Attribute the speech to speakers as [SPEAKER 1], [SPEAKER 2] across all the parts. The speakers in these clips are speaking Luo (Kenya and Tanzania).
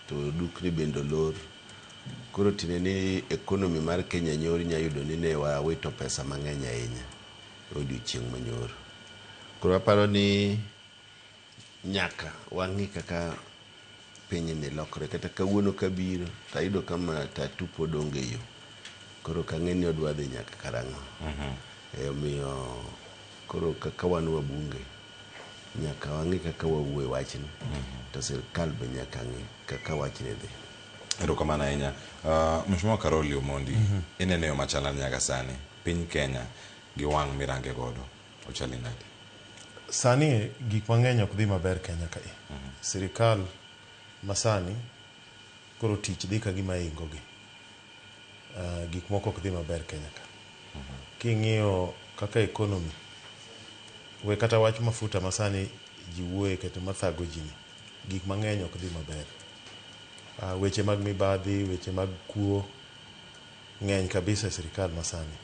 [SPEAKER 1] To dukni bende olor. Koro tiende ni economy mar Kenya nyoro inya yudo ni ne wawito pesa mang'eny ahinya e odiochieng' manyoro. Koro aparo ni nyaka wang'i kaka pinyni lokore. Kata kawuono kabiro to ayudo ka matatu pod onge e yo. Koro ok ang'e ni odwa dhi nyaka karang'o. Omiyo koro kaka wan wabunge nyaka wang'i kaka wawuoyo e wachni to sirkal be nyaka ng'i kaka wachni dhi.
[SPEAKER 2] Erokamano ahinya. Mheshimiwa Karoli Omondi, inene yo machal nade nyaka sani piny Kenya gi wang' mirange godo ochali nade?
[SPEAKER 3] Sani gik mang'eny ok dhi maber Kenya kae. Sirikal masani koro tich dhi ka gima ingo gi. Gik moko ok dhi maber Kenya ka. King'iyo kaka economy, we kata wach mafuta masani ji wuoye kendo mathago ji ni, gik mang'eny ok dhi maber. Weche mag mibadhi, weche mag kuo ng'eny kabisa e sirikal masani.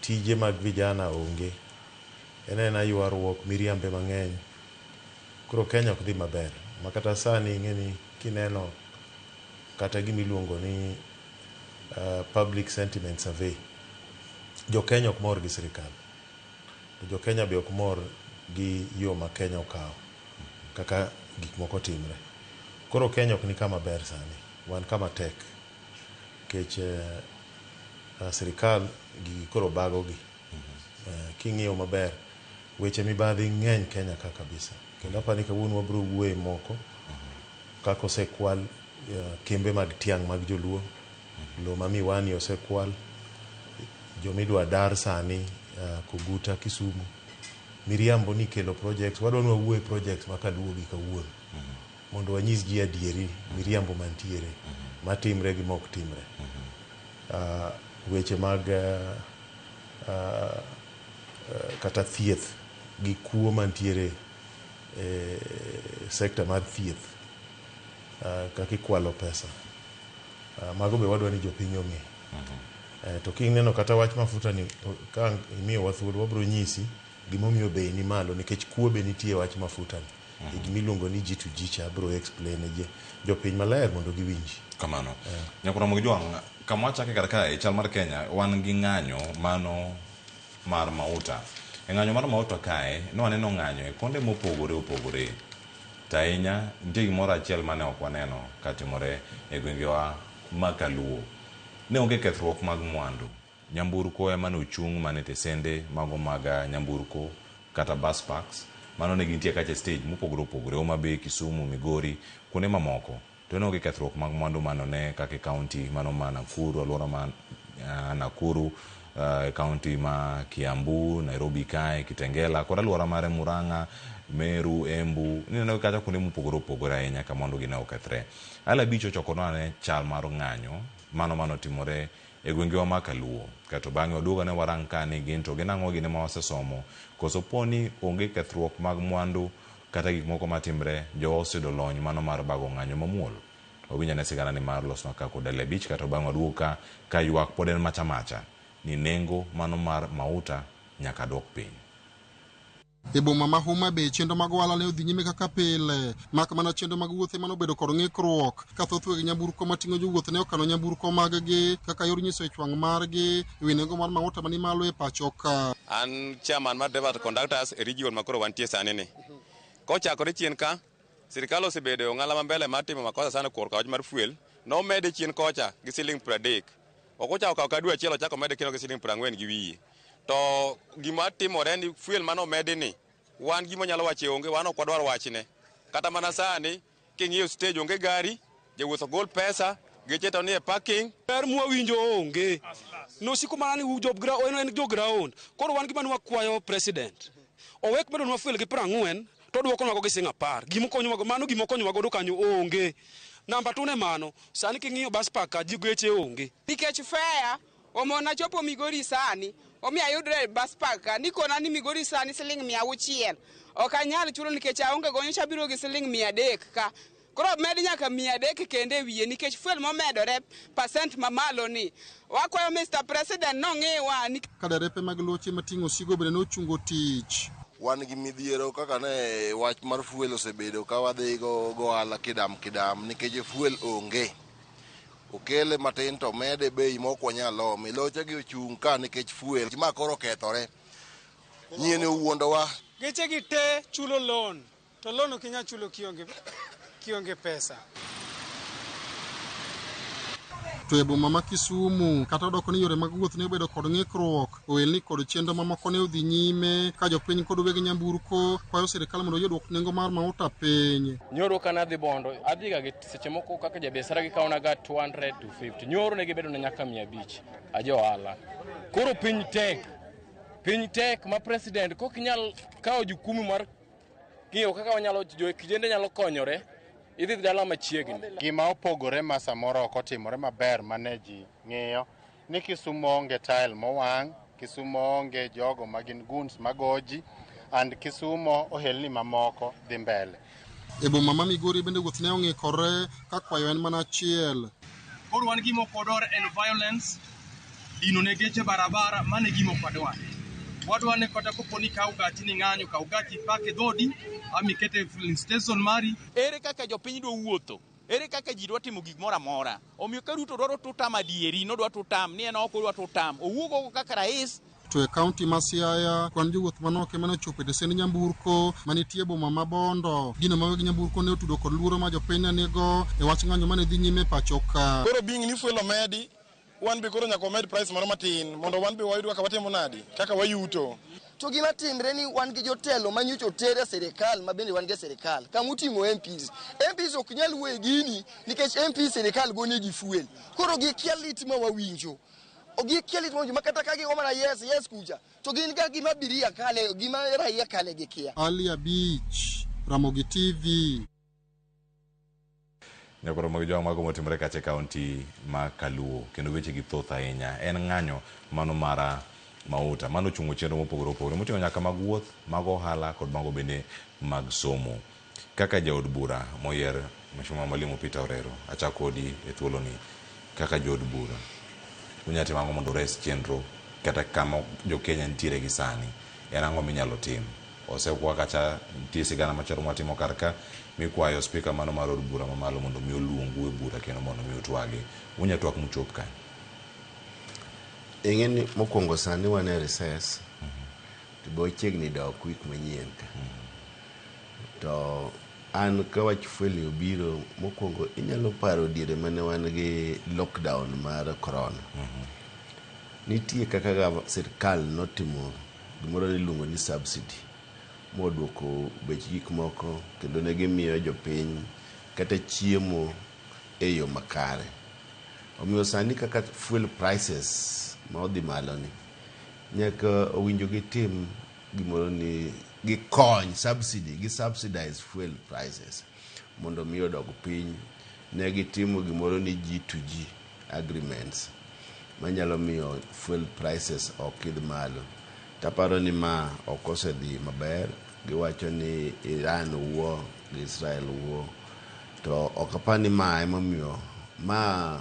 [SPEAKER 3] Tije mag vijana onge. En aena ywaruok, miriambe mang'eny. Koro Kenya ok dhi maber. Ma kata sani ing'e ni kineno kata gima iluongo ni public sentiment survey, jo Kenya ok mor gi sirikal. To jo Kenya be ok mor gi yo ma Kenya okawo kaka gik moko timre. Koro Kenya ok ni kama ber sani. Wan kama tek. Nikech sirikal gigi koro bago gi. King'iyo maber, weche mibadhi ng'eny Kenya ka kabisa. Kendo apani kawuono wabiro wuoye moko kaka osekwal kembe mag tiang' mag joluo, lo ma Miwani osekwal, jomidwa dar sani Koguta, Kisumu. Miriambo ni kelo projects, wadwa ni wawuo e projects ma kaluo gi kawuono. Mondo wanyis ji adieri miriambo mantiere, matimre gi mok timre. Weche mag kata thieth gi kuo mantiere e sekta mar thieth, kaka ikwalo pesa. Mago be wadwa ni jopiny ong'e. To kineno kata wach mafuta ni, ka imiyowa thuolo wabiro nyisi gimomiyo bei ni malo nikech kuo be nitie e wach mafuta ni. E gimiluongo ni G2G cha abiro explain ne jopiny maler mondo giwinji.
[SPEAKER 2] Kamano. Nyakwar Jwang', kama wachake kar kae, chal mar Kenya, wan gi ng'anyo mano mar mauta. E ng'anyo mar mauta kae, ne waneno ng'anyo e konde mopogore opogore. To ahinya, nitie gimoro achiel mane ok waneno katimore e gwengewa ma Kaluo. Ne onge kethruok mag mwandu. Nyamburko ema ne ochung' mana e tesende mago mag nyamburko kata bus parks. Mano ne gintie kacha e stage mopogore opogore, Homa Bay, Kisumu, Migori, kuonde mamoko. To ne onge kethruok mag mwandu mano ne kaka e county mano ma Nakuru, alwora ma Nakuru, county ma Kiambu, Nairobi kae, Kitengela, kod alwora mare Murang'a, Meru, Embu. Nineno kacha kuonde mopogore opogore ahinya ka mwandu gi ne okethre. Al abich ochokonwa ane chal mar ng'anyo mano manotimore e gwengewa ma Kaluo. Kato bang'e waduogo ane warang ka ni gin to gin ang'o gini ma wasesomo, koso po ni onge kethruok mag mwandu kata gik moko matimre, jowa oseyudo lony mano mar bago ng'anyo mamuol. Wawinj ane sigana ni mar losnwa ka kod Ali Abich kato bang'e waduog ka ka ywak pod en macha macha ni nengo mano mar mauta nyaka dwok piny.
[SPEAKER 4] E boma ma Homa Bay, chenro mag ohala ne odhi nyime kaka pile, mak mana chenro mag wuoth ema nobedo kod ng'ikruok, ka thoth weg nyamburko mating'o jowuoth ne okano nyamburko mag-gi kaka yor nyiso ich wang' margi e wi nengo mar mauta mani malo e pacho ka.
[SPEAKER 5] An chairman mar drivers conductors e region ma koro wantie sani ni. Kochakore chien ka, sirikal osebedo e ong'ala ma mbele mar timo makosa sana korka wach mar fuel. Nomede chien kocha gi siling 30. Ok ochako kawo ka dwe achiel ochako mede kendo gi siling 40 gi wiye. To gima timore ni fuel mane omedi ni, wan gima wanyalo wacho onge, wan ok wadwar wachne. Kata mana sani, king'iyo stage onge gari, jowuoth ok gol pesa, geche to nie parking.
[SPEAKER 6] Ber mwawinjo onge. Nosiko mana ni job en jo ground. Koro wan gima nwakwayo president. Owek medonwa fuel gi 40 to odwokonwa go gi siling 10. Gima okonyowa go, mano gima okonyowa godo kanyo onge. Namba 2 ne mano, sani king'iyo bus park ka ji geche onge.
[SPEAKER 7] Nikech fare omona chopo Migori sani, omiyo ayudre e bus park ka, nikona ni Migori sani siling 600. Ok anyal chulo nikech aonge go, nyocha abiro gi siling 300 ka. Koro med nyaka 300 kende e wiye nikech fuel momedore percent mamalo ni. Wakwayo Mr. President nong'iwa.
[SPEAKER 4] Ka derepe mag loche mating'o osigo bende nochungo tich.
[SPEAKER 8] Wan gi midhiero kaka ne wach mar fuel osebedo ka wadhi go ohala kidam kidam nikech fuel onge. Okele matin to mede bei mok wanyal ome. Loche gi ochung' ka nikech fuel. Ma koro okethore. Nyien owuondowa.
[SPEAKER 9] Geche gi te chulo loan to loan ok inyal chulo kionge, kionge pesa.
[SPEAKER 4] To e boma ma Kisumu, kata odoko ni yore mag wuoth ne obedo kod ng'ikruok, ohelni kod chenro mamoko ne odhi nyime ka jopiny kod weg nyamburko kwayo sirikal mondo oyie duok nengo mar mauta piny.
[SPEAKER 10] Nyoro ka nadhi Bondo, adhiga gi seche moko kaka jabiasara gikawona ga 200 to 50. Nyoro ne gibedo na nyaka 500 ajo ohala. Koro piny tek. Piny tek ma president kok inyal kawo jukumu mar ng'iyo kaka wanyalo jo kijende nyalo konyore idhi dala machiegni.
[SPEAKER 11] Gima opogore ma samoro ok otimore maber mane ji ng'iyo ni Kisumu onge tile mowang', Kisumu onge jogo ma gin goons magoji, and Kisumu ohelni mamoko dhi mbele.
[SPEAKER 4] E boma ma Migori bende wuoth ne ong'ikore ka kwayo en mana achiel.
[SPEAKER 12] Koro wan gima ok wadwar en violence, dino ne geche barabara, mano e gima ok wadwar. Wadwar ni kata kopo ni ikawo gachi ni ng'anyo, kaw gachi ipak e dhodi ama iket e filling station mari.
[SPEAKER 13] Ere kaka jopiny dwa wuotho? Ere kaka ji dwa timo gik moro amora? Omiyo ka Ruto dwaro tutam adieri, nodwa tutam, ni en ok odwa tutam. Owuog oko kaka rais.
[SPEAKER 4] To e kaunti ma Siaya, kwan jowuoth manok ema ne ochopo e tesend nyamburko manitie e boma ma Bondo. Gino ma weg nyamburko ne otudo kod luoro ma jopiny ne nigo e wach ng'anyo mane dhi nyime e pacho ka.
[SPEAKER 14] Koro being ni fuel omedi, wan be koro nyaka wamed price moro matin mondo wan be wayud kaka watimo nadi, kaka wayuto.
[SPEAKER 15] To gima timre ni wan gi jotelo ma nyocha oter e sirikal ma bende wan gi e sirikal kama oting'o MPs. MPs ok nyal wuoyo e gini nikech MPs sirikal gonegi fuel. Koro gikia lit ma wawinjo. Gikia lit ma wawinjo ma kata ka gigo mana yes yes kucha to gin ga gima abiria kale gima raia kale gikia.
[SPEAKER 4] Ali Abich, Ramogi TV.
[SPEAKER 2] Nyakoro mag jwang' mago motimore kacha e kaunti ma Kaluo kendo weche gi thoth ahinya. En ng'anyo mano mara mauta mano ochungo chenro mopogore opogore moting'o nyaka mag wuoth, mag ohala kod mago bende mag somo. Kaka jaod bura moyier Mheshimiwa Mwalimu Peter Orero, achako kodi e thuoloni kaka jaod bura. Unyalo timo ang'o mondo ures chenro kata kama jo Kenya nitiere gi sani? En ang'o minyalo tim? Osekwa kacha nitie sigana machalo mwatimo kar ka mikwayo spika mano mar od bura mamalo mondo mi oluongu e bura kendo mondo mi utwagi. Unya twak muchop kanye?
[SPEAKER 1] Ing'e ni mokwongo sani wan e recess to be wachiegni dok week manyien ka. To an ka wach fuel ni obiro mokwongo inyalo paro diere mane wan gi lockdown mar corona. Nitie kaka sirkal notimo gimoro niluongo ni subsidy moduoko bech gik moko kendo ne gimiyo jopiny kata chiemo e yo makare. Omiyo sani kaka fuel prices ma odhi malo ni nyaka owinjo gitim gimoro ni gikony subsidy gi subsidize fuel prices mondo mi odog piny. Ne gitimo gimoro ni G2G agreements manyalo miyo fuel prices ok idh malo. Taparo ni ma ok osedhi maber. Giwacho ni Iran wuo gi Israel wuo to ok apar ni ma emomiyo ma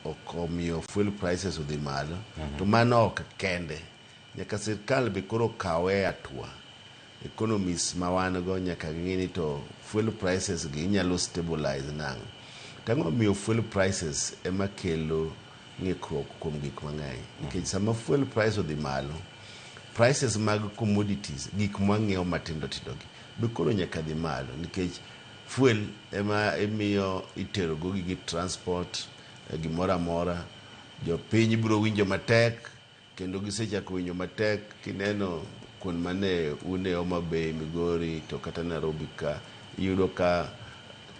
[SPEAKER 1] ok omiyo fuel prices odhi malo. To mano ok kende. Nyaka sirkal be koro kawe hatua. Economists ma wan go nyaka ging'i ni to fuel prices gi inyalo stabilize nang'o. To ang'o momiyo fuel prices ema kelo ng'ikruok kuom gik mang'eny? Nikech sama fuel price odhi malo, prices mag commodities, gik mwang'iewo matindo tindo gi, be koro nyaka dhi malo nikech fuel ema imiyo itero go gige transport, gimoro amora. Jopiny biro winjo matek kendo gisechako winjo matek kineno kuond mane un e Homa Bay, Migori to kata Nairobi ka iyudo ka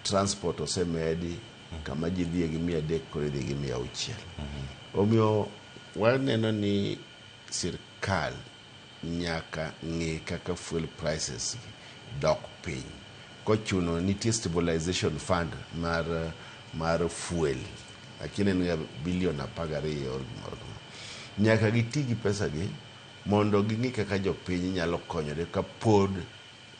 [SPEAKER 1] transport osemedi kama ji dhiye gi 300 koro idhi gi 600. Omiyo waneno ni sirkal nyaka ng'i kaka fuel prices dok piny. Kochuno nitie stabilization fund mar fuel. Akia ni en ga bilion 12 or gimoro kama. Nyaka giti gi pesa gi mondo ging'i kaka jopiny nyalo konyore kapod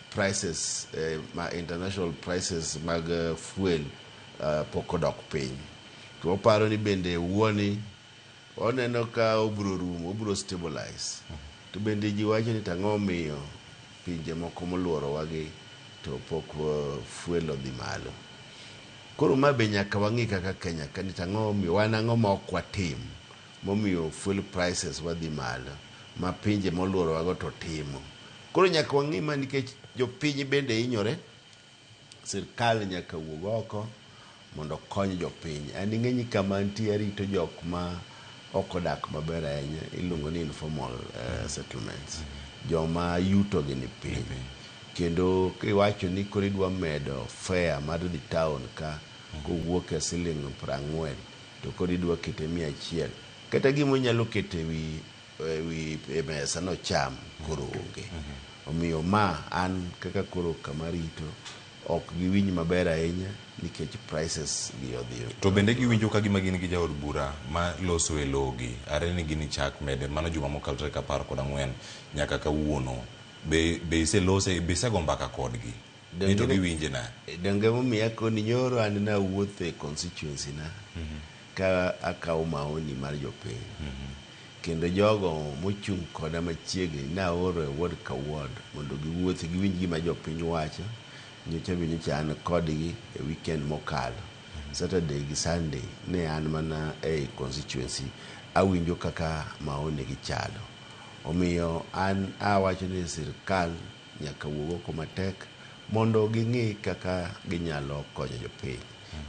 [SPEAKER 1] prices ma international prices mag fuel pok odok piny. To waparo ni bende wuoni oneno ka obro rumo, obro stabilize. To bende ji wacho ni tang'o omiyo pinje moko moluorowagi to pok fuel odhi malo. Koro ma be nyaka wang'i kaka Kenya ka ni to ang'o momiyo wan ang'o ma ok watim momiyo fuel prices wadhi malo ma pinje moluorowago to timo. Koro nyaka wang'i ma nikech jopiny bende hinyore, sirkal nyaka wuog oko mondo okony jopiny. An ing'e ni kama antie arito jok ma ok odak maber ahinya iluongo ni informal settlements. Joma yuto gi ni piny. Kendo kiwacho ni koro idwa medo fare mar dhi town ka kowuok e siling 40 to koro idwa kete 100. Kata gima onyalo keto ewi ewi e mesa nocham koro onge. Omiyo ma an kaka koro kama rito ok giwinj maber ahinya nikech prices gi odhi.
[SPEAKER 2] To bende giwinjo ka gima gin gi jaod bura ma loso e logi are ni gini chak mede mano juma mokalo tarik 14 nyaka kawuono. Be be iselose be isego mbaka kodgi? Ni to giwinje nade?
[SPEAKER 1] Donge momiyo akoni nyoro an nawuotho e constituency na ka akawo maoni mar jopiny. Kendo jogo mochung' koda machiegni naoro e ward ka ward mondo giwuothi giwinj gima jopiny wacho. Nyocha be nyocha an kodgi e weekend mokalo. Saturday gi Sunday ne an mana ei constituency awinjo kaka maoni gi chalo. Omiyo an awacho ni sirkal nyaka wuog oko matek mondo ging'i kaka ginyalo konyo jopiny.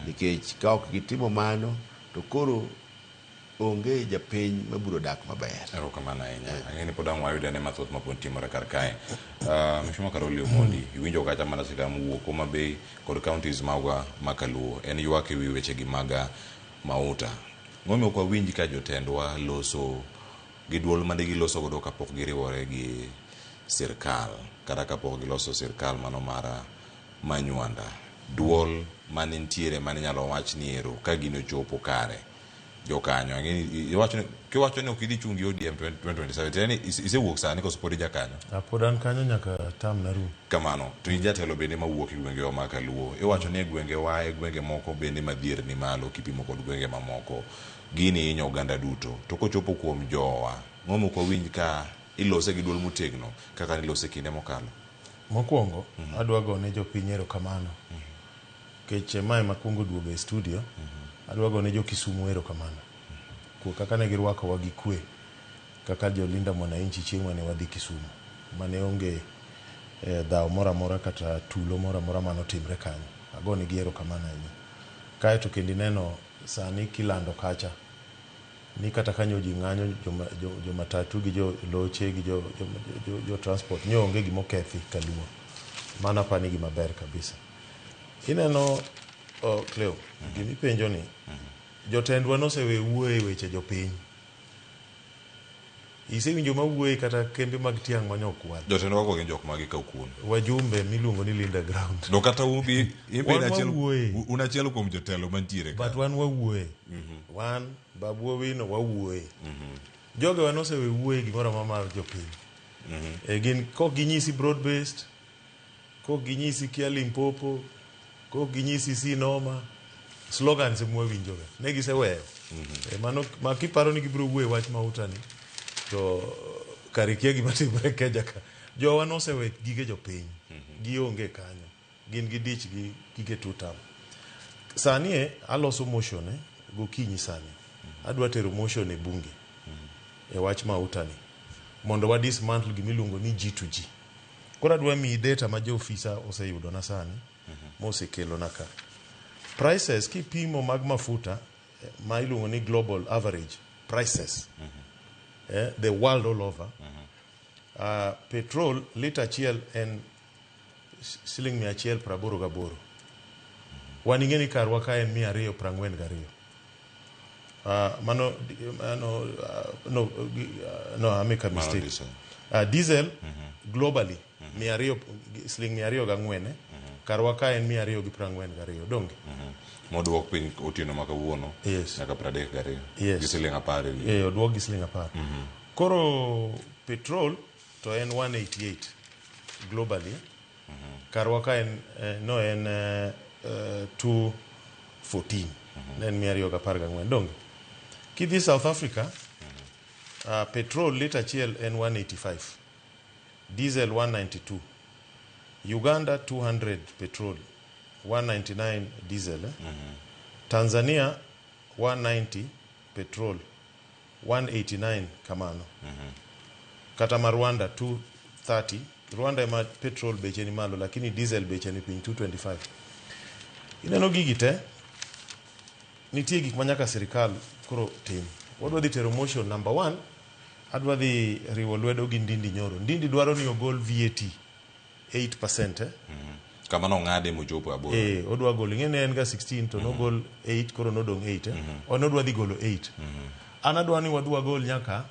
[SPEAKER 1] Nikech ka ok gitimo mano to koro onge japiny mabiro dak maber.
[SPEAKER 2] Erokamano ahinya. Ang'e ni pod ang' wayude ane mathoth mapod timore kar kae. Mheshimiwa Karoli Omondi, iwinjo kacha mana sirkal mowuok Homa Bay kod counties magwa ma kaluo. En ywak ewi weche gi mag mauta. Ang'o momiyo ok wawinj ka jotendwa loso gi duol mane giloso godo kapok giriwore gi sirkal kata kapok giloso sirkal mano mar Manywanda. Duol mane nitiere mane inyalo wach ni ero ka gini ochopo kare jokanyo. Ang'e ni iwacho ni kiwacho ni ok idhi chung' gi ODM 2027 tiende ni isewuok sani koso pod ijakanyo?
[SPEAKER 3] Pod an kanyo nyaka term na rum.
[SPEAKER 2] Kamano. To in jatelo bende mawuok e gwengewa ma kaluo. Iwacho ni e gwengewa e gwenge moko bende ma dhier ni malo kipimo kod gwenge mamoko. Gini hinyo oganda duto. To kochopo kuom jowa, ang'o mok wawinj ka ilose gi duol motegno kaka nilose kinde mokalo?
[SPEAKER 3] Mokwongo, adwa gone jopiny erokamano. Nikech mae ema akwongo duogo e studio, adwa gone jo Kisumu erokamano. Kuom kaka ne girwakowa gi kwe kaka jo Linda Mwananchi chieng' mane wadhi Kisumu. Mane onge dhaw moro amora kata tulo moro amora mane otimre kanyo. Agonegi erokamano ahinya. Kaeto kendo ineno sani kilando kacha ni kata kanyo ji ng'anyo jo matatu gi jo loche gi jo transport ni onge gima okethi kaluo. Mano apani gima ber kabisa. Ineno Cleo, gima ipenjo ni jotendwa nosewe wuoyo e weche jopiny. Isewinjo mawuoye kata kembe mag tiang' mane okwal.
[SPEAKER 2] Jotendwa go gin jok mage ka okuon?
[SPEAKER 3] Wajumbe miluongo ni Linda Ground.
[SPEAKER 2] To kata un bi in
[SPEAKER 3] Wan wawuoye.
[SPEAKER 2] un achiel kuom jotelo mantiere ka.
[SPEAKER 3] But wan wawuoye. Wan Babu Owino wawuoye. Jogewa nosewe wuoye gimoro amora mar jopiny. E gin kok ginyisi broad based, kok ginyisi kia Limpopo, kok ginyisi Sinoma, slogans ema wawinjoga. Ne giseweyo. E mano ma kiparo ni gibiro wuoyo e wach mauta ni to kare ikia gima timore Kenya ka. Jowa nosewe gige jopiny. Gionge kanyo. Gin gidich gi gige tutam. Sani e aloso motion gokinyi sani. Adwa tero motion e bunge e wach mauta ni mondo wa dismantle gima iluongo ni G2G. Koro adwa miyi data ma jo ofisa oseyudona sani mosekelona ka. Prices kipimo mag mafuta ma iluongo ni global average prices the world all over petrol lita achiel en siling 188. Wan ing'e ni karwa ka en 242. Mano, mano no, no, I make a mistake.
[SPEAKER 2] Diesel.
[SPEAKER 3] Diesel globally 200 siling 204 karwa ka en 242 donge.
[SPEAKER 2] Moduok piny otieno ma kawuono nyaka 32. Gi siling 10 e wiye.
[SPEAKER 3] Oduok gi siling 10. Koro petrol to en 188 globally. Karwa ka en no en 214. Ne en 214 donge. Kidhi South Africa, petrol lita achiel en 185 Diesel 192. Uganda 200 petrol, 199 diesel. Eh? Tanzania 190 petrol, 189 kamano. Kata ma Rwanda 230. Rwanda ema petrol beche ni malo lakini diesel beche ni piny 225. Ineno gigi te, nitie gik ma nyaka sirikal koro tim. Wadwa dhi tero motion number one, adwa dhi riwo lwedo gi Ndindi Nyoro. Ndindi dwaro ni ogol VAT 8%, eh?
[SPEAKER 2] Kama nong'ade mochopo 8.
[SPEAKER 3] Eh, odwa golo. Ing'e ni en ga 16 to nogol 8 koro nodong' 8. Eh? On odwa dhi golo 8. An adwa ni wadhi wagol nyaka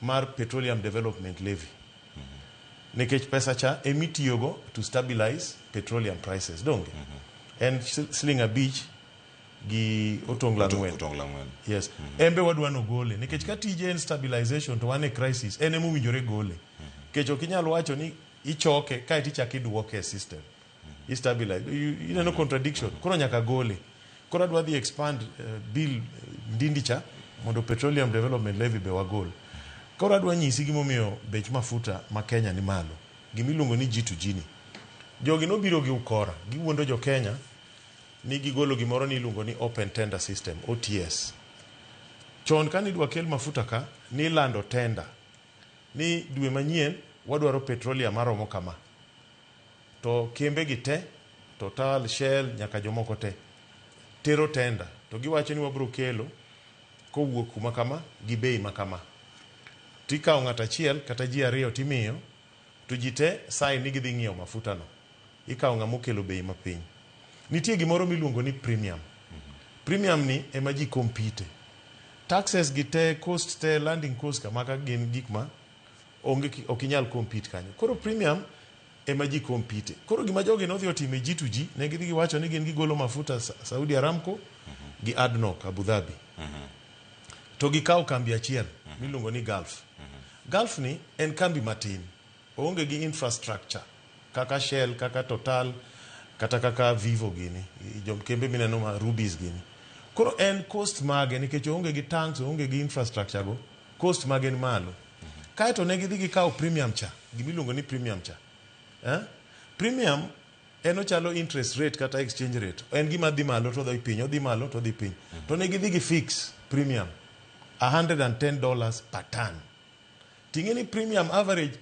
[SPEAKER 3] mar Petroleum Development Levy. Nikech pesa cha emitiyogo to stabilize petroleum prices. Donge? En siling 5 gi otongla 4.
[SPEAKER 2] Otongla 4.
[SPEAKER 3] Yes. En be wadwa nogole. Nikech ka tije en stabilization to wan e crisis, en emowinjore gole. Nikech ok inyal wacho ni ichoke kaeto ichako iduoke e system. I stabilize. Ineno contradiction. Koro nyaka gole. Koro adwa dhi expand bill Ndindi cha mondo Petroleum Development Levy be wagol. Koro adwa nyisi gimomiyo bech mafuta ma Kenya ni malo. Gimiluongo ni G2G ni. Jogi nobiro gi ukora. Giwuondo jo Kenya ni gigolo gimoro ni iluongo ni Open Tender System, OTS. Chon kane idwa kel mafuta ka, nilando tender ni dwe manyien wadwaro petroleum maromo kama. To kembe gi te, Total, Shell, nyaka jomoko te, tero tender. To giwacho ni wabro kelo kowuok kuma kama gi bei ma kama. Tikawo ng'ato achiel kata ji ariyo timiyo, to ji te sign ni gidhi ng'iewo mafuta no. Ikawo ng'ama okelo bei mapiny. Nitie gimoro miluongo ni premium. Premium ni ema ji compete. Taxes gi te, cost te, landing cost kamaka gin gik ma onge ok inyal compete kanyo. Koro premium ema ji compete. Koro gima jogi nodhi otimo e G2G, ne gidhi giwacho ni gin gigolo mafuta Saudi Aramco gi ADNOC Abu Dhabi. To gikawo kambi achiel miluongo ni Gulf. Gulf ni en kambi matin. Oonge gi infrastructure kaka Shell, kaka Total, kata kaka Vivo gini, jom kembe mineno ma Rubis gini. Koro en cost mage nikech oonge gi tanks, oonge gi infrastructure go, cost mage ni malo. Kaeto ne gidhi gikawo premium cha, gimiluongo ni premium cha. Eh? Premium en ochalo interest rate kata exchange rate. En gima dhi malo to dhi piny, odhi malo to dhi piny. To ne gidhi gi fix premium $110 per ton. Ting'e ni premium average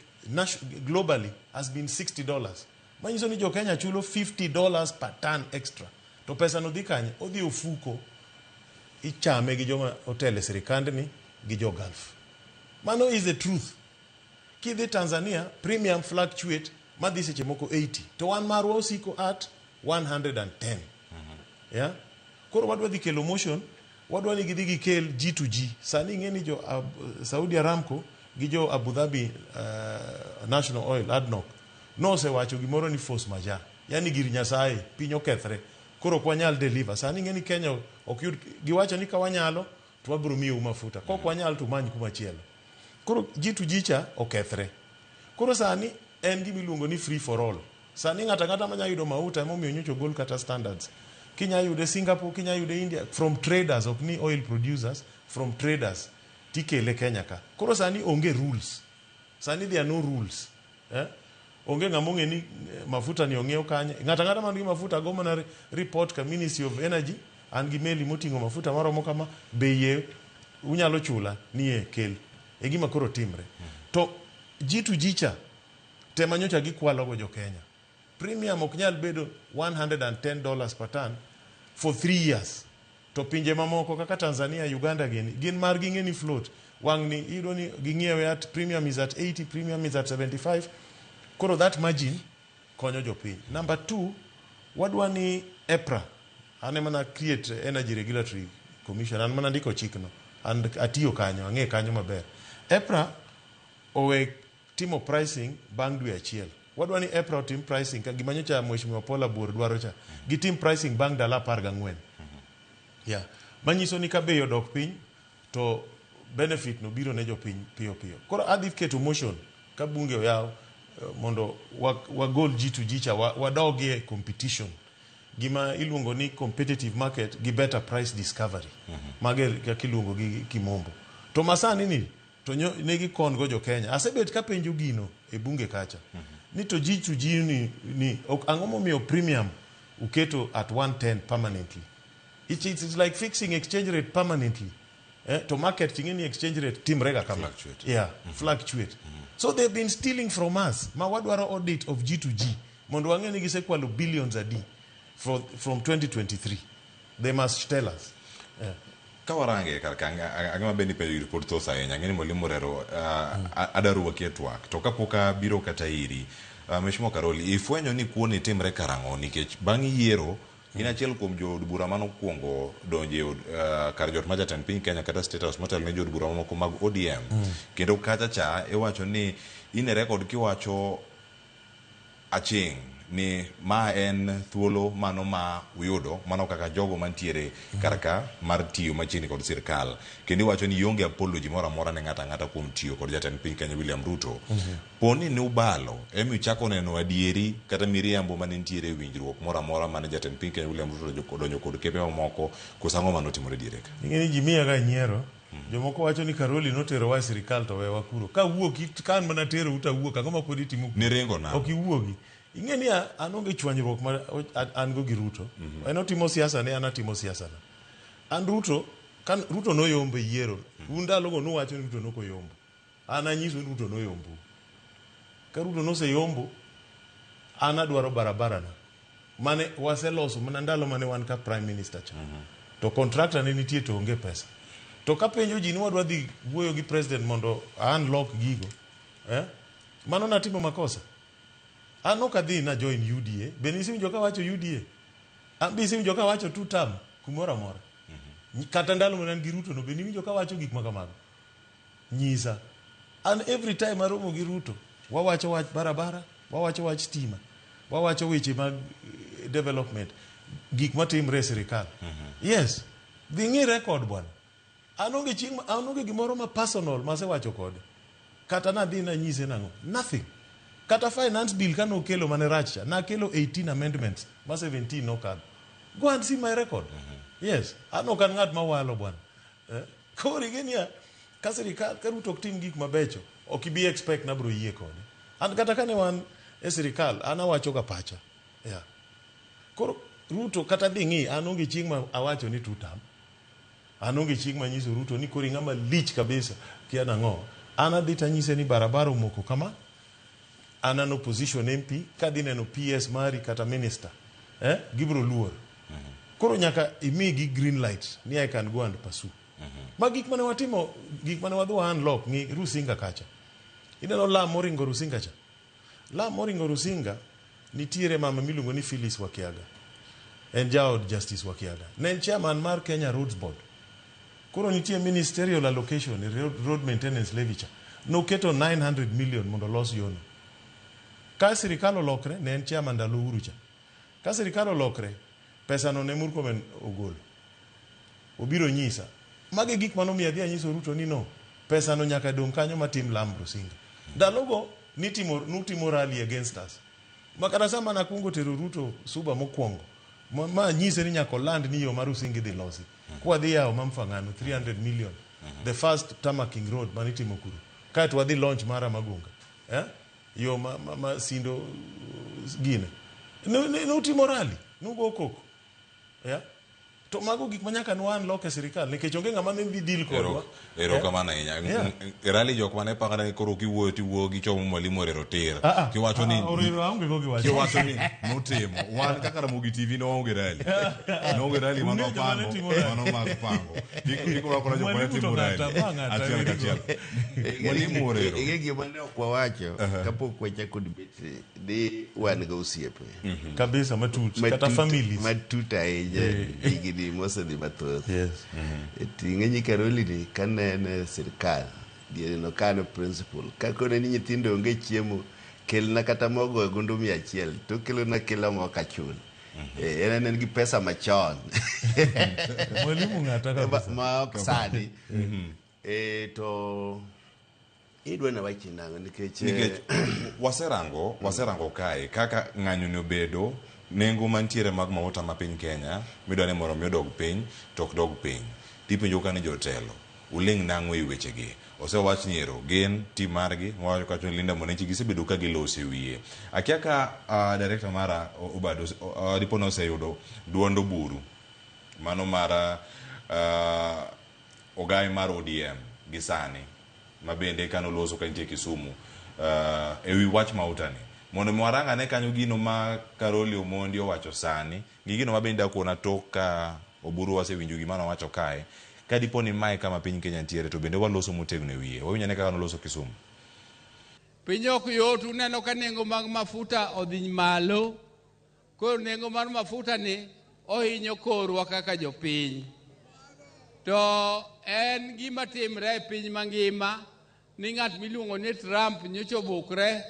[SPEAKER 3] globally has been $60. Manyiso ni jo Kenya chulo $50 per ton extra. To pesa no dhi kanye? Odhi ofuko ichame gi joma otelo e sirikandni gi jo Gulf. Mano is the truth. Kidhi Tanzania, premium fluctuate madhi seche moko 80. To wan marwa osiko at 110. Yeah? Koro wadwa dhi kelo motion, wadwa ni gidhi gikel G2G. Sani ing'e ni jo Saudi Aramco gi jo Abu Dhabi National Oil, ADNOC, nosewacho gimoro ni force majeure. Yani gir Nyasaye, piny okethre. Koro ok wanyal deliver. Sani ing'e ni Kenya ok yud, giwacho ni ka wanyalo, to wabiro miyou mafuta. Kok wanyal to umany kumachielo. Koro G2G cha okethre. Koro sani en gima iluongo ni free for all. Sani ng'ato ang'ata manya yudo mauta emomiyo nyocha ogol kata standards. Kinya yude Singapore, kinya yude India, from traders, ok ni oil producers, from traders, tikele Kenya ka. Koro sani onge rules. Sani there are no rules. Eh? Onge ng'ama ong'e ni mafuta ni ong'iew kanye. Ng'ato ang'ata man gi mafuta go mana report ka Ministry of Energy, an gi meli moting'o mafuta maromo kama, be yie unyalo chula ni e kel. E gima koro timre. To G2G cha, tema nyocha gikwalo go jo Kenya. Premium ok nyal bedo $110 per ton for 3 years. To pinje mamoko kaka Tanzania, Uganda gini, gin margi ng'e ni float. Wang' ni iyudo ni ging'iewe at premium is at 80, premium is at 75. Koro that margin konyo jopiny. Number 2, wadwa ni EPRA, an ema na create Energy Regulatory Commission, an mana ndiko chikno, an atiyo kanyo, ang'e kanyo maber. EPRA owe timo pricing bang' dwe achiel. Wadwa ni EPRA otim pricing, ka gima nyocha Mheshimiwa Paul Abuor dwaro cha, gitim pricing bang' ndalo 14. Yeah. Manyiso ni ka bei odok piny, to benefit no biro ne jopiny piyo piyo. Koro adhi keto motion ka bunge oyaw mondo wagol G2G cha, wadogie competition. Gima iluongo ni competitive market gi better price discovery. Mage kaka iluongo gi kimombo. To masani ni To ne gikon go jo Kenya. Asebet kapenjo gino e bunge kacha. Ni to G2G ni ok, ang'o momiyo premium uketo at 110 permanently? It's like fixing exchange rate permanently. To market ting'e ni exchange rate timre ga kama.
[SPEAKER 2] Fluctuate.
[SPEAKER 3] Yeah, fluctuate. So they've been stealing from us. Ma wadwaro audit of G2G. Mondo wang'e ni gisekwalo billions adi from 2023. They must tell us. Yeah.
[SPEAKER 2] Ka warange kar ka ang'e maber ni penjo ir pod thoth ahinya. Ang'e ni Mwalimu Orero adwaro wuokie twak. To kapok abiro kata iri, Mheshimiwa Karoli, ifwenyo ni kuo ni timre karang'o nikech bang' yiero in achiel kuom jood bura manokwongo donjo e od, kar jot ma jatend piny Kenya kata State House motelo ne jood bura mamoko mag ODM. Kendo kacha cha iwacho ni in e record kiwacho aching' ni ma en thuolo mano ma uyudo mano kaka jogo mantiere kar ka mar tiyo machiegni kod sirkal kendo iwacho ni ionge apology moro amora ne ng'ato ang'ata kuom tiyo kod jatend piny Kenya William Ruto. Poni ni ubalo emi uchako neno adieri kata miriambo mane nitiere e winjruok moro amora mane jatend piny Kenya William Ruto odonjo kod kepe mamoko koso ang'o mane otimore diere ka?
[SPEAKER 3] Ing'e ni ji miya ga nyiero. Jomoko wacho ni Karoli noterowa e sirikal to wewa kuro. Ka wuok, ka an mana terou to awuok, ang'o ma pod itimo kuro?
[SPEAKER 2] Niringo nang'o?
[SPEAKER 3] Ok iwuogi. Ing'e ni an onge chwanyruok ma an go gi Ruto. En otimo siasa ne, an atimo siasa na. An Ruto, ka Ruto noyombo e yiero, un ndalogo nuwacho ni Ruto nokoyombo. An anyiso ni Ruto noyombo. Ka Ruto noseyombo, an adwaro barabara na. Mane waseloso mana ndalo mane wan ka prime minister cha. To contractor ne nitie to onge pesa. To kapenjo ji ni wadwa dhi wuoyo gi president mondo unlock gigo, Mano natimo makosa. An ok adhi na join UDA. Be nisewinjo ka wacho UDA? An be isewinjo ka wacho two term kumoro amora? Kata ndalo mane an gi Ruto no be niwinjo ka wacho gik ma kamago? Nyisa. An every time aromo gi Ruto, wawacho wach barabara, wawacho wach stima, wawacho weche mag development, gik matimre e sirikal. Yes. Dhi ng'i record bwana. An onge chieng' an onge gimoro ma personal masewacho kode. Kata nadhi nanyise nang'o? Nothing. Kata finance bill kane okelo mane rach cha, nakelo 18 amendments ma 17 nokadho. Go and see my record. Yes. An ok an ng'at mawalo bwana. Koro ing'e niya, ka sirikal, ka Ruto ok tim gik mabecho, ok ibi expect nabro yie kode. An kata kane wan e sirikal, an awacho ga pacha. Yeah. Koro Ruto kata dhi ng'i, an onge chieng' ma awacho ni two term. An onge chieng' manyiso Ruto ni koro ing'ama lich kabisa, kia nang'o. An adhi tanyise ni barabara omoko kama, an an opposition MP, kadhi neno PS mari kata minister, gibro luor. Koro nyaka imigi green light ni I can go and pursue. Ma gik mane watimo, gik mane wadhi wa unlock ng'i Rusinga kacha. Ineno lam moringo Rusinga cha. Lam moringo Rusinga nitiere mama miluongo ni Phyllis Wakiaga. En jaod Justice Wakiaga. Ne en chairman mar Kenya Roads Board. Koro nitie ministerial allocation e road maintenance levy cha. Noketo 900 million mondo olos yono. Ka sirikal olokre, ne en chairman ndalo Uhuru cha. Ka sirikal olokre, pesa no ne Murkomen ogolo. Obiro nyisa. Magi gik manomiyo adhi anyiso Ruto ni no, pesa no nyaka dong' kanyo matim lam Rusinga. Ndalogo nutimo rally against us. Ma kata sama nakwongo tero Ruto Suba mokwongo, ma nyise ni nyaka oland ni yo mar Rusinga idhi losi. Kwa dhi yawo ma Mfangano 300 million. The first tarmacking road manitimo kuro. Kaeto wadhi launch mara Magunga. Yo ma Sindo gine. Nutimo rally, nugo koko. Yeah? To mago gik ma nyaka nwa unlock e sirikal nikech onge ng'ama ne dhi deal kodwa.
[SPEAKER 2] Erokamano ahinya. E rally jok mane pangore ni koro kiwuoyo tiwuoyo gi chomo Mwalimu Orero tir. Kiwacho ni
[SPEAKER 3] Orero aonge go gi wach.
[SPEAKER 2] Kiwacho ni notimo. Wan kaka Ramogi TV ne waonge rally. Ne waonge rally mano
[SPEAKER 3] Unge joma ne
[SPEAKER 2] wapango.
[SPEAKER 3] timo rally.
[SPEAKER 2] Mano mag pango. Kik urwakora jok mane
[SPEAKER 3] Mwalimu to
[SPEAKER 2] timo rally.
[SPEAKER 3] ng'ata, ma ng'ata,
[SPEAKER 2] Achiel kachiel. Mwalimu Orero.
[SPEAKER 1] Ing'e gima ne ok wawacho kapok wachako debate ni wan ga osiepe.
[SPEAKER 3] Kabisa matut, kata families.
[SPEAKER 1] Matut ahinya higni mosedhi mathoth.
[SPEAKER 3] Yes.
[SPEAKER 1] Ting'e nyi Karoli ni kane en e sirikal diere no kane principal kakone ni nyithindo onge chiemo kelna kata mogo e gundu 100 to kelona kela mok achul. En en gi pesa machon.
[SPEAKER 3] Mwalimu ng'ata kabisa.
[SPEAKER 1] Ma ok sani. To idwa na wachi nang'o nikech
[SPEAKER 2] Nikech waserango kae kaka ng'anyo ni obedo nengo mantiere mag mauta ma piny Kenya midwa ni mondo mi odog piny to ok dog piny. Tipenjo ka ni jotelo Uling' nang'o e wechegi? Osewach ni ero gin team margi mawacho kacho ni Linda Mwananchi gisebedo ka giloso e wiye. Akia ka uh, director mara Obado uh, dipo noseyudo duond Oburu mano mar uh, ogai mar ODM gi sani ma bende ka noloso ka nitie Kisumu uh, e wi wach mauta ni mondo mi warang ane kanyo gino ma Caroli Omondi owacho sani gi gino ma bende dakona tok ka Oburu wasewinjo gima nowacho kae ka dipo ni mae kama piny Kenya nitiere to bende waloso motegno e wiye wawinjo ane kaka noloso Kisumu.
[SPEAKER 16] Piny ok yot, uneno ka nengo mag mafuta odhi malo. Koro nengo mar mafuta ni ohinyo korwa kaka jopiny. To en gima timre e piny mangima ni ng'at miluongo ni Trump nyocha obukre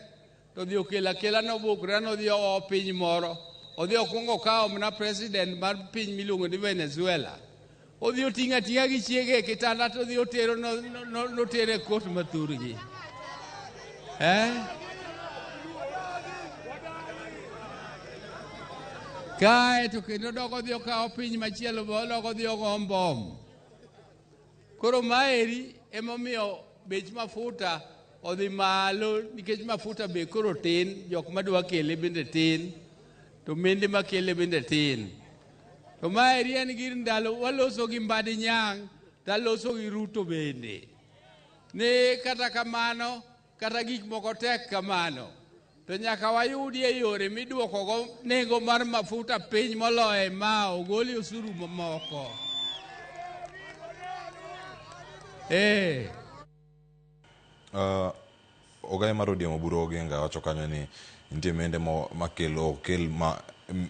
[SPEAKER 16] to odhi okelo akela nobukre nodhi owo piny moro. Odhi okwongo okawo mana president mar piny miluongo ni Venezuela. Odhi oting'o ating'a gi chiege e kitanda to odhi otero notere e kot ma thurgi. Eh? Kae to kendo dok odhi okawo piny machielo be odok odhi ogo mbom. Koro maeri emomiyo bech mafuta odhi malo nikech mafuta be koro tin, jok madwa kele bende tin, to mende makele bende tin. To maeri en gir ndalo waloso gi Mbadi Nyang' taloso gi Ruto bende. Ni kata kamano, kata gik moko tek kamano, to nyaka wayudie yore miduokogo nengo mar mafuta piny moloye ma ogolie osuru mamoko. Eh.
[SPEAKER 2] Ogaye mar ODM Oburu Oginga wacho kanyo ni nitie mende mo makelo okel ma,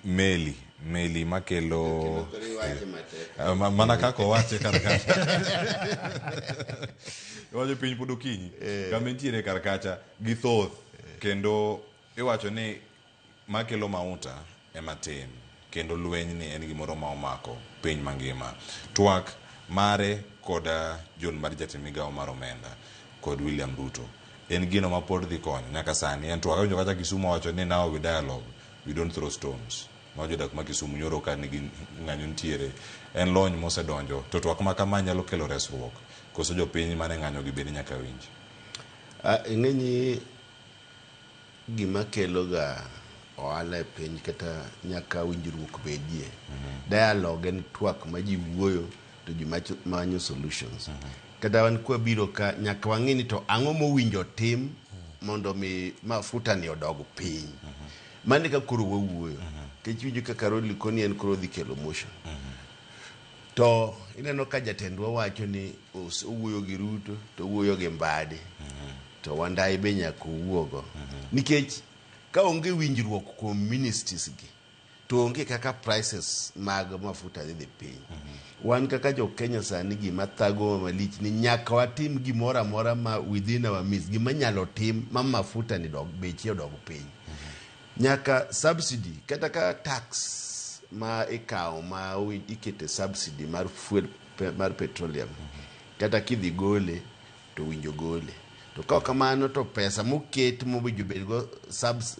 [SPEAKER 2] meli meli makelo Eh, mana kaka owache kar kacha iwacho piny pod okinyi kama entiere kar kacha gi thoth kendo iwacho ni makelo mauta ema tin kendo lweny ni en gimoro ma omako piny mangima. Twak mare kod John Mbadi jatend migawo mar omenda kod William Ruto en gino ma pod dhi konyo nyaka sani. En twak awinjo kacha Kisumu owacho ni now we dialogue we don't throw stones. Ma jodak ma Kisumu nyoro ka nigi ng'anyo nitiere en lony mosedonjo to twak ma kama nyalo kelo resruok koso jopiny mane ng'anyo gi bende nyaka winj.
[SPEAKER 1] Ing'eni gima kelo ga ohala e piny kata nyaka winjruok bedie. Dialogue en twak ma ji wuoyo to ji manyo solutions. Kata wan kwabiro ka nyaka wang'i ni to ang'o mowinjo tim mondo mi mafuta ni odog piny. Mano e kaka koro wawuoyo. Nikech iwinjo kaka Rodley koni en koro odhi kelo motion. To ineno ka jatendwa wacho ni owuoyo gi Ruto to owuoyo gi Mbadi. To Wandayi be nyaka owuogo. Nikech ka onge winjruok kuom ministries gi to onge kaka prices mag mafuta dhi dhi piny. Wan kaka jo Kenya sani gima thagowa malich ni nyaka watim gimoro amora ma within our means, gima nyalo tim ma mafuta ni dog, beche odog piny. Nyaka subsidy kata ka tax ma ikawo ma ikete subsidy mar fuel mar petroleum kata kidhi gole to winjo gole. To ka ok kamano to pesa moket mowinjo bedgo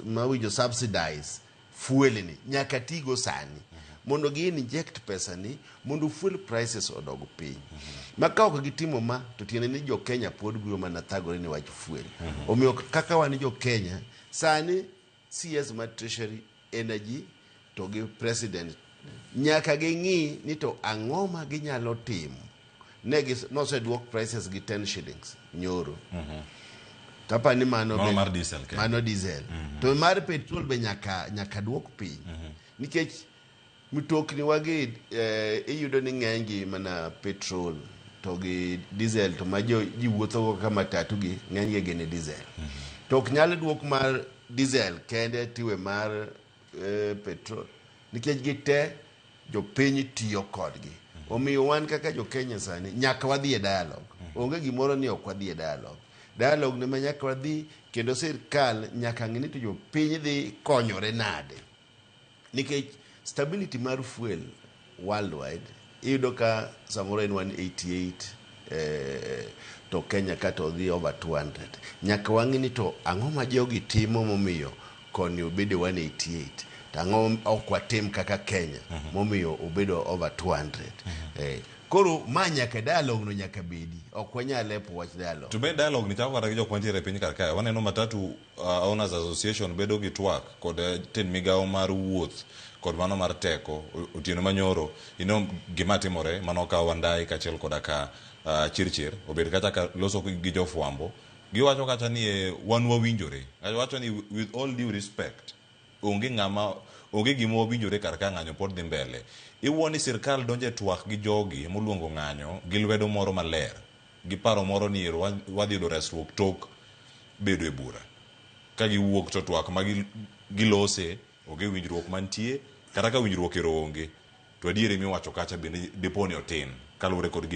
[SPEAKER 1] mowinjo subsidize fuel ni nyaka tigo sani mondo gi inject pesa ni mondo fuel prices odog piny. Ma ka ok gitimo ma to tiende ni jo Kenya pod biro mana thagore ni wach fuel. Omiyo kaka wan jo Kenya sani CS mar Treasury, Energy to gi President nyaka ging'i ni to ang'o ma ginyalo timo. Ne gi noseduok prices gi 10 shillings nyoro. To apani ni mano
[SPEAKER 2] Mano mar diesel kende.
[SPEAKER 1] Mano diesel. To mar petrol be nyaka nyaka duok piny. Nikech Mtokni wagi eh, iyudo ni ng'enygi mana petrol to gi diesel to ma jo ji wuothogo kaka matatu gi ng'enygi gin e diesel. To ok nyal duok mar diesel kende tiwe mar eh, petrol nikech gite jopiny tiyo kodgi. Omiyo wan kaka jo Kenya sani nyaka wadhi e dialogue. Onge gimoro ni ok wadhi e dialogue. Dialogue ne ma nyaka wadhi kendo sirkal nyaka ng'e ni to jopiny dhi konyore nade. Nikech stability mar fuel worldwide iyudo ka samoro en 188 eh, to Kenya ka to odhi over 200. Nyaka wang'i ni to ang'o ma jogi timo momiyo koni obedo 188 to ang'o ok watim kaka Kenya momiyo obedo over 200. Koro ma nyaka dialogue no nyaka bedi. Ok wanyal lepo wach dialogue.
[SPEAKER 2] To be dialogue ni chako kata gi jok mantiere e piny kar kae. Waneno Matatu Owners Association bedo gi twak kod tend migawo mar wuoth kod mano mar teko otieno manyoro. Ino gima timore mano ka Wandayi kaachiel koda ka Chirchir obed kacha ka loso gi jofwambo. Giwacho kacha ni eh, wan wawinjore. Giwacho ni with all due respect onge ng'ama onge gima wawinjore kar ka ng'anyo pod dhi mbele. Iwuo ni sirkal donjo e twak gi jogi moluongo ng'anyo gi lwedo moro maler, gi paro moro ni ero wadhi yudo resruok tok bedo e bura. Ka giwuok to twak ma gilose onge winjruok mantie, kata ka winjruok ero onge, to adieri miwacho kacha bende dipo ni otin kaluwore kod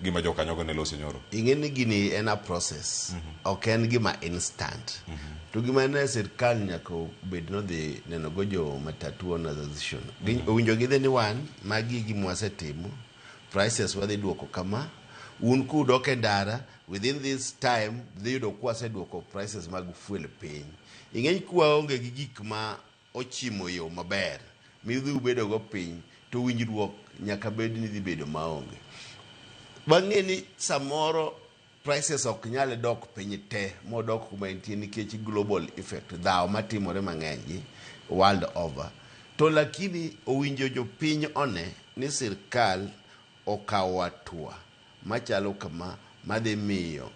[SPEAKER 2] gima jokanyogo ne lose nyoro.
[SPEAKER 1] Ing'e ni gini en a process, ok en gima instant. To gima ne sirkal nyaka obed nodhi neno go jo matatu owners association. Owinjo gidhi ni wan, magi e gima wasetimo, prices wadhi duoko kama, un kudok e ndara, within this time dhi yudo kwaseduoko prices mag fuel piny. Ing'eny kwaonge gi gik ma ochimo yo maber midhi ubedogo piny to winjruok nyaka bed ni dhi bedo maonge. Wang'e ni samoro prices ok nyal dok piny te modok kuma entie nikech global effect dhaw matimore mang'eny gi world over. To lakini owinjo jopiny one ni sirkal okawo hatua machalo kama madhi miyo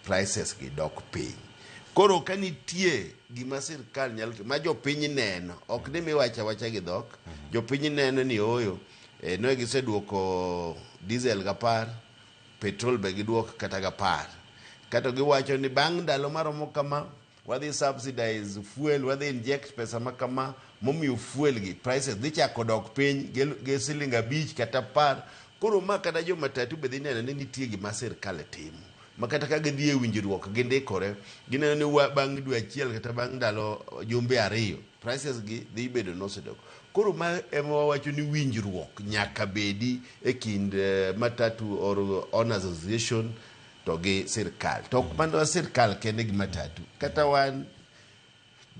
[SPEAKER 1] prices gi dok piny. Koro ka nitie gima sirkal nyalo timo ma jopiny neno, ok ni miwacho awacha gi dhok, jopiny neno ni ooyo, ne giseduoko diesel gapar, petrol be giduok kata gapar. Kato giwacho ni bang' ndalo maromo kama, wadhi subsidize fuel, wadhi inject pesa ma kama, momiyo fuel gi prices dhi chako dok piny gi siling 5 kata 10. Koro ma kata jo matatu be dhi neno ni nitie gima sirkal timo. Ma kata ka gidhi e winjruok gindikore, gineno ni bang' dwe achiel kata bang' ndalo jumbe 2, prices gi dhi bedo nosedok. Koro ma ema wawacho ni winjruok nyaka bedi e kind matatu or owners association to gi sirkal. To ok mana sirkal kende gi matatu. Kata wan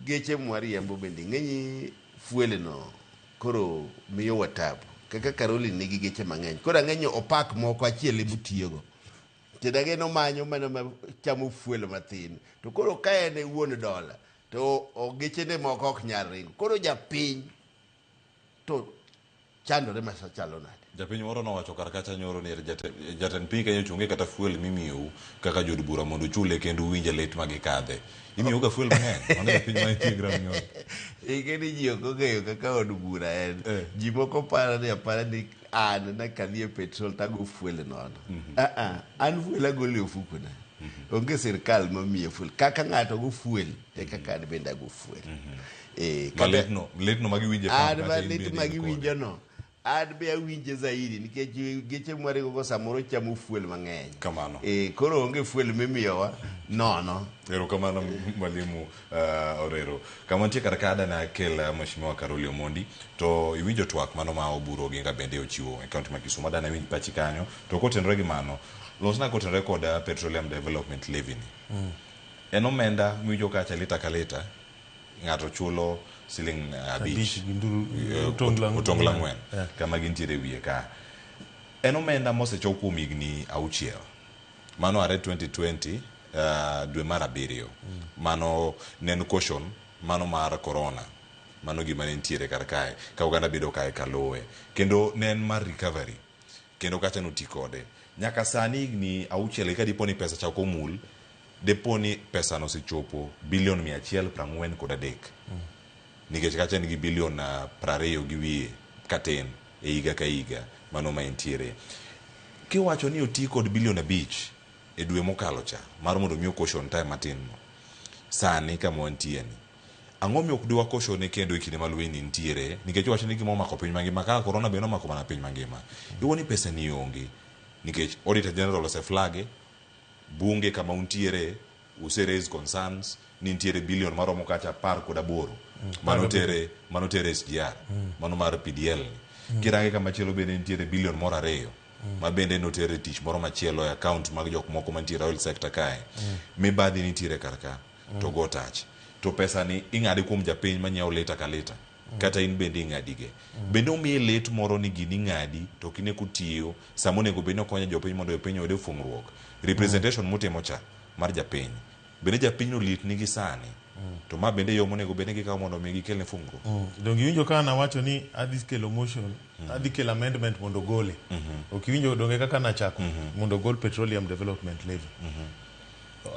[SPEAKER 1] geche mwariembo bende ng'eny fuel no koro miyowa tabu. Kaka Caroline nigi geche mang'eny. Koro ang'eny opak moko achiel emotiyogo. Kendo ang'e nomanyo mana ma chamo fuel mathin. To koro ka en e wuon dola, to gechene moko ok nyal ringo. Koro japiny to chandore machalo nade?
[SPEAKER 2] Japiny moro nowacho kar kacha nyoro ni jatend piny Kenya ochunge kata fuel mimiyou kaka jood bura mondo uchule kendo uwinje lit ma gikadhe. Imiyou ga fuel mang'eny? Mano japiny ma nitie ground nyoro.
[SPEAKER 1] Ing'e ni ji ok ong'eyo kaka od bura en. Ji moko paro ni apara ni an nakadhi e petrol tago fuel nono. An fuel agolo e ofukona. Onge sirkal mamiya fuel. Kaka ng'ato go fuel, e kaka an bende ago fuel.
[SPEAKER 2] Ma litno ma giwinjo e
[SPEAKER 1] An
[SPEAKER 2] pap
[SPEAKER 1] ma
[SPEAKER 2] kata in
[SPEAKER 1] lit
[SPEAKER 2] bende
[SPEAKER 1] ma
[SPEAKER 2] in kode.
[SPEAKER 1] giwinjo no. An be awinje zaidi nikech geche mwaringo go samoro chamo fuel mang'eny.
[SPEAKER 2] Kamano.
[SPEAKER 1] Koro onge fuel mimiyowa nono.
[SPEAKER 2] Erokamano mwalimu Orero. Kama nitie kar ka adana kel Mheshimiwa Caroli Omondi to iwinjo twak mano ma Oburu Oginga bende ochiwo e kaunti ma Kisumu. Adana winj pachi kanyo. To kotenore gi mano, losna kotenore kod Petroleum Development Levy ni. En omenda miwinjo kacha lita ka lita ng'ato chulo siling 5
[SPEAKER 3] 5 gi nduru, otongla
[SPEAKER 2] otongla 4 kama gintiere wiye ka. En omenda mosechok kuom higni 6. Mano are 2020 dwe mar 7. Mano ne en caution mano mar corona. Mano gima ne nitiere kar kae ka oganda bedo kae kaluwe. Kendo ne en mar recovery. Kendo kacha noti kode. Nyaka sani higni 6 ka dipo ni pesa cha ok omul, dipo ni pesa no osechopo bilion 143. Nikech kacha en gi bilion 20 gi wiye katin e higa ka higa mano ma entiere. Kiwacho ni oti kod bilion 5 e dwe mokalo cha mar mondo mi caution time matin no. Sani kama wantie ni ang'o mi ok dwa caution kendo e kinde ma lweny ni nitiere nikech iwacho ni gima omako piny mangima kaka corona bende omako mana piny mangima. Iwuo ni pesa ni onge nikech Auditor General ose flag bunge kama untiere use raise concerns ni nitiere bilion maromo kacha 18 mano tere SGR mano mar PDL ni. Kirange kama chielo bende nitiere bilion moro 2 ma bende notere tich moro machielo e account mag jok moko mantiere oil sector kae. Mibadhi nitiere kar ka to go tach. To pesa ni ing'ade kuom japiny manyiewo lita ka lita. Kata in bende ing'adige. Bende omiyi lit moro ni gini ing'adi to ok ine kotiyo sama onego bed ni okonyo jopiny mondo jopiny oyud fungruok. Representation mutimo cha mar japiny. Bende japiny no litni gi sani. To ma bende yo monego bed ni gikawo mondo mi gikelne fungruok.
[SPEAKER 3] Donge iwinjo ka nawacho ni adhi kelo motion, adhi kelo amendment mondo ogole. Ok iwinjo donge kaka nachako mondo ogol petroleum development levy.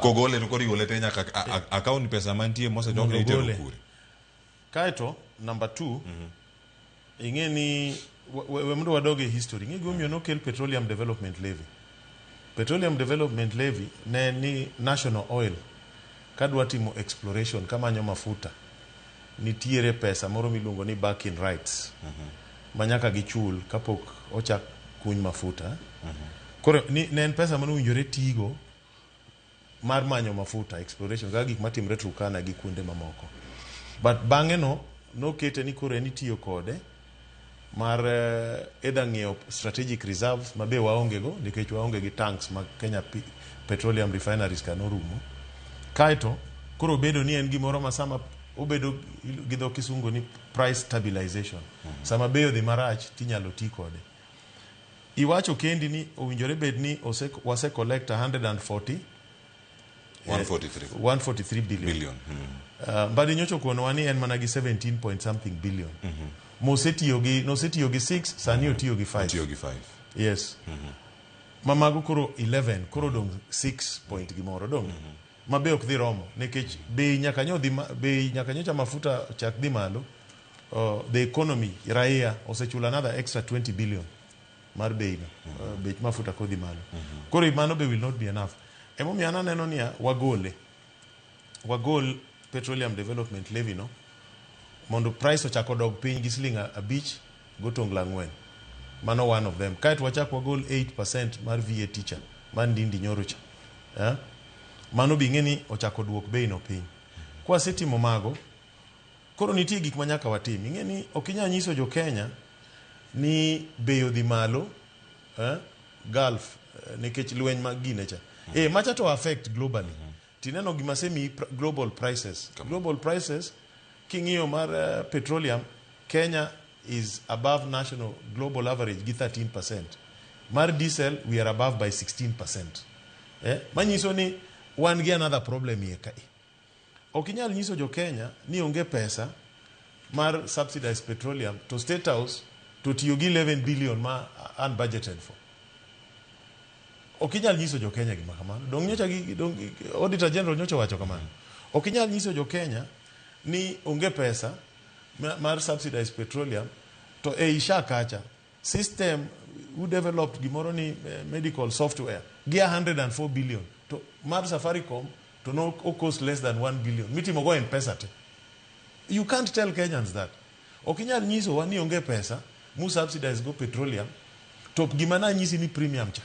[SPEAKER 2] Kogole to koro igole te nyaka account pesa mantie mosechok
[SPEAKER 3] Mondo
[SPEAKER 2] ni itero
[SPEAKER 3] ogole.
[SPEAKER 2] kure.
[SPEAKER 3] Kaeto number 2 ing'e ni we we mondo wadog e history. Ing'e gimomiyo nokel petroleum development levy. Petroleum development levy ne ni national oil kadwa timo exploration kamanyo mafuta nitiere pesa moro miluongo ni back-in rights ma nyaka gichul kapok ochak kuny mafuta. Koro ni, ne en pesa manowinjore tigo mar manyo mafuta exploration kaka gik matimre Turkana gi kuonde mamoko. But bang'e no nokete ni koro en itiyo kode mar either ng'iewo strategic reserves ma be waonge go nikech waonge gi tanks mag Kenya Petroleum Refineries ka norumo. Kaeto koro obedo ni en gimoro ma sama obedo gi dho kisungu ni price stabilization. Sama bei odhi marach tinyalo ti kode. Iwacho kendi ni owinjore bed ni ose, wase collect 140
[SPEAKER 2] 143.
[SPEAKER 3] 143 billion.
[SPEAKER 2] Billion.
[SPEAKER 3] Mbadi nyocha okonowa ni en mana gi 17 point something billion. Mosetiyo gi nosetiyo gi 6 sani otiyo gi 5.
[SPEAKER 2] Otiyo gi 5.
[SPEAKER 3] Yes. Ma mago koro 11 koro dong 6 point gimoro dong. Ma be ok dhi romo nikech bei nyaka nyo dhi bei nyaka nyocha mafuta chak dhi malo. The economy raia osechulo another extra 20 billion mar bei no. Bech mafuta kodhi malo. Koro mano be will not be enough. Emomiyo an aneno niya wagole. Wagol petroleum development levy no mondo price ochak odog piny gi siling 5 gotongla 4. Mano one of them. Kaeto wachak wagol 8% mar VAT cha mar Ndindi Nyoro cha. Mano be ing'e ni ochako duok bei no piny. Kwasetimo mago, koro nitie gik ma nyaka watim. Ing'e ni ok inyal nyiso jo Kenya ni bei odhi malo Gulf nikech lweny mag gine cha. Macha to affect globally. Tineno gima semi global prices. Global prices king'iyo mar petroleum, Kenya is above national global average gi 13%. Mar diesel we are above by 16%. Manyiso ni wan gi another problem iye kae. Ok inyal nyiso jo Kenya ni onge pesa mar subsidized petroleum to State House to tiyo gi 11 billion ma unbudgeted for. Ok inyal nyiso jo Kenya gima kamano. Dong nyocha gi dong Auditor General nyocha wacho kamano. Ok inyal nyiso jo Kenya ni onge pesa mar subsidized petroleum to ei SHA kacha system who developed gimoro ni medical software gi 104 billion to mar Safaricom to no cost less than 1 billion mitimo go M-Pesa te. You can't tell Kenyans that. Ok inyal nyiso wa ni onge pesa mu subsidize go petroleum to gima nanyisi ni premium cha.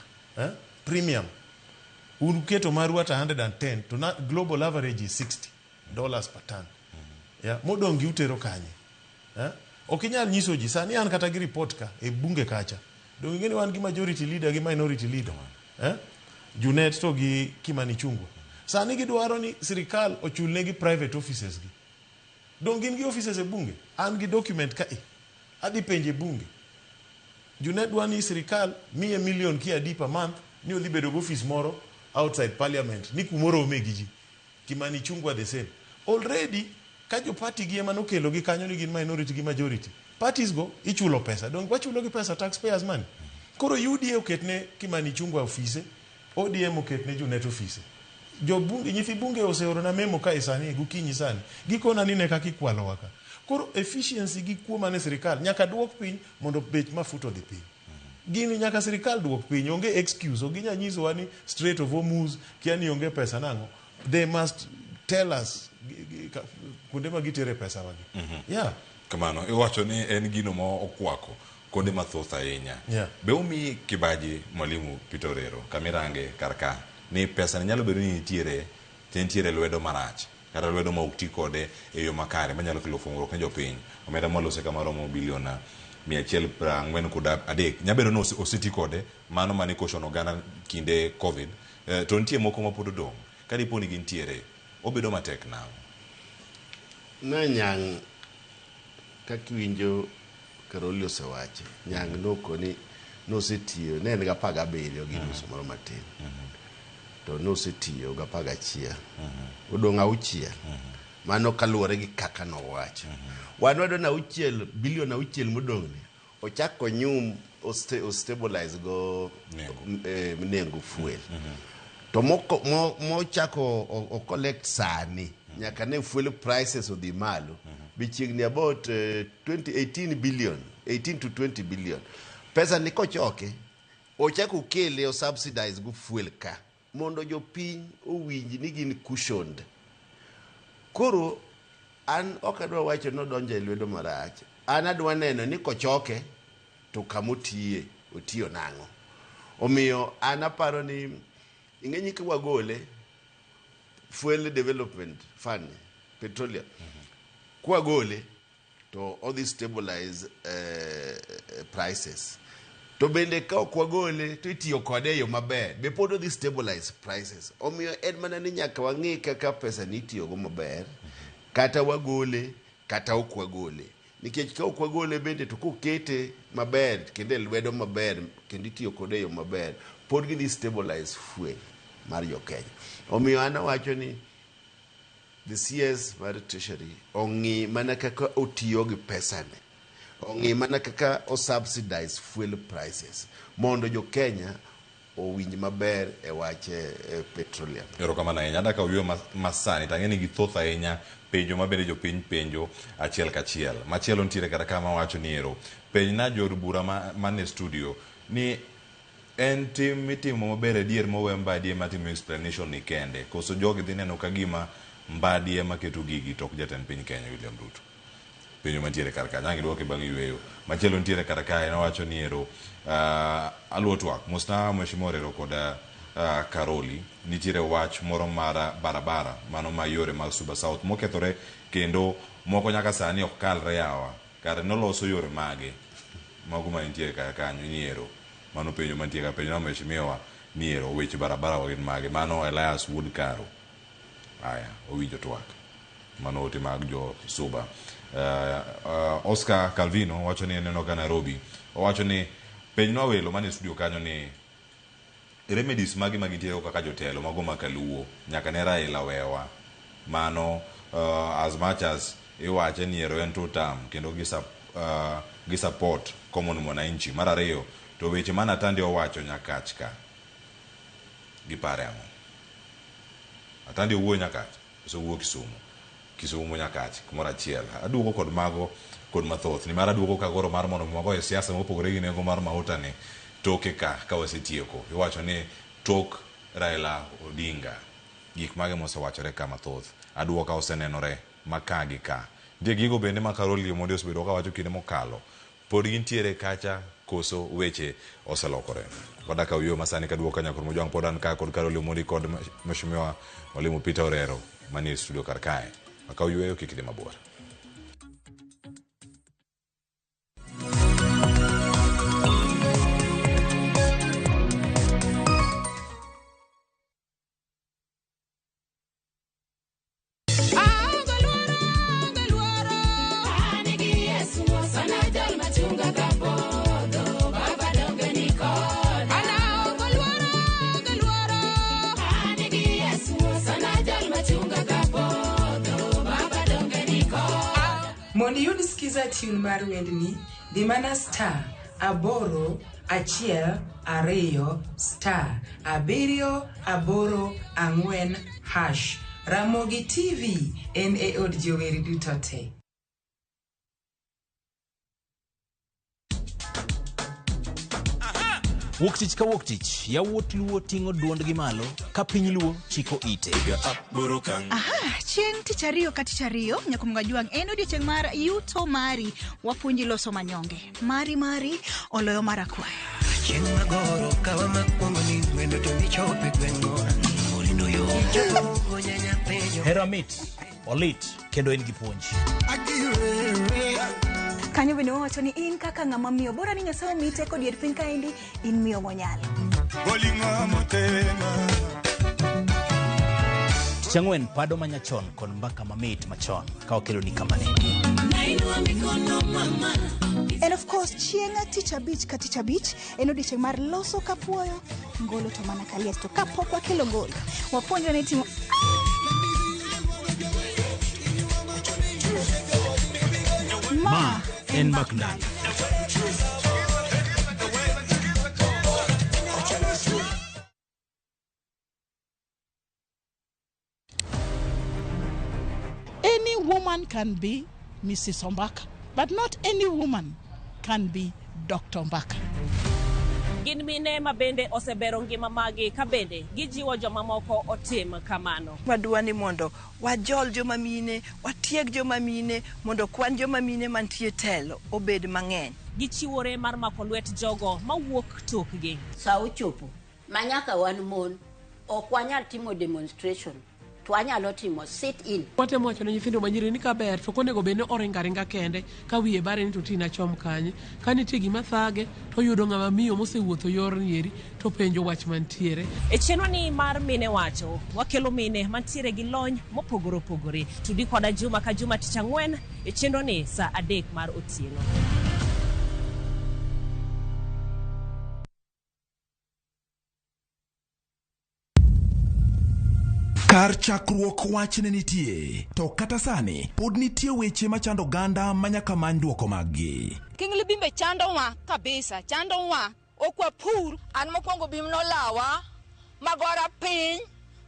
[SPEAKER 3] Premium. Un keto maru at 110 to na global average is $60 per ton. Yeah, modong' gi utero kanye. Ok inyal nyiso ji sani an kata gi report ka e bunge kacha. Dong' ing'e ni wan gi majority leader gi minority leader. Junet to gi Kimani Ichung'wah. Sani gidwaro ni sirikal ochulnegi private offices gi. Dong' gin gi offices e bunge. An gi document ka e. Adhi penje bunge. Junet dwa ni sirikal miye million ki adi per month ni odhi bedo gi office moro outside parliament ni kumoro ome gi ji. Kimani Ichung'wah the same. Already ka jo party gi ema nokelo gi kanyo ni gin minority gi majority. Parties go ichulo pesa. Dong wachulo gi pesa taxpayers money. Koro UDA oketne Kimani Ichung'wah ofise, ODM oketne Junet ofise. Jo bunge, nyithi bunge oseorona memo kae sani gokinyi sani. Gikona ni ne kaka ikwalowa ka. Koro efficiency gi kuo mane sirikal nyaka duok piny mondo bech mafuta odhi piny. Gini nyaka sirikal duok piny, onge excuse, ok ginyal nyisowa ni Strait of Hormuz kia ni onge pesa nang'o. They must tell us kuonde ma gitere pesa wagi. Yeah.
[SPEAKER 2] Kamano, iwacho ni en gino ma okwako kuonde mathoth ahinya. Be omiyi kibaji Mwalimu Peter Orero kamirange kar ka ni pesa ni nyalo bedo ni nitiere to nitiere lwedo marach kata lwedo ma ok ti kode e yo makare manyalo kelo fungruok ne jopiny. Omenda mwalose kama romo bilion 143 nyalo bedo ni oseti kode mano mane caution oganda kinde Covid to nitie moko ma pod odong'. Ka dipo ni gintiere obedo matek nang'o?
[SPEAKER 1] Na nyang' kaka iwinjo Karoli osewacho, Nyang' nokoni nosetiyo, ne en gi 17 gi nus moro matin. To nosetiyo gi 11. Odong' 6. Mano kaluwore gi kaka nowacho. Wan wadwa ni 6, bilion 6 modong' ni, ochak onyum o stabilize go nengo fuel. To mochako o collect sani, nyaka ne fuel prices odhi malo, be chiegni about 20, 18 billion, 18 to 20 billion. Pesa ni kochoke, ochako okele o subsidize go fuel ka, mondo jopiny owinj ni gin cushioned. Koro an ok adwa wacho ni odonjo e lwedo marach. An adwa neno ni kochoke to kamotiye otiyo nang'o. Omiyo an aparo ni ing'e ni kwagole fuel development fund petroleum kwagole to odhi stabilize prices. To bende ka ok wagole to itiyo kode e yo maber, be pod odhi stabilize prices. Omiyo en mana ni nyaka wang'i kaka pesa ni itiyogo maber, kata wagole kata ok wagole. Nikech ka ok wagole bende to kokete maber kendo e lwedo maber kendo itiyo kode e yo maber, pod gidhi stabilize fuel mar jo Kenya. Omiyo an awacho ni the CS mar Treasury ong'i mana kaka otiyo gi pesane, ong'i mana kaka o subsidize fuel prices mondo jo Kenya owinj maber e wach petroleum.
[SPEAKER 2] Erokamano ahinya. Adwa kawo yueyo masani to ang'e ni githoth ahinya penjo ma bende jopiny penjo achiel kachiel. Machielo nitiere kata kama wacho ni ero. Penjna jood bura man e studio ni en tim mitimo maber adier mowe Mbadi ema timo explanation ni kende. Koso jogi dhi neno ka gima Mbadi ema keto gigi to ok jatend piny Kenya William Ruto. Penjo mantiere kar kanyo, ang' idwoke bang' yueyo. Machielo nitiere kar kae nowacho ni ero aluwo twak. Mosna Mheshimiwa Orero kod Karoli. Nitiere wach moro mar barabara mano ma yore mag Suba South mokethore kendo moko nyaka sani ok kalre yawa. Kare noloso yore mage mago manitiere kar kanyo ni ero. Mano penjo mantie ka penjo na Mheshimiwa ni ero weche barabara wa gin mage. Mano Elias Wuod Karo. Aya, owinjo twak. Mano ote mag jo Suba. Oscar Calvino wacho ni aneno ka Nairobi. Owacho ni penjnwa welo manie studio kanyo ni remedies magi ma gintiere kaka jotelo mago ma kaluo nyaka ne Raila wewa. Mano as much as iwache ni ero en two term kendo gi support common mwananchi. Mar ariyo to weche mane Atandi owacho Nyakach ka gipare ang'o? Atandi owuoyo Nyakach koso owuoyo Kisumu? Kisumu Nyakach kumoro achiel. Aduogo kod mago kod mathoth. Nimar aduogo ka koro mar mondo wagoye siasa mopogore gi nengo mar mauta ni toke ka wasetieko. Iwacho ni tok Raila Odinga gik mage mosewachore ka mathoth. Aduoka osenenore ma ka gi ka. Nitie gigo bende ma Karoli Omondi osebedo kawacho kinde mokalo. Pod gintiere kacha koso weche oselokore. Wadak e masani kaduogo ka Nyakor Mojwang' pod an ka kod Karoli Omondi kod Mheshimiwa Mwalimu Peter Orero manie studio kar kae. Akaw yueyo kik idhi mabor.
[SPEAKER 17] Mondo iyud skiza tune mar wendni, dhi mana star 8 1 2 star 7 8 4 hash. Ramogi TV en e od jower duto te.
[SPEAKER 18] Wuok tich ka wuok tich, yawuot Luo ting'o duondgi malo ka piny Luo chiko ite.
[SPEAKER 19] Aha, chieng' tich ariyo ka tich ariyo, Nyakumga Jwang' en odiechieng' mar yuto mari. Wapuonji loso manyonge. Mari mari oloyo mar akwaya.
[SPEAKER 20] Chieng' magoro kawa makwongo ni wendo to michope gweng'wa. Orindo yo.
[SPEAKER 18] Hera mit, olit, kendo en gi puonj.
[SPEAKER 19] Kanyo bende wawacho ni in kaka ng'ama miyo, bora ni Nyasaye omiyi teko dier piny kaendi, in miyo monyalo.
[SPEAKER 18] Tich ang'wen pado manyachon kod mbaka mamit machon ka wakeloni kamane.
[SPEAKER 19] And of course, chieng' tich abich ka tich abich en odiechieng' mar loso kapuoyo, ngolo to mana kaliet. To kapok wakelo ngolo, wapuonjre ni timo
[SPEAKER 18] Ma en Mbak Ndalo.
[SPEAKER 21] Any woman can be Mrs. Ombaka, but not any woman can be Dr. Ombaka.
[SPEAKER 22] Gin mine ma bende osebero ngima magi ka bende gijiwo jomamoko otim kamano.
[SPEAKER 23] Wadwa ni mondo wajol joma mine, watieg joma mine mondo kwan joma mine mantie telo obed mang'eny.
[SPEAKER 22] Gichiwore mar mako lwet jogo mawuok tokgi.
[SPEAKER 24] Sa ochopo ma nyaka wan mon ok wanyal timo demonstration to wanyalo timo sit in.
[SPEAKER 25] Watemo wacho ne nyithindo manyiri ni kaber to ok onego bed ni oringo aringa kende ka wiye bare ni to ti nachom kanye. Ka nitie gima thage to oyudo ng'ama miyo mosewuotho yorni eri to penjo wach mantiere.
[SPEAKER 22] E chenroni mar Mine Wacho, wakelo mine mantiere gi lony mopogore opogore. Tudi koda juma ka juma tich ang'wen e chenroni sa 3 mar otieno.
[SPEAKER 26] Kar chakruok wach ne nitie, to kata sani pod nitie weche machando oganda ma nyaka many dwoko maggi.
[SPEAKER 27] King Libimbe chandowa kabisa, chandowa. Ok wapur.
[SPEAKER 28] An mokwongo bim nolawa, magora piny,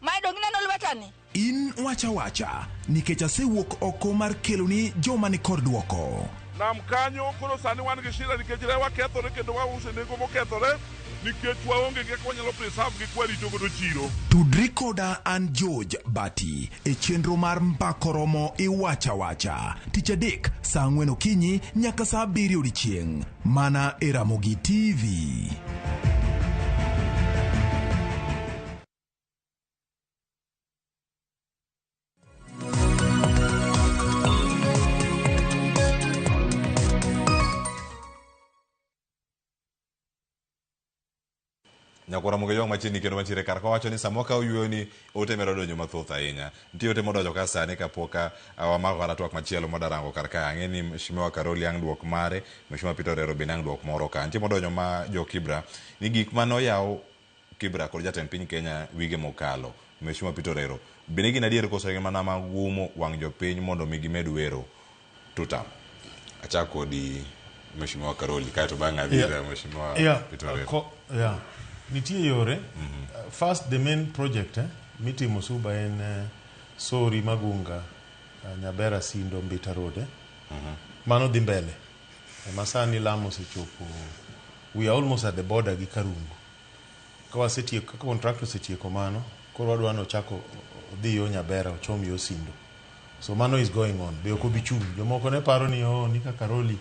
[SPEAKER 28] ma dong ineno lwetani.
[SPEAKER 26] In wacha wacha, nikech asewuok oko mar keloni joma ni kod dwoko.
[SPEAKER 29] Nam kanyo koro sani wan gi shida nikech rewa kethore kendo wauso e nengo mokethore nikech waonge gi kaka wanyalo preserve gi kwarito godo chiro.
[SPEAKER 26] Tudri koda an George Bati e chenro mar Mbako Romo Iwacha Wacha tich adek saa 4 okinyi nyaka saa 7 odiechieng' mana e Ramogi TV.
[SPEAKER 2] Nyakwara Muge Jwang' machiegni kendo mantiere kar ka wacho ni sama wakawo yueyo ni ote medo donjo mathoth ahinya. Nitie ote modonjo ka sani kapok wamako kata twak machielo mwadarango kar ka. Ang'e ni Mheshimiwa Karoli ang' duok mare, Mheshimiwa Peter Orero bende ang' duok moro ka. Nitie modonjo ma jo Kibra ni gik mane oyaw Kibra kod jatend piny Kenya wige mokalo, Mheshimiwa Peter Orero, bende gin adier koso gin mana mag umo wang' jopiny mondo mi gimed wero tutam? Achak kodi Mheshimiwa Karoli kaeto bang'e adhi ir Mheshimiwa Peter Orero.
[SPEAKER 3] Yeah. Nitie yore. First the main project mitimo Suba en Sori Magunga Nyabera Sindo Mbita Road. Mano dhi mbele. Ema sani lam osechopo. We are almost at the border gi Karungu. Ka wasetieko, ka contractor osetieko mano, koro wadwa ni ochako odhi yo Nyabera ochom yo Sindo. So mano is going on. Be ok obi chung'. Jomoko ne paro ni oh, ni ka Karoli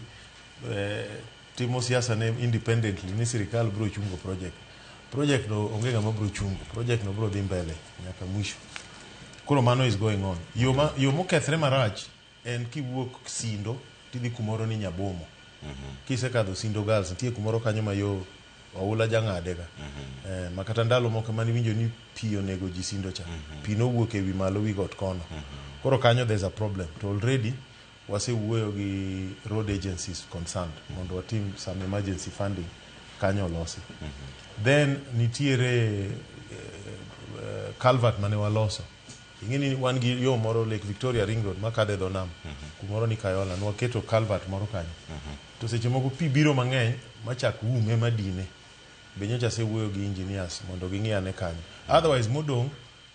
[SPEAKER 3] timo siasa ne independently ni sirikal biro chungo project. Project no onge ng'ama biro chungo. Project no biro dhi mbele nyaka mwisho. Koro mano is going on. Yo ma yo mokethre marach en kiwuok Sindo tidhi kumoro ni Nyabomo. Kisekadho Sindo Girls nitie kumoro kanyo ma yo oula jang'ade ga. Ma kata ndalo moko mane iwinjo ni pi onego ji Sindo cha. Pi nowuok ewi malo wi got kono. Koro kanyo there's a problem. To already wasewuoyo gi road agencies concerned mondo watim some emergency funding kanyo olosi. Then nitiere culvert mane waloso. Ing'e ni wan gi yo moro Lake Victoria Ring Road makadho e dho nam. Kumoro ni Kayola. Nwaketo culvert moro kanyo. To seche moko pi biro mang'eny machak ume madine. Be nyocha asewuoyo gi engineers mondo ging'i ane kanyo. Otherwise modong'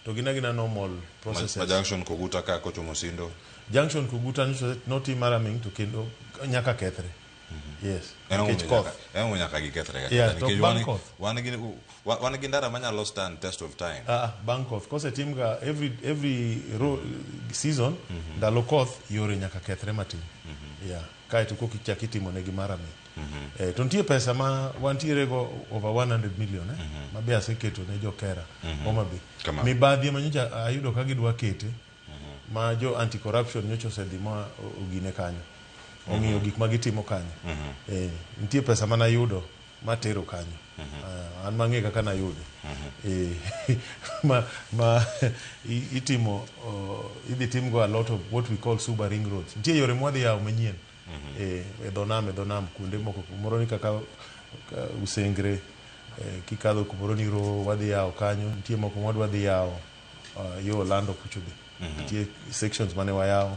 [SPEAKER 3] to gin agina normal processes.
[SPEAKER 2] Ma junction Koguta ka kochomo Sindo.
[SPEAKER 3] Junction Koguta nyocha notim maraming to kendo nyaka kethre. Yes.
[SPEAKER 2] En ang'o
[SPEAKER 3] Nikech
[SPEAKER 2] momiyo
[SPEAKER 3] koth.
[SPEAKER 2] nyaka- en ang'o nyaka gikethre ga
[SPEAKER 3] Yeah,
[SPEAKER 2] kata
[SPEAKER 3] to
[SPEAKER 2] nikech
[SPEAKER 3] bang'
[SPEAKER 2] wan-
[SPEAKER 3] koth.
[SPEAKER 2] wan gi ndara manyalo stand test of time.
[SPEAKER 3] Bang' koth. Kosetim ga every season, ndalo koth yore nyaka kethre matin. Yeah. Kaeto koka ichak itimo negi maraming. To nitie pesa ma wantiere go over 100 million ma be aseketo ne jo Kera Homa Bay.
[SPEAKER 2] Kamano.
[SPEAKER 3] Mibadhi ema nyocha ayudo ka gidwa kete ma jo anti corruption nyocha osedhi ma ogine kanyo. Ong'iyo gik ma gitimo kanyo. Nitie pesa mana ayudo Matero kanyo. Ah, an mang'e kaka nayude. Eh, ma ma itimo idhi timgo a lot of what we call suba ring roads. Nitie yore mwadhi yawo manyien. Eh, e dho nam e dho nam kuonde moko kumoro ni kaka ka Usengre eh, kikadho kumoro ni Ro wadhi yawo kanyo nitie moko mwadwa dhi yawo yo Olando kucho be. Nitie sections mane wayawo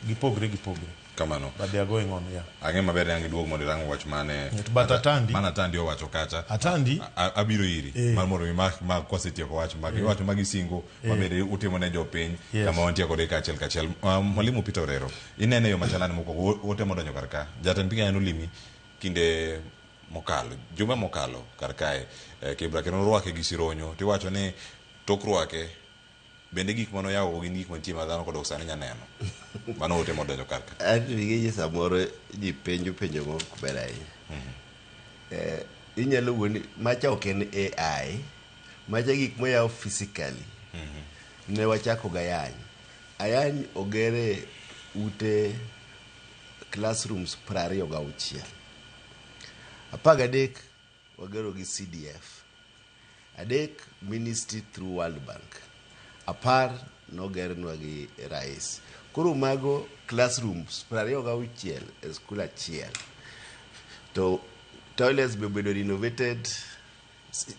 [SPEAKER 3] gipogre gipogre.
[SPEAKER 2] Kamano.
[SPEAKER 3] But they are going on, yeah.
[SPEAKER 2] Ang'e maber ni ang' iduog mondo irang wach mane
[SPEAKER 3] But Atandi-
[SPEAKER 2] mane Atandi owacho kacha.
[SPEAKER 3] Atandi-
[SPEAKER 2] Abiro iri
[SPEAKER 3] Eh.
[SPEAKER 2] mar mondo mi mak mak kwasetieko wach mag
[SPEAKER 3] Eh.
[SPEAKER 2] iwacho magi singo
[SPEAKER 3] Eh.
[SPEAKER 2] ma bende utimo ne jopiny
[SPEAKER 3] Yes.
[SPEAKER 2] kama wantie kode kaachiel kachiel. Mwalimu Peter Orero, inene yo machalane mokwongo ote modonjo kar ka. Jatend piny Kenya nolimi kinde mokalo, jumbe mokalo kar kae eh, Kibra kendo norwake gi sironyo tiwacho ni tok rwake bende gik mane oyawogo gin gik mantie ma dhano kodok sani nya neno. Mano ote modonjo kar ka.
[SPEAKER 1] Anto ing'e samoro ji penjo penjo mok ber ahinya. Eh, inyalo wuondi macha ok en AI, macha gik moyaw physically. Ne wachako gi ayany. Ayany ogere ute classrooms 26. 13 wagero gi CDF. 3 ministry through World Bank. 10 nogernwa gi rais. Koro mago classrooms 26 e skul achiel. To toilets be obedo renovated,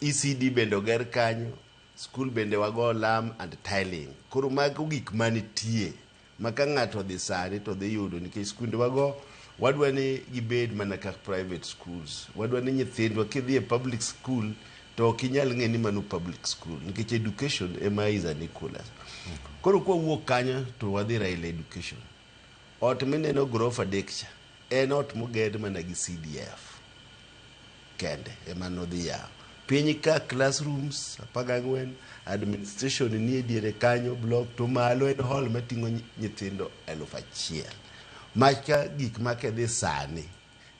[SPEAKER 1] ECD bende oger kanyo, skul bende wago lam and tiling. Koro mago gik manitie ma ka ng'ato odhi sani to dhi yudo nikech skunde wago wadwa ni gibed mana kaka private schools. Wadwa ni nyithindwa kidhi e public school to ok inyal ng'e ni mano public school nikech education ema is an equalizer. Koro kwawuok kanyo to wadhi Raila education. Ot mineno gorofa 3 cha en ot moger mana gi CDF kende ema nodhi yawo. Piny ka classrooms 14, administration nie diere kanyo block to malo en hall mating'o nyithindo 1000. Maka gik makedhi sani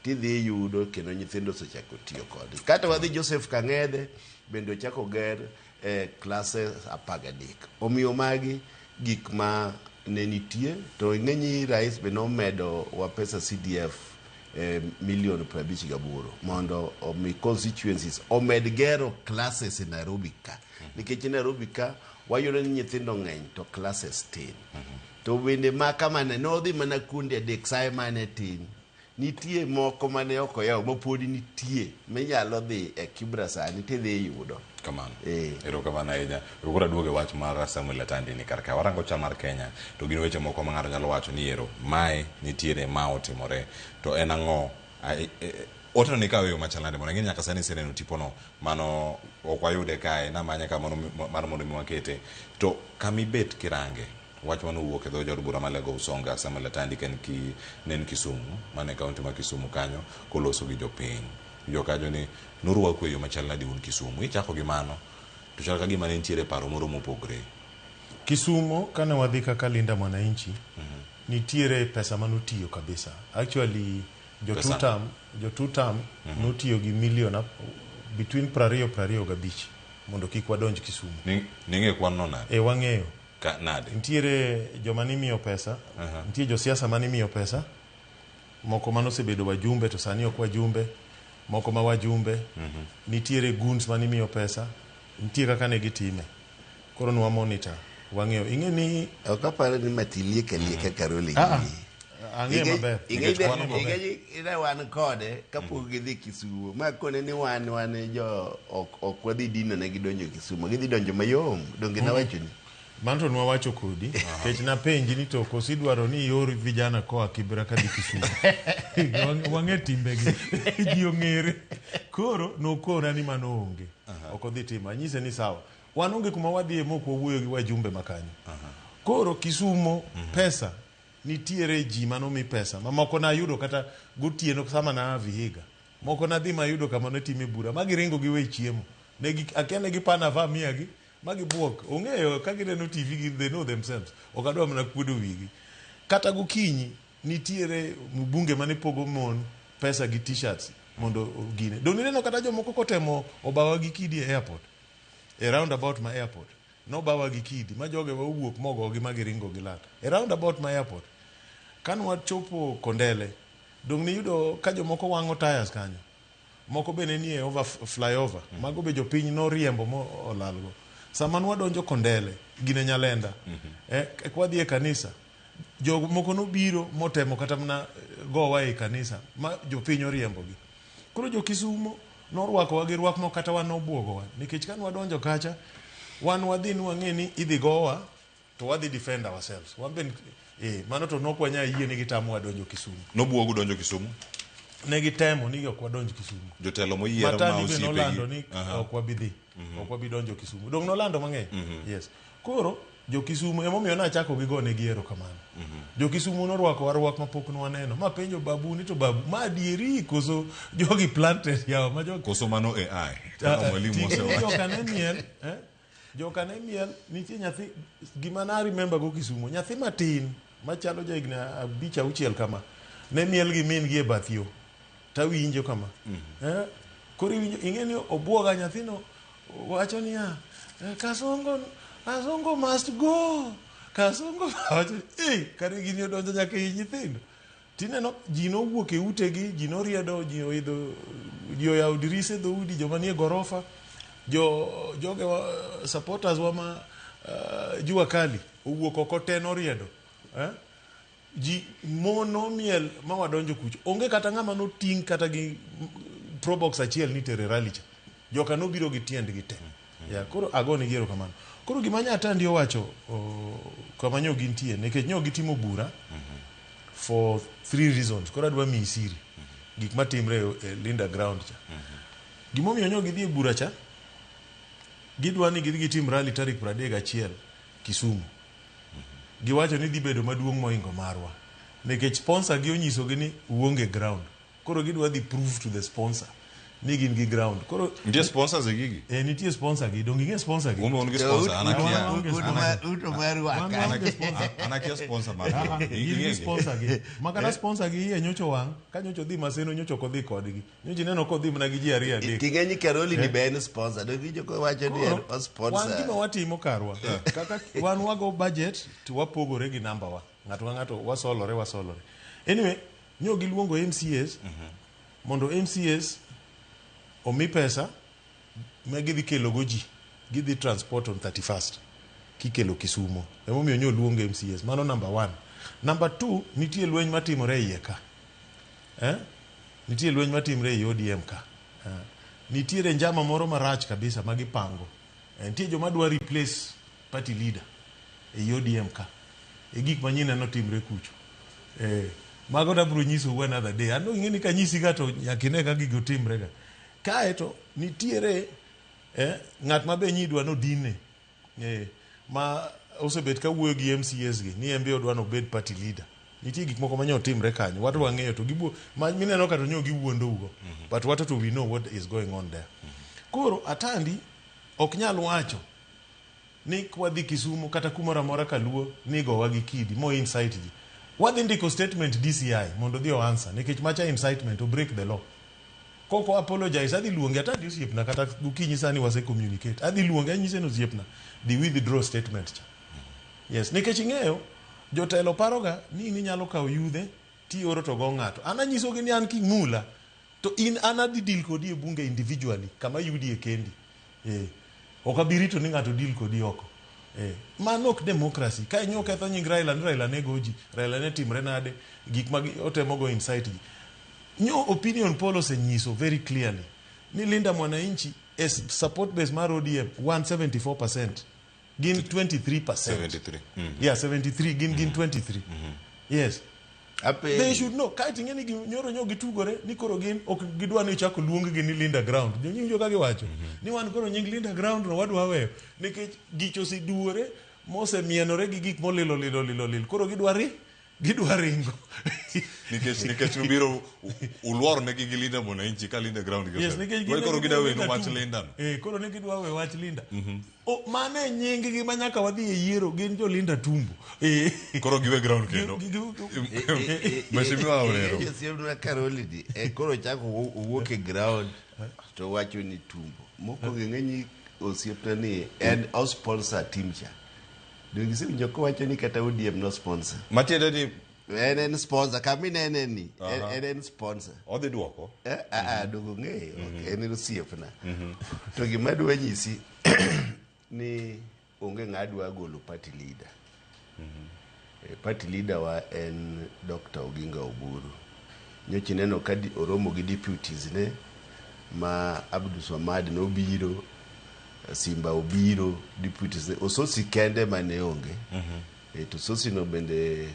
[SPEAKER 1] tidhi yudo kendo nyithindo osechako tiyo kode. Kata wadhi Joseph Kang'ethe bende ochako ger eh, classes 13. Omiyo magi gik ma ne nitie to ing'e rais be nomedo wa pesa CDF eh, milion 58 mondo omi constituencies omed gero classes e Nairobi ka. Nikech e Nairobi ka wayudo ni nyithindo ng'eny to classes tin. To bende maka mane nodhi mana kuonde adek saye mane tin. Nitie moko mane ok oyawo ma podi nitie minyalo dhi e Kibra sani tidhi yudo.
[SPEAKER 2] Kamano. Erokamano ahinya. We koro aduogo e wach mar Samuel Atandi ni kar ka warango chal mar Kenya to gin weche moko ma ng'ato nyalo wacho ni ero mae nitiere ma otimore to en ang'o oteno ni ikawe e yo machal nade mondo ing'e ni nyaka sani iseneno tipono mano ok wayude kae namanye kamano mar mondo mi wakete to kamibet kirange wach mane owuok e dho jaod bura ma Lego Usonga Samuel Atandi ka en ki, ne en Kisumu mane e kaunti ma Kisumu kanyo koloso gi jopiny jokanyo ni norwaku e yo machal nade un Kisumu ichako gi mano to chal ka gima ne nitiere paro moro mopogre
[SPEAKER 3] Kisumo kane wadhi kaka Linda Mwananchi nitiere pesa manotiyo kabisa. Actually jo
[SPEAKER 2] Pesa?
[SPEAKER 3] two term, jo two term notiyo gi million between 20 25 mondo kik wadonj Kisumu.
[SPEAKER 2] Ning'e kwan no nade?
[SPEAKER 3] E wang'eyo.
[SPEAKER 2] Ka, nade?
[SPEAKER 3] Nitiere joma nimiyo pesa, nitie josiasa manimiyo pesa, moko manosebedo wajumbe to sani ok wajumbe, moko ma wajumbe, nitiere goons manimiyo pesa, nitie kaka ne gitime. Koro nwa monitor, wang'eyo. Ing'e ni
[SPEAKER 1] Ok aparo ni matilieka lieka Karoli
[SPEAKER 3] Ah,
[SPEAKER 1] gini.
[SPEAKER 3] ang'eyo maber.
[SPEAKER 1] Ing'e ne wan kode kapok gidhi Kisumu. Ma kone ni wan wan jo ok ok wadhi dino ne gidonjo Kisumu. Gidhi donjo mayom. Donge nawachoni?
[SPEAKER 3] Mano to nwawacho kodi kech napenji ni to koso idwaro ni ior vijana koa Kibra kadhi Kisumu. Wang'e timbegi. Ji ong'ere. Koro nokona ni mano onge. Ok odhi timo. Anyise ni sawa. Wan onge kuma wadhiye mok wawuoyo gi wajumbe makanyo. Koro Kisumo pesa nitiere ji manomi pesa mamoko nayudo kata gotieno sama naa Vihiga. Moko nadhi mayudo kama notime bura ma giringo giwe chiemo. Negi akia ne gipana avamia gi ma gibuok. Ong'eyo ka gineno TV gi they know themselves. Ok adwa mana kuodo wigi. Kata gokinyi nitiere mbunge mane pogo mon pesa gi t-shirts mondo gine. Dong ineno kata jomoko kotemo obawa gi kidi e airport. E roundabout ma airport. Nobawa gi kidi ma joge wa owuok mogogi ma giringo gilal. E roundabout ma airport. Kane wachopo Kondele, dong niyudo ka jomoko wang'o tires kanyo. Moko be ne nie over flyover. Mago be jopiny noriembo mo olalgo. Sama nwadonjo Kondele, gine Nyalenda, kwadhi e kanisa, jomoko nobiro motemo kata mana gowa e kanisa ma jopiny oriembogi. Koro jo Kisumo norwakowa gi rwak moko kata wan nobwogowa nikech ka nwadonjo kacha wan wadhi ni wang'e ni idhi gowa to wadhi defend ourselves. Wan be mano to nok wanyal yie ni gitamowa donjo Kisumu.
[SPEAKER 2] Nobwogu donjo Kisumu?
[SPEAKER 3] Ne gitemo ni ok wadonj Kisumu.
[SPEAKER 2] Jotelo moyier ma
[SPEAKER 3] Matandi be
[SPEAKER 2] osiepegi.
[SPEAKER 3] nolando ni ok wabi dhi. Ok wabi donjo Kisumu. Dong nolando mang'eny. Yes. Koro jo Kisumu emomiyo nachako gi gonegi erokamano. Jo Kisumu norwako rwak mapok nwaneno. Ma penjo babu ni to babu ma adieri koso jogi planted yawa ma jogi
[SPEAKER 2] Koso mano AI. Kaka mwalimu
[SPEAKER 3] Ting'e
[SPEAKER 2] osewacho.
[SPEAKER 3] joka ne miel, eh? Joka ne miel, nitie nyathi, gima na remember go Kisumu, nyathi matin machalo ja higni 5 6 kama, ne miel gi min gi e bath yo. Tawinjo kama. Eh? Koro iwinjo, ing'e ni obwoga nyathino wacho niya, Kasongo, Kasongo must go. Kasongo wacho, kare gini odonjo nyaka ei nyithindo. Tineno ji nowuok e utegi, ji noriedo, ji oidho, ji oyawo dirise dhoudi, joma nie gorofa, jo joge wa, supporters wa ma Jua Kali owuok oko te noriedo. Ji mon nomiel ma wadonjo kucho. Onge kata ng'ama noting' kata gi probox achiel ni tere rally cha. Joka nobiro gi tiendgi te. Yeah, koro agone gi erokamano. Koro gima Nyatandi owacho kama nyo gintie, nikech nyo gitimo bura for 3 reasons. Koro adwa miyi siri gik matimre e Linda Ground cha. Gimomiyo nyo gidhi e bura cha, gidwa ni gidhi gitim rally tarik 31 Kisumu. Giwacho ni dhi bedo maduong' mohingo marwa. Nikech sponsor gi onyisogi ni uonge ground. Koro gidwa dhi prove to the sponsor ni gin gi ground. Koro
[SPEAKER 2] nitie sponsors e gigi?
[SPEAKER 3] Nitie sponsor gi. Donge ing'e sponsor gi?
[SPEAKER 2] Un un gi sponsor, an akia.
[SPEAKER 1] Uto mar waka.
[SPEAKER 2] An akia sponsor mar.
[SPEAKER 3] Gin gi sponsor gi. Ma kata sponsor gi iye nyocho wang', ka nyocho dhi Maseno nyocho ok odhi kodgi. Nyocho ineno kodhi mana gi ji 2 3.
[SPEAKER 1] Ting'e ni Karoli ni be en sponsor. Donge iwinjo kowacho ni en o sponsor.
[SPEAKER 3] Wan gima watimo karwa. Kaka wan wago budget to wapogore gi namba wa. Ng'ato ka ng'ato wasolore. Anyway, nyo giluongo MCAs mondo MCAs omi pesa ma gidhi kelogo ji, gidhi transport on 31st kikelo Kisumo. Emomiyo nyo luongo MCAs. Mano number 1. Number 2, nitie lweny matimore iye ka. Nitie lweny matimore ei ODM ka. Nitiere njama moro marach kabisa ma gipango. Nitie joma dwa replace party leader ei ODM ka. E gik ma nyineno timre kucho. Mago nabiro nyisou another day. An ing'e ni kanyisi ga to nyaka ine ka gigo timre ga. Kae to nitiere ng'at ma be nyidwa nodine ma osebet ka wuoyo gi MCAs gi ni en be odwa nobed party leader. Nitie gik moko manyo timre kanyo. Wadwa ng'eyo to gibuo ma mineno ka to nyo giwuondougo. But what to we know what is going on there. Koro Atandi ok nyal wacho ni kwadhi Kisumu kata kumoro amora kaluo ni gowa gi kidi mo incite ji. Wadhi ndiko statement DCI mondo odhi o answer nikech macha incitement o break the law. Koko apologize adhi luonge Atandi osiepna kata gokinyi sani wase communicate. Adhi luonge anyise ni osiepna dhi withdraw statement cha. Yes, nikech ing'eyo jotelo paroga ni in inyalo kawo yudhe tioro to go ng'ato. An anyisogi ni an king'ula to in an adhi deal kodi e bunge individually kama yudie kendi. Ok abi rito ni ng'ato deal kodi oko. Mano ok democracy. Ka inyo ketho nying Raila ni Raila nego ji, Raila ne timre nade, gik ma otemo go incite ji. Nyo opinion poll osenyiso very clearly ni Linda Mwananchi e support base mar ODM 174%. Gin 23%.
[SPEAKER 2] 73.
[SPEAKER 3] Yeah, 73. Gin 23. Yes.
[SPEAKER 1] Apenji.
[SPEAKER 3] They should know. Kae ting'e ni nyoro nyo gitugore ni koro gin ok gidwa ni chako luong gi ni Linda Ground. Jonyinjo ka giwacho ni wan koro nying Linda Ground no wadwa weyo nikech gicho oseduore mosemienore gi gik molilo lilo lilo lilo. Koro gidwa ringo.
[SPEAKER 2] Nikech nubiro uluor ne gi Linda Mwananchi ka Linda Ground gi.
[SPEAKER 3] Yes, nikech
[SPEAKER 2] Koro
[SPEAKER 3] gin
[SPEAKER 2] gidwa
[SPEAKER 3] Linda
[SPEAKER 2] wenu wach
[SPEAKER 3] tu.
[SPEAKER 2] Linda no.
[SPEAKER 3] Koro ne gidwa we wach Linda. Mano e nying gi ma nyaka wadhi e yiero gin jo Linda Tumbo.
[SPEAKER 2] Koro giwe ground kendo. Mheshimiwa Orero.
[SPEAKER 1] Osiepna Karoli ni, koro chako owuok e ground to wacho ni Tumbo. Mokwongo ing'e ni osiepna ni en o sponsor team cha. Donge isewinjo kowacho ni kata ODM no sponsor.
[SPEAKER 2] Matiende ni
[SPEAKER 1] En en sponsor kama inene ni en
[SPEAKER 2] Aha.
[SPEAKER 1] en en sponsor.
[SPEAKER 2] Odhi duoko.
[SPEAKER 1] Eh, ah, ah, dogo ng'eyo ok en osiepna. To gima adwa nyisi ni onge ng'a dwa golo party leader. Eh, Party leader wa en Dr. Oginga Oburu. Nyocha ineno ka di- oromo gi deputies ne ma Abdul Swamad nobiro, Simba obiro, deputies ne Ososi kende mane onge. E, to Sosi no bende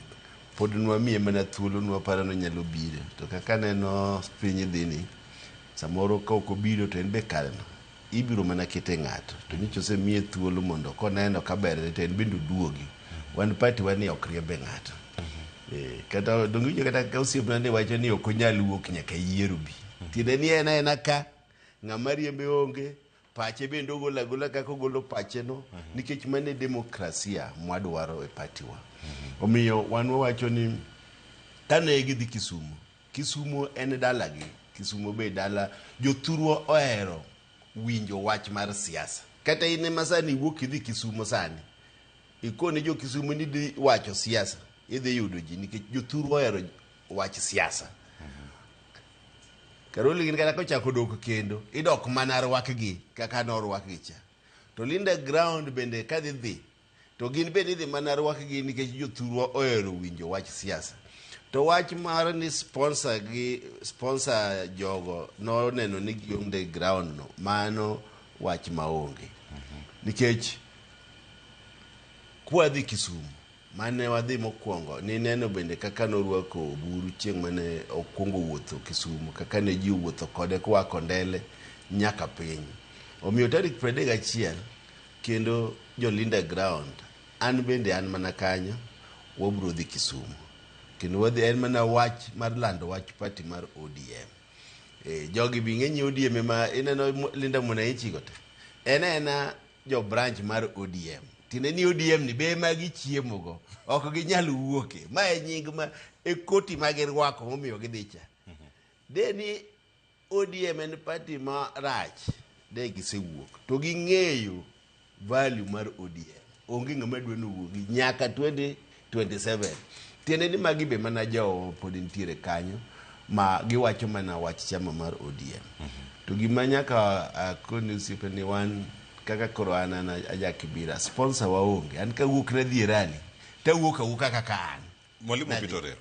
[SPEAKER 1] pod nwamiye mana thuolo nwaparo ni onyalo biro. To kaka aneno piny dhi ni, samoro ka ok obiro to en be kareno ibiro mana kete ng'ato. To nyocha osemiye thuolo mondo koneno ka berne to en bende oduogi. Wan party wa ni ok riembe ng'ato. Eh, kata donge iwinjo kata ka osiepna ne wacho ni ok onyal wuok nyaka yiero bi. Tiende ni en aena ka, ng'ama riembe onge, pache bende ogolo agola kaka ogolo pache no, nikech mano e demokrasia mwadwaro e party wa. Omiyo wan wawacho ni kane gidhi Kisumu, Kisumu en dalagi, Kisumu be dala jothurwa ohero winjo wach mar siasa. Kata in ema sani iwuok idhi Kisumu sani, ikone jo Kisumu ni idhi wacho siasa, idhi yudo ji nikech jothurwa ohero wach siasa. Karoli gin kata kochako dok kendo, idok mana rwakgi kaka norwakgi cha. To Linda Ground bende kadhi dhi, to gin bende idhi mana rwakgi nikech jothurwa ohero winjo wach siasa. To wach mar ni sponsor gi sponsor jogo noneno ni gionge ground no, mano wach maonge. Nikech kwadhi Kisumu, mane wadhi mokwongo, nineno bende kaka norwako Oburu chieng' mane okwongo wuotho Kisumu, kaka ne ji owuotho kode koa Kondele nyaka piny. Omiyo tarik 31 kendo jo Linda Ground, an bende an mana kanyo, wabro dhi Kisumu. Kendo wadhi en mana wach mar lando wach party mar ODM. E, jogi bi ng'eny ODM ema ineno Linda Mwananchi go te. En ena jo branch mar ODM. Tiende ni ODM ni be ema gichiemo go. Ok ginyal wuoke. Ma e nying ma e koti ma girwako momiyo gidhi cha. De ni ODM en party ma rach, de gisewuok. To ging'eyo value mar ODM. Onge ng'ama dwa ni owuogi nyaka 2027. Tiende ni magi be mana jowa pod nitiere kanyo ma giwacho mana wach chama mar ODM. To gima nyaka akoni osiepe ni wan kaka koro an an aja Kibira, sponsor waonge. An kawuok nadhi e rally, tawuok awuoka kaka an.
[SPEAKER 2] Mwalimu
[SPEAKER 1] Nadhi.
[SPEAKER 2] Peter Oreru,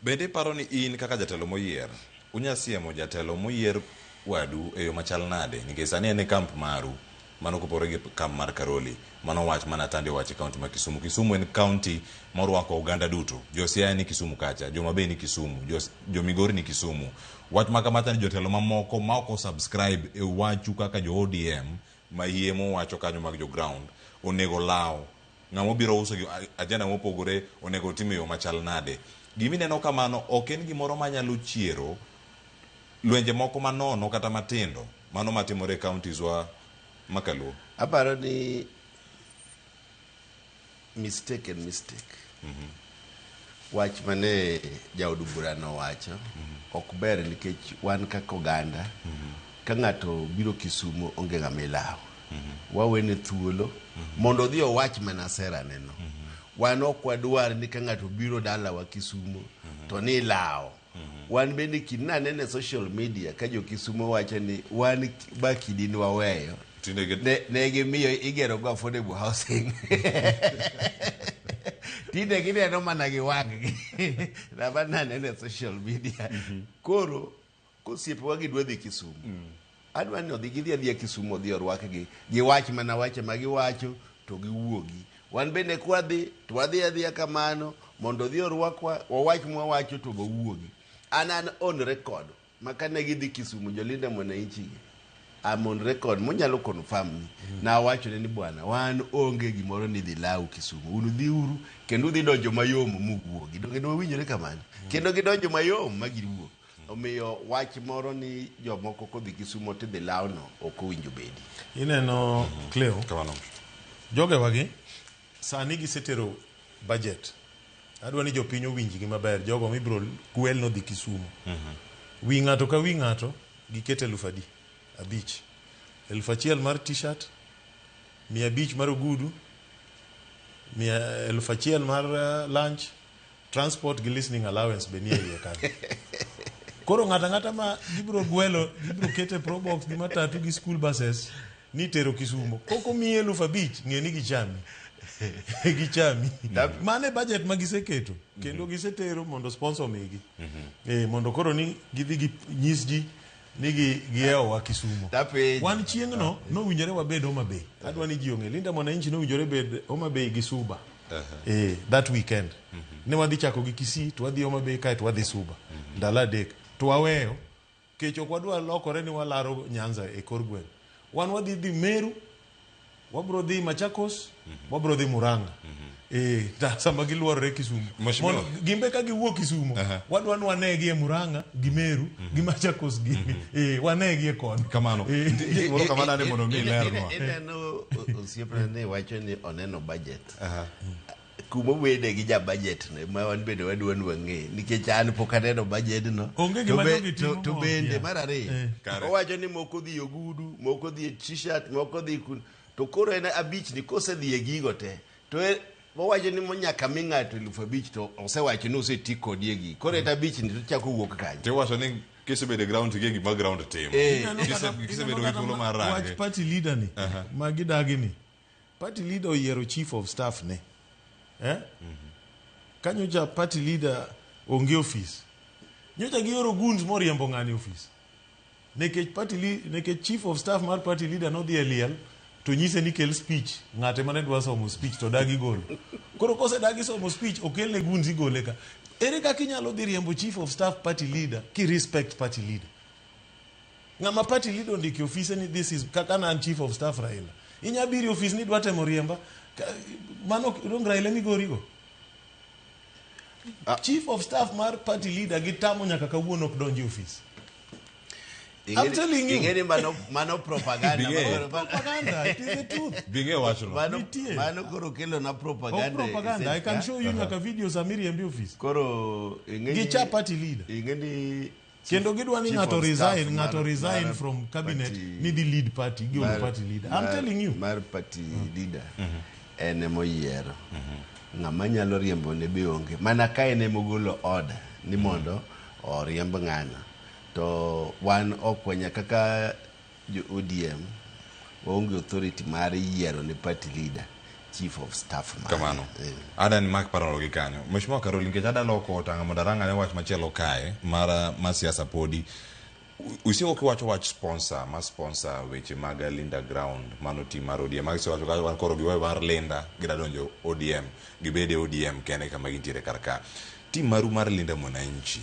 [SPEAKER 2] bende iparo ni in kaka jatelo moyier, unya siemo jatelo moyier wadu e yo machal nade? Nikech sani en e kamp maru, mano kopogore gi kamp mar Karoli, mano wach mana Atandi owacho e kaunti ma Kisumu. Kisumu en kaunti morwako oganda duto. Jo Siaya ni Kisumu kacha, jo Mabei ni Kisumu, jo, jo Migori ni Kisumu. Wach ma kamacha ni jotelo mamoko ma ok osubscribe e wachu kaka jo ODM ma yie mowacho kanyo mag jo ground onego law ng'ama obiro uso gi agenda mopogore onego otim e yo machal nade. Gima ineno kamano ok en gimoro manyalo chiero lwenje moko manono kata matindo mano matimore e counties wa makaluo.
[SPEAKER 1] Aparo ni mistake en mistake. Wach mane jaod bura nowacho ok ber nikech wan kaka oganda ka ng'ato biro Kisumu onge ng'ama ilawo. Wawene thuolo mondo odhi owach mana sera ne no. Wan ok wadwar ni ka ng'ato biro dalawa Kisumu to ni ilawo. Wan bende kind naneno e social media ka jo Kisumu wacho ni wan ba kidi waweyo. Ne, ne gimiyo igero go affordable housing. Tinde gineno mana gi wang'gi. Naba naneno e social media. Koro kosiepewa gi dwa dhi Kisumu. Adwa ni odhi gidhi adhiya Kisumu odhi orwakgi. Giwach mana wache ma giwacho to giwuogi. Wan bende kwadhi to wadhi adhiya kamano mondo odhi orwakwa wawach mwawacho to wawuogi. An an on record ma kane gidhi Kisumu jolinda mwananchi gi I'm on record monyalo confirm ni nawachone ni bwana wan onge gimoro ni dhi lawu Kisumu un udhi uru kendo udhi donjo mayom muwuogi donge ne wawinjore kamano kendo gidonjo mayom ma giwuok omiyo wach moro ni jomoko kodhi Kisumu tidhi lawno ok owinjo bedi
[SPEAKER 3] Ineno Cleo, jogewagi sani gisetero budget. Adwa ni jopiny owinjgi maber, jogo mibiro gwel nodhi Kisumu. Wi ng'ato ka wi ng'ato giket eluf adi? Abich. 1000 mar t-shirt, 500 mar ogudu, 1000 mar lunch, Transport gi listening allowance be nie iye kanyo. Koro ng'ato ang'ata ma gibiro gwelo, gibiro kete probox gi matatu gi school buses ni tero Kisumo. Kok omiyi 5,000, ng'e ni gichami. Gichami. Mano e budget ma giseketo kendo gisetero mondo sponsor omigi. Eh, mondo koro ni gidhi ginyis ji ni gihewowa Kisumo. Wan chieng'no nowinjore wabed Homa Bay. Adwa ni ji ong'e. Linda Mwananchi nowinjore bed Homa Bay gi Suba. Eh, that weekend. Ne wadhi chako gi Kisii to wadhi Homa Bay kaeto wadhi Suba. Ndalo adek. To waweyo kech ok wadwa lokore ni walaro Nyanza e kor gweng'. Wan wadhi dhi Meru, wabro dhi Machakos, wabro dhi Murang'a. Eh, ta sama giluorore Kisumu.
[SPEAKER 2] Mheshimiwa.
[SPEAKER 3] Mondo gimbe ka giwuok Kisumo, wadwa ni wanegi e Murang'a, gi Meru, gi Machakos gini. Eh, wanegi e kono.
[SPEAKER 2] Kamano. Nitie gimoro kama dani mondo mi ilernwa.
[SPEAKER 1] Ineno osiepna ni wacho ni oneno budget. Kuma owede gi ja budget ne ma wan bende wadwa ni wang'e nikech an pok aneno budget no.
[SPEAKER 3] Onge
[SPEAKER 1] To
[SPEAKER 3] gima jogi
[SPEAKER 1] to
[SPEAKER 3] timo
[SPEAKER 1] to
[SPEAKER 3] ma
[SPEAKER 1] bende
[SPEAKER 3] okia.
[SPEAKER 1] mar ariyo
[SPEAKER 3] Eh.
[SPEAKER 2] Kare.
[SPEAKER 1] owacho ni moko dhi e ogudu, moko dhi e t-shirt, moko dhi kun to koro en abich ni kosedhi e gigo te to owacho ni nyaka mi ng'ato 5,000 to osewacho ni oseti kodi e gigi. Koro en abich ni to chako wuok kanye?
[SPEAKER 2] Tiwacho ni kisebedo e ground ting'e gima ground timo.
[SPEAKER 1] Eh.
[SPEAKER 3] Ineno
[SPEAKER 2] Kisebedo gi
[SPEAKER 3] kata
[SPEAKER 2] thuolo mar range.
[SPEAKER 3] Wach party leader ni ma gidagi ni party leader oyiero chief of staff ne. Eh? Ka nyocha party leader onge office. Nyocha gioro goons moriembo ng'ani office. Nikech party nikech chief of staff mar party leader nodhi e liel to nyise ni kel speech ng'ate mane dwa somo speech to dagi golo. Koro kosedagi somo speech okelne goons igole ka. Ere kaka inyalo dhi riembo chief of staff party leader ki respect party leader? Ng'ama party leader ondiko e ofise ni this is kaka na an chief of staff Raila. Inya biro e ofis ni idwa temo riemba. Mano dong Raila migorigo. Chief of staff mar party leader gitamo nyaka kawuono ok donji e ofis. I'm telling you.
[SPEAKER 1] Ing'eni mano propaganda.
[SPEAKER 2] Bing'e.
[SPEAKER 3] Propaganda, it is the truth.
[SPEAKER 2] Bing'e wachno.
[SPEAKER 3] Nitie.
[SPEAKER 1] Mano koro kelo na propaganda.
[SPEAKER 3] Ok propaganda. I can show you nyaka videos amiriembi ofis.
[SPEAKER 1] Koro ing'eni
[SPEAKER 3] Gicha party leader.
[SPEAKER 1] Ing'eni
[SPEAKER 3] Kendo gidwa ni
[SPEAKER 1] chief
[SPEAKER 3] ng'ato
[SPEAKER 1] of staff
[SPEAKER 3] resign, ng'ato resign from cabinet ni dhi lead party, giolo party leader. I'm telling you.
[SPEAKER 1] Mar party leader en emoyiero. Ng'ama nyalo riembo ne be onge. Mana ka en emogolo order ni mondo oriemb ng'ano. To wan ok wanya kaka jo ODM waonge authority mar yiero ne party leader chief of staff mare.
[SPEAKER 2] Kamano. Ada ni mak paroro gi kanyo. Mheshimiwa Karoli nikech ada loko otanga mondo arang ane wach machielo kae mar siasa podi. Usieko kiwacho wach sponsor, ma sponsor weche mag Linda Ground mano team mar ODM. Magi sewacho ka wan koro giwe mar Linda gida donjo ODM, gibede ODM kende kama gintiere kar ka. Team maru mar Linda Mwananchi.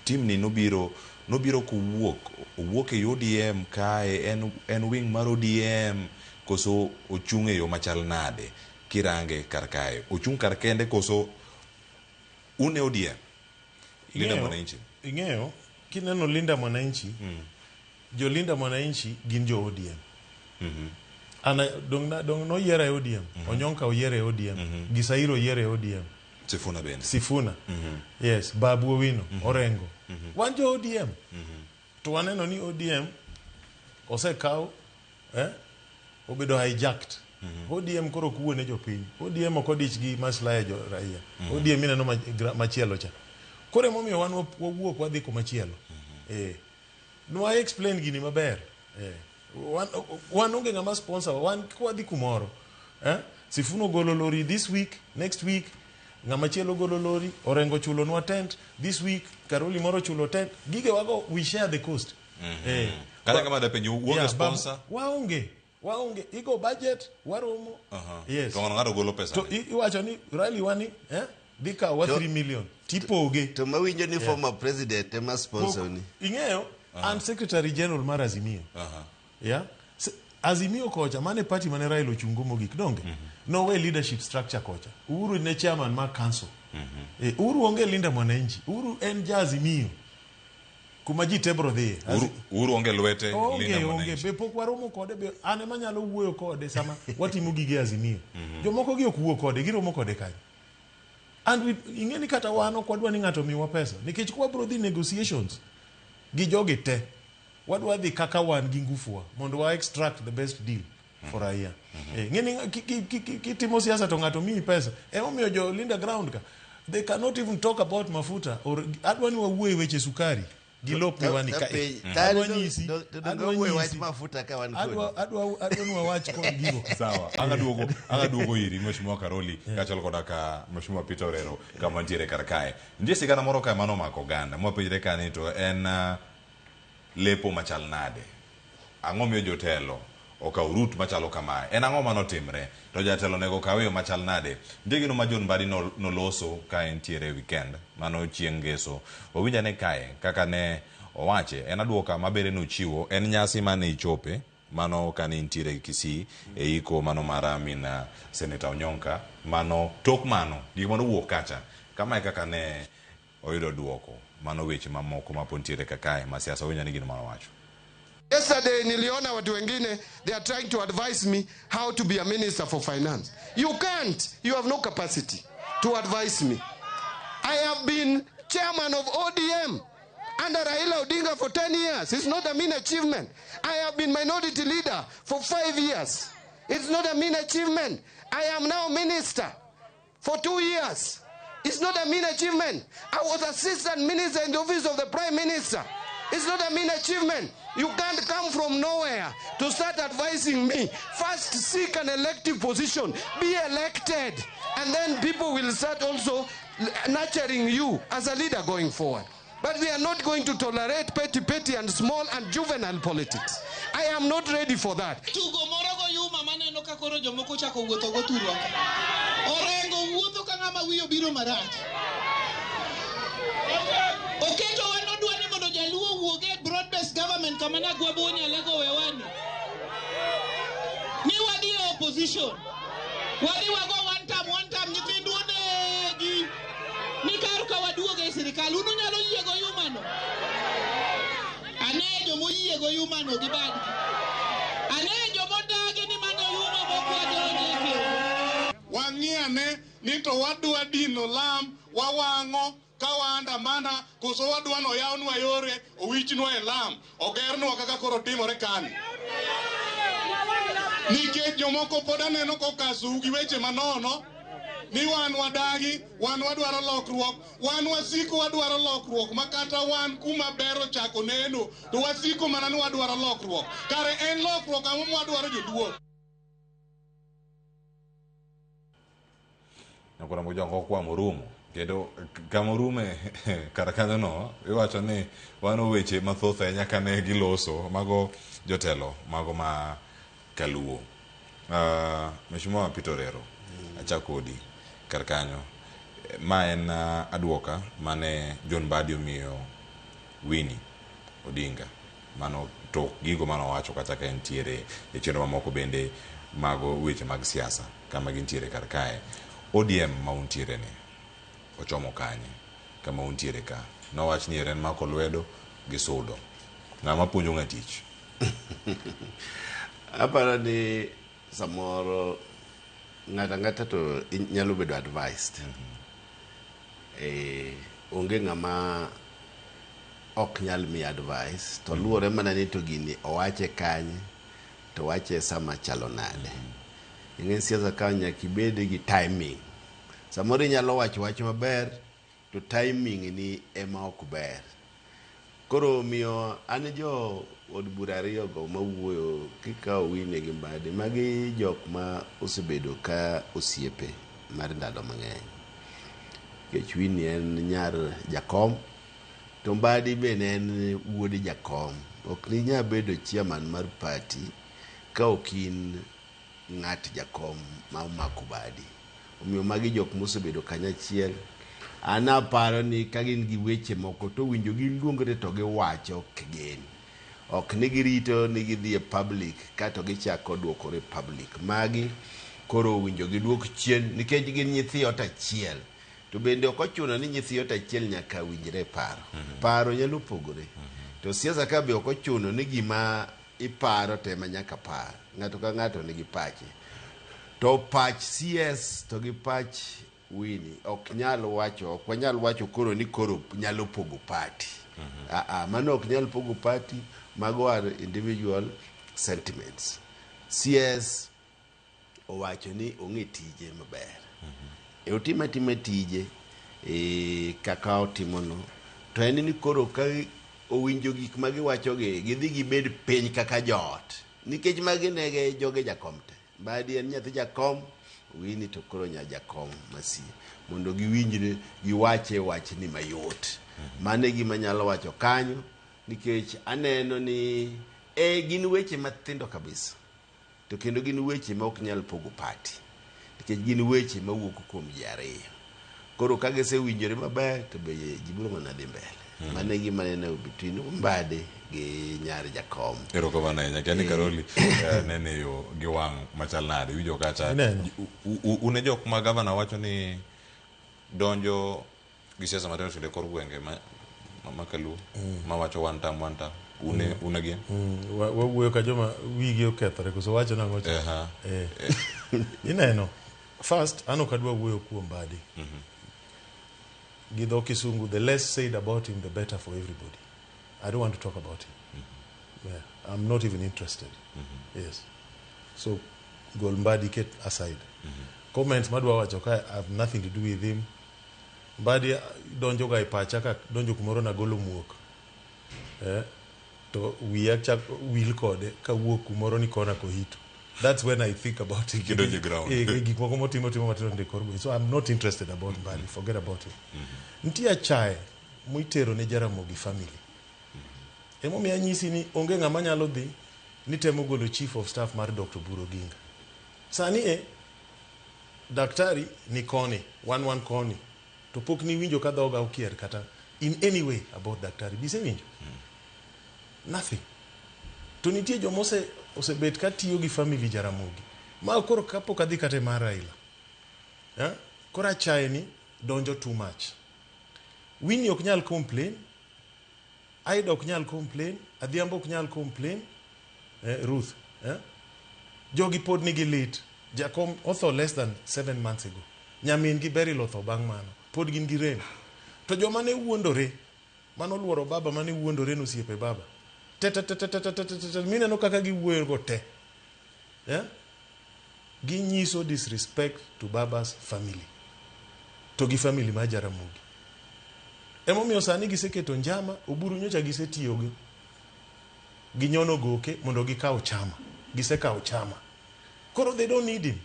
[SPEAKER 2] Team ni nobiro kowuok, owuok e ODM kae, en wing mar ODM koso ochung' e yo machal nade kirange kar kae? Ochung' kar kende koso un e ODM? Linda Mwananchi.
[SPEAKER 3] Ing'eyo, kineno Linda Mwananchi, jo Linda Mwananchi gin jo ODM. Ana dong noyiera e ODM, Onyonka oyiera e ODM, Gisairo oyiera e ODM.
[SPEAKER 2] Sifuna bende.
[SPEAKER 3] Sifuna. Yes, Babu Owino, Orengo. Wan jo ODM. To waneno ni ODM osekaw, obedo hijacked. ODM koro ok wuone jopiny. ODM ok odich gi maslahi jo raia. ODM ineno machielo cha. Koro emomiyo wan wawuok wadhi kumachielo. Nwa explain gini maber. Wan onge ng'ama sponsor, wan kwadhi kumoro. Sifuna ogolo lori this week, next week ng'ama chielo golo lori, Orengo chulonwa tent this week, Karoli moro chulo tent. Gige wago we share the cost.
[SPEAKER 2] Kata kama dapenjo, uonge sponsor?
[SPEAKER 3] Waonge. Waonge. Igo budget, waromo. Yes.
[SPEAKER 2] To ng'ato golo pesa.
[SPEAKER 3] To iwacho ni rally wani, dhi kawo 3 million. Tipoge.
[SPEAKER 1] To mawinjo ni former president ema sponsor ni.
[SPEAKER 3] Ing'eyo, an secretary general mar Azimio. Yeah. Azimio kocha, mane party mane Raila ochungo mogik, donge? Nowe leadership structure kocha. Uhuru ne chairman mar council. Uhuru onge Linda Mwananchi. Uhuru en ja Azimio. Kuma ji te bro dhiye.
[SPEAKER 2] Uhuru onge lwete Linda Mwananchi.
[SPEAKER 3] Onge, be pok waromo kode, be an ema nyalo wuoyo kode sama watimo gige Azimio. Jomoko gi ok wuo kode, giromo kode kanyo. And ing'e ni kata wan ok wadwa ni ng'ato omiwa pesa, nikech kwa bro dhi negotiations gi jogi te, wadwa dhi kaka wan gi ngufuwa mondo wa extract the best deal for raia. Ng'e ni kitimo siasa to ng'ato miyi pesa. Emomiyo jo Linda Ground ka They cannot even talk about mafuta or adwa ni wawuo e weche sukari gi lop miwani ka. Adwa nyisi.
[SPEAKER 1] Adwa wach mafuta ka wan kodi.
[SPEAKER 3] Adwa ni wawach kod gigo.
[SPEAKER 2] Sawa. Anga duogo iri Mheshimiwa Karoli kaachiel koda ka Mheshimiwa Peter Orero kama nitiere kar kae. Nitie sigana moro kae mano omako oganda. Mwapenjre ka ni to en lepo machal nade? Ang'o miyo jotelo okawo route machalo kamae? En ang'o manotimre? To jatelo onego okaw yo machal nade? Nitie gino ma John Mbadi noloso ka entiere e weekend, mano chieng' ngeso. Wawinj ane kae kaka ne owache. En aduoka mabende nochiwo, en nyasi mane ichope, mano kane intiere Kisii e iko mano mar min Senator Onyonka, mano tok mano, gik mane owuok kacha. Kamae kaka ne oyudo duoko, mano weche mamoko mapod nitiere ka kae ma siasa. Wawinj ane gino mane owacho.
[SPEAKER 5] Yesterday niliona watu wengine they are trying to advise me how to be a minister for finance. You can't. You have no capacity to advise me. I have been chairman of ODM under Raila Odinga for 10 years. It's not a mean achievement. I have been minority leader for 5 years. It's not a mean achievement. I am now minister for 2 years. It's not a mean achievement. I was assistant minister in the office of the prime minister. It's not a mean achievement. You can't come from nowhere to start advising me. First, seek an elective position. Be elected. And then people will start also nurturing you as a leader going forward. But we are not going to tolerate petty, petty and small and juvenile politics. I am not ready for that.
[SPEAKER 6] Tugo moro go yuma maneno ka koro jomoko chako wuotho go thurwa ka. Orengo wuotho ka ng'ama wiye obiro marach. Oketo wan odwa ni mondo jaluo owuog e broad based government kama Nagwabo Onyalego wewani. Ni wadhi e opposition. Wadhi wago one term, one term, nyithindwa onegi. Ni kar ka waduogo e sirikal, un unyalo yie go yumano. Ane jomoyie go yumano gi badgi. Ane jomodagi ni mano yuma mokwadonje kendo.
[SPEAKER 14] Wang'i ane ni to wadwa dino lam, wawang'o ka waandamana, koso wadwa ni oyawnwa yore, owichnwa e lam, ogernwa kaka koro timore kani. Nikech jomoko pod aneno kokasou gi weche manono, ni wan wadagi, wan wadwaro lokruok, wan wasiko wadwaro lokruok, ma kata wan kuma ber ochako neno, to wasiko mana ni wadwaro lokruok. Kare en lokruok ang'o mwadwaro joluo?
[SPEAKER 2] Nyakoro Mojong okwamo rumo kendo kama orume kar kanyono iwacho ni wano weche mathoth ahinya kane giloso mago jotelo mago ma kaluo. Mheshimiwa Peter Orero, achak kodi kar kanyo. Ma en aduoka mane John Mbadi omiyo Winnie Odinga mano tok gigo mane owacho kata ka entiere e chenro mamoko bende mago weche mag siasa kama gintiere kar kae. ODM ma untiere ni ochomo kanye kama untiere ka? Nowach ni en mako lwedo gi sudo. Ng'ama puonjo ng'a tich?
[SPEAKER 1] Aparo ni samoro ng'ato ang'ata to nyalo bedo advised. Onge ng'ama ok nyal mi advice to luwore mana ni to gini owache kanye to owache sama chalo nade. Ing'e siasa ka nyaka ibed gi timing. Samoro inyalo wacho wach maber to timing ni ema ok ber. Koro omiyo an jo od bura ariyo go mawuoyo kikawo Winnie gi Mbadi, magi jok ma osebedo ka osiepe mar ndalo mang'eny. Nikech Winnie en nyar jakom to Mbadi bende en wuod jakom. Ok inyal bedo chairman mar party ka ok in ng'at jakom ma omako badi. Omiyo magi jok mosebedo kanyachiel. An aparo ni ka gin gi weche moko to winjo giluongre to giwacho gin. Ok ni girito ni gidhi e public kato gichako duokore public. Magi koro owinjo giduok chien nikech gin nyithi ot achiel. To bende ok ochuno ni nyithi ot achiel nyaka winjre e paro. Paro nyalo pogore. To siasa ka be ok ochuno ni gima iparo to ema nyaka par. Ng'ato ka ng'ato nigi pache. To pach CS to gi pach Winnie ok nyal wacho, ok wanyal wacho koro ni koro nyalo pogo party. Mano ok nyal pogo party, mago are individual sentiments. CS owacho ni ong'e tije maber. E otim atima tije E, kaka otimono to en ni koro ka owinjo gik ma giwachogi gidhi gibed piny kaka joot nikech magi nege joge jakom te Mbadi en nyathi jakom Winnie to koro nya jakom masie mondo giwinjre giwache wachni mayot mano e gima anyalo wacho kanyo nikech aneno ni e gin weche mathindo kabisa to kendo gin weche ma ok nyal pogo party nikech gin weche mawuok kuom ji ariyo koro ka gisewinjore maber to be ji biro mana dhi mbele mano e gima aneno between Mbadi gi nyar jakom
[SPEAKER 2] Erokamano ahinya. Kia ni Karoli nene yo gi wang' machal nade. Iwinjo kacha
[SPEAKER 3] Ineno.
[SPEAKER 2] Un e jok ma gavana wacho ni donjo gi siasa matindo tindo e kor gwenge ma, ma kaluo ma wacho one term one term. Une une gin?
[SPEAKER 3] Wawuoyo ka joma wigi okethore koso wacho nang'o cha?
[SPEAKER 2] Aha.
[SPEAKER 3] Eh. Ineno, first an ok adwa wuoyo kuom Mbadi. Gi dho kisungu, the less said about him, the better for everybody. I don't want to talk about him. Yeah, I'm not even interested. Yes. So, gol Mbadi ket aside. Comments madwa wacho ka I have nothing to do with him. Mbadi donjo ga e pacha ka donjo kumoro nagolo muok. To wiya chak wil kode kawuok kumoro ni kona kohito. That's when I think about it.
[SPEAKER 2] Kidonjo e ground.
[SPEAKER 3] Gik moko motimo timo matindo tindo e kor gweng'. So I'm not interested about Mbadi. Forget about it. Nitie achaye mitero ne Jaramogi family. Emomiyo anyisi ni onge ng'ama nyalo dhi ni temo golo chief of staff mar Dr. Oburu Oginga. Sani e daktari ni koni, wan wan koni. To pok niwinjo ka dhoga okier kata in any way about daktari. Bisewinjo? Nothing. To nitie joma osebet ka tiyo gi family Jaramogi. Ma koro kapok adhi kata e mar Raila. Koro achaye ni donjo too much. Winnie ok nyal complain, Aida ok nyal complain, Adhiambo ok nyal complain, Ruth. Jogi pod nigi lit. Jakom otho less than 7 months ago. Nyamin gi Beryl otho bang' mano. Pod gin gi rem. To joma ne wuondore, mano luoro baba mane wuondore nosiepe baba. Te te te te te te te te te mineno kaka giwuoyo go te. Ginyiso disrespect to baba's family. To gi family mar Jaramogi. Emomiyo sani giseketo njama, Oburu nyocha gisetiyo gi ginyono goke mondo gikaw chama. Gisekawo chama. Koro they don't need him.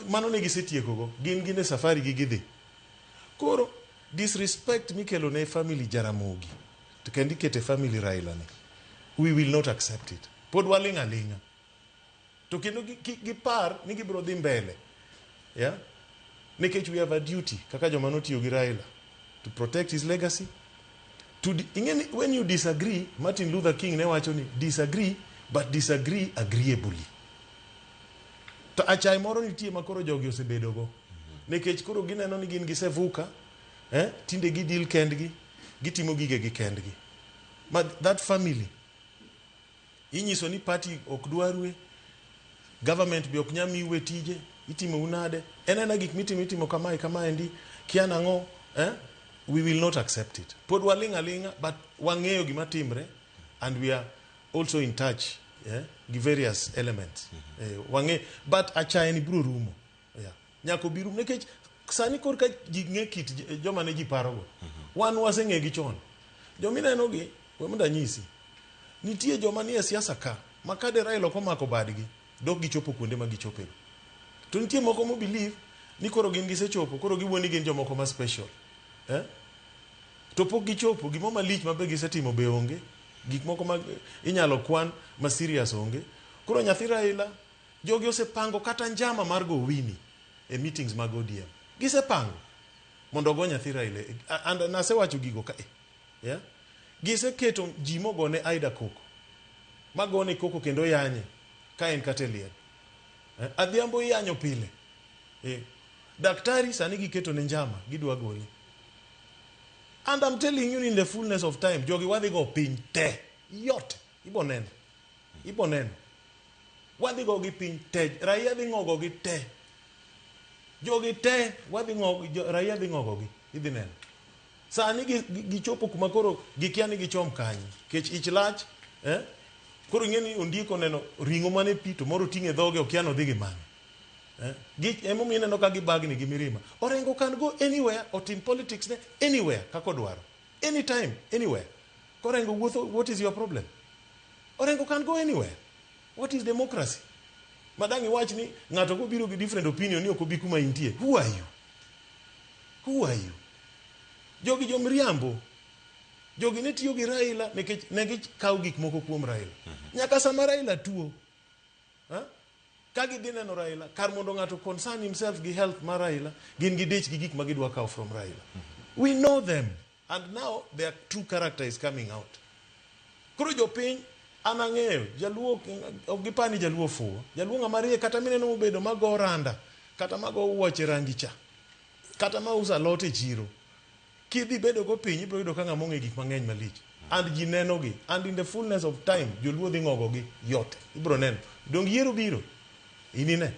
[SPEAKER 3] Mano ne gisetieko go. Gin gin e safari gi gidhi. Koro disrespect mikelo ne family Jaramogi to kendo ikete family Raila ni. We will not accept it. Pod waling' aling'a. To kendo gipar ni gibiro dhi mbele. Yeah? Nikech we have a duty kaka joma notiyo gi Raila to protect his legacy. To ing'e ni when you disagree, Martin Luther King ne wacho ni disagree but disagree agreeably. To achaye moro nitie ma koro jogi osebedo go. Nikech koro gineno ni gin gisevuka, tinde gidil kendgi, gitimo gigegi kendgi. But that family, inyiso ni party ok dwarue, government be ok nyal miue tije, itimo unade, en ena gik mitimo itimo kamae kamaendi, kia nang'o, We will not accept it. Pod waling' aling'a, but wang'eyo gima timre and we are also in touch gi various elements. Wang'e, but achaye ni biro rumo. Yeah. Nyaka obi rum nikech sani korka ji ng'e kit joma ne ji parogo. Wan waseng'e gi chon. Jomineno gi, we mondo anyisi. Nitie joma nie siasa ka, ma ka de Raila ok omako badgi, dok gichopo kuonde ma gichopego. To nitie moko mo believe ni koro gin gisechopo, koro giwuo ni gin jomoko ma special. To pok gichopo, gimo malich ma be gisetimo be onge. Gik moko ma inyalo kwan ma serious onge. Koro nyathi Raila, jogi osepango kata njama mar go Winnie e meetings mag ODM. Gisepango mondo ogo nyathi Raila. And nasewacho gigo ka. Yeah? Giseketo ji mogone Aida koko. Magone koko kendo yanye ka en kata e liel. Adhiambo iyanyo pile. Daktari sani giketo ne njama, gidwa gole. And I'm telling you in the fullness of time, jogi wadhi go piny te. Yote. Ibo neno. Ibo neno. Wadhi go gi piny te. Raia dhi ng'ogo gi te. Jogi te, wadhi ng'ogo, raia dhi ng'ogo gi. Idhi neno. Sani gichopo kuma koro gikia ni gichom kanye. Kech ich lach, Koro ing'e ni ondiek oneno ring'o mane pi to moro oting'e dhoge okia ni odhi gi mane. Eh? Gi emomiyo ineno ka gibagni gi mirima. Orengo can go anywhere, otim politics ne anywhere kaka odwaro. Anytime, anywhere. Korengo wuotho, what is your problem? Orengo can go anywhere. What is democracy? Madang' iwach ni ng'ato kobiro gi different opinion ni ok obi kuma intie. Who are you? Who are you? Jogi jomriambo. Jogi ne tiyo gi Raila nikech ne gikawo gik moko kuom Raila. Nyaka sama Raila tuo, ha? Ka gidhi neno Raila, kar mondo ng'ato concern himself gi health mar Raila, gin gidich gi gik ma gidwa kawo from Raila. We know them and now their true character is coming out. Koro jopiny an ang'eyo jaluo ok gipar ni jaluo ofuwo. Jaluo ng'ama riek kata mineno mobedo mago randa kata mago wuoche rangi cha kata mauso alot e chiro kidhi bedo go piny ibiro yudo ka ng'ama ong'e gik mang'eny malich and ji nenogi and in the fullness of time joluo dhi ng'ogo gi yote ibiro neno dong yiero biro inine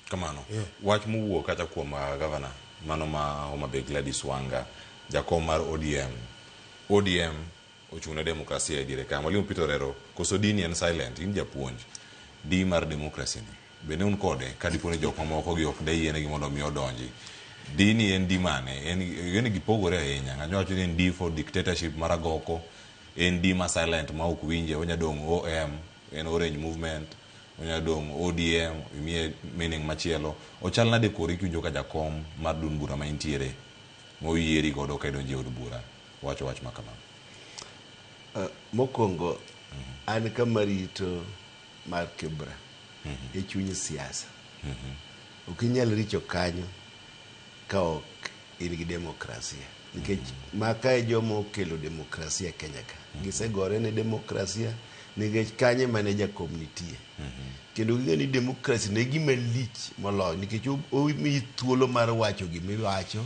[SPEAKER 2] Kamano. Wach mowuok kacha kuom uh, gavana mano ma Homa Bay Gladys Wanga, jakom mar ODM. ODM ochung' ne demokrasia e diere ka. Mwalimu Peter Orero, koso dini en silent, in japuonj. D mar demokrasi ni. Bende un kode ka dipo ni jok mamoko gi ok deyienegi mondo mi odonji. D ni en D mane? En, en gipogore ahinya. Ng'ato wacho ni en D for dictatorship mar agoko, en D ma silent ma ok winje, onya dong' OM, en Orange Movement, onya dong' ODM, imiye meaning machielo. Ochal nade kori kiwinjo ka jakom mar duond bura ma intiere moyieri godo ka idonjo e od bura wacho wach ma kamano?
[SPEAKER 1] Mokwongo an kama rito mar Kibra e chuny siasa. Ok inyal richo kanyo ka ok in gi demokrasia. Nikech maka e joma okelo demokrasia Kenya ka. Gisegore ne demokrasia nikech kanyo ema ne jakom nitie. Kendo ging'e ni demokrasi ne gima lich moloyo nikech omiyi thuolo mar wacho gimiwacho,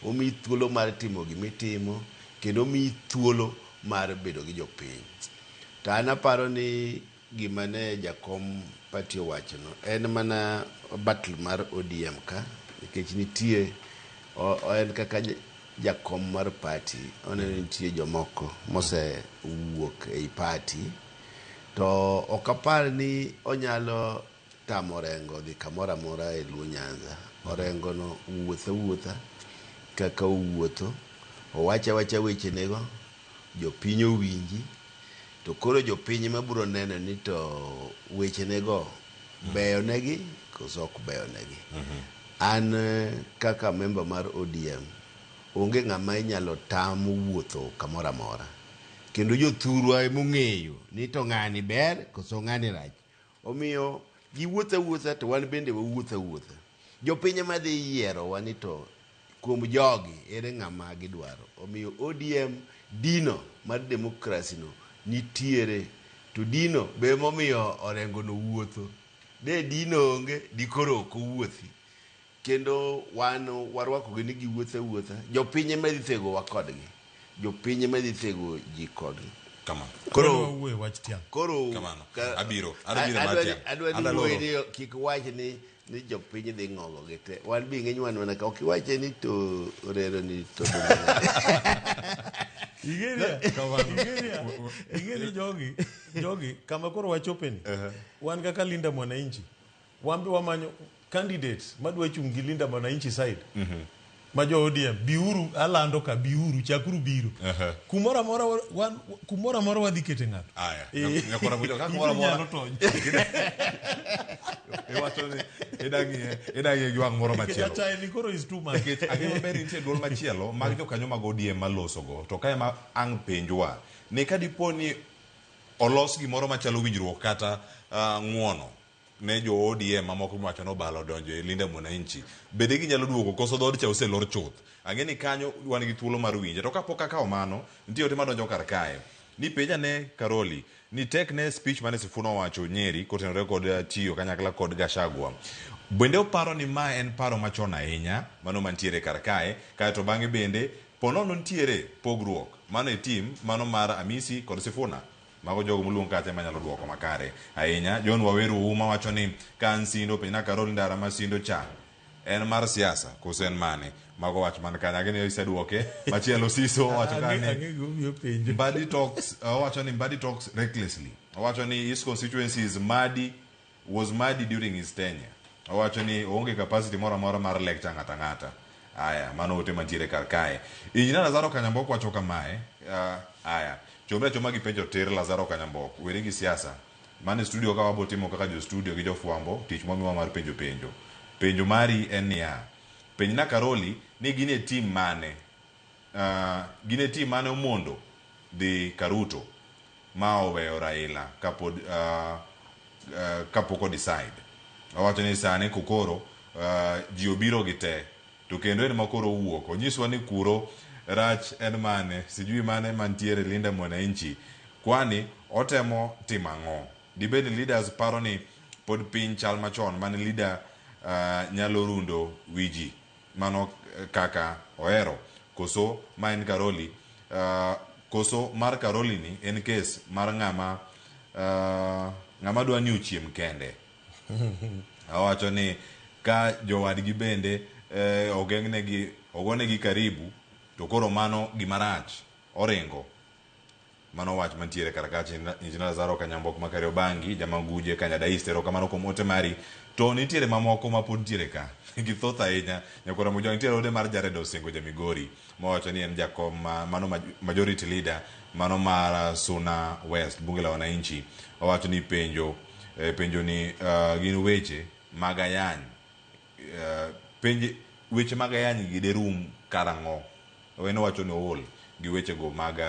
[SPEAKER 1] omiyi thuolo mar timo gimitimo, kendo omiyi thuolo mar bedo gi jopiny. To an aparo ni gima ne jakom party owachono en mana battle mar ODM ka nikech nitie en kaka jakom mar party oneno nitie jomoko mosewuok ei party to ok apar ni onyalo tamo Orengo dhi kamoro amora e Luo Nyanza. Orengo no wuotho awuotha kaka owuotho, owacho awacha wechenego, jopiny owinji to koro jopiny ema biro neno ni to wechenego beyo negi koso ok beyo negi. An kaka member mar ODM onge ng'ama inyalo tam wuotho kamoro amora. Kendo jothurwa emong'eyo ni to ng'ani ber koso ng'ani rach. Omiyo giwuotho awuotha to wan bende wawuotho awuotha. Jopiny ema dhi yierowa ni to kuom jogi ere ng'ama gidwaro. Omiyo ODM dino mar demokrasi no nitiere to dino be emomiyo Orengo no wuotho. De dino onge dikoro ok owuothi. Kendo wan warwakogi ni giwuotho awuotha. Jopiny ema dhi thegowa kodgi. Jopiny ema dhi thego ji kodgi.
[SPEAKER 2] Kamano.
[SPEAKER 1] Koro
[SPEAKER 3] Wawuoyo wach tiang'.
[SPEAKER 1] Koro
[SPEAKER 2] Kamano.
[SPEAKER 1] ka-
[SPEAKER 2] Abiro. Adwa biro mar
[SPEAKER 1] adwa ni-
[SPEAKER 2] tiang'.
[SPEAKER 1] adwa ni
[SPEAKER 2] Adwa
[SPEAKER 1] wuoyi
[SPEAKER 2] loro.
[SPEAKER 1] ni kik wach ni ni jopiny dhi ng'ogo gi te. Wan be ing'eny wan mana ka ok iwache ni to orero ni to
[SPEAKER 3] Ing'eni jogi jogi kama koro wachopeni wan kaka Linda Mwananchi wan be wamanyo candidates madwa chung' gi Linda Mwananchi side ma jo ODM biuru alando ka biuru chakuru biro kumoro amora wan kumoro amora wadhi kete ng'ato
[SPEAKER 2] Aya.
[SPEAKER 3] Eh.
[SPEAKER 2] Nyakora bujo kaka moro amora.
[SPEAKER 3] Inyalo tony.
[SPEAKER 2] Iwacho ni idang'ie idang'ie gi wang' moro machielo.
[SPEAKER 3] Achaye ni koro is too much.
[SPEAKER 2] Nikech ang'e maber ni nitie duol machielo mag jokanyo mag ODM malosogo to kae ma ang' penjwa ni ka dipo ni olos gimoro machalo winjruok kata uh, ng'uono ne jo ODM mamoko miwacho ni obalo odonjo e Linda Mwananchi bende ginyalo duogo koso dhood cha oselor chuth ang'e ni kanyo wan gi thuolo mar winje to kapok akawo mano nitie ote madonjo kar kae ni penja ne Karoli ni tek ne speech mane Sifuna owacho Nyeri kotenore kod eh, tiyo kanyakla kod Gachagua bende oparo ni ma en paro machon ahinya mano mantiere kar kae kaeto bang'e bende ponono nitiere pogruok mano e tim mano mar Amisi kod Sifuna Mago jogo moluong kacha ema nyalo duoko makare ahinya. John Waweru Ouma wacho ni ka an Sindo penjna Karol ndara ma Sindo cha en mar siasa koso en mane? Mago wach man kanyo. Ageno iseduoke. Machielo Siso owacho ka ni
[SPEAKER 3] Ang'e gimomiyo penjo.
[SPEAKER 2] Mbadi talks owacho ni Mbadi talks recklessly. Owacho ni his constituency is muddy was muddy during his tenure. Owacho ni oonge capacity moro amora mar lecture ng'ato ang'ata. Aya, mano ote mantiere kar kae. Injinia Lazaro Kanyambok wacho kamae, uh, aya, chomre achoma gi penjo tir Lazaro Kanyambok, weri gi siasa. Mano e studio ka wabo timo kaka jo studio gi jofwambo, tich mwamiwa mar penjo penjo. Penjo mari en niya, penjna Karoli ni gin e team mane? Uh, gin e team mane omondo dhi Karuto ma oweyo Raila kapod uh, uh, kapok o decide. Owacho ni sani kokoro uh, ji obiro gi te to kendo en ma koro owuok onyiswa ni kuro rach en mane sijui mane mantiere Linda Mwananchi kwani otemo timo ang'o dibed ni leaders paro ni pod piny chal machon mane leader uh, nyalo rundo wi ji mano kaka ohero koso ma en Karoli uh, koso mar Karoli ni en kes mar ng'ama uh, ng'ama dwa ni ochiem kende awacho ni ka jowadgi bende eh, ogeng'negi ogonegi karibu to koro mano gimarach oringo mano wach mantiere kar kacha Injinia Lazaro Kanyambok ma Kariobangi jamaguje Kanyada East erokamano kuom ote mari to nitiere mamoko ma pod nitiere ka githoth ahinya nyakwara Mojwang nitiere ode mar Jared Osingo ja Migori mowacho ni en jakom ma, mano majority leader mano mar Suna West bunge la wananchi owacho ni penjo eh, penjo ni uh, gin weche mag ayany uh, penj weche mag ayany gi derum karang'o en owacho ni ool gi wechego mag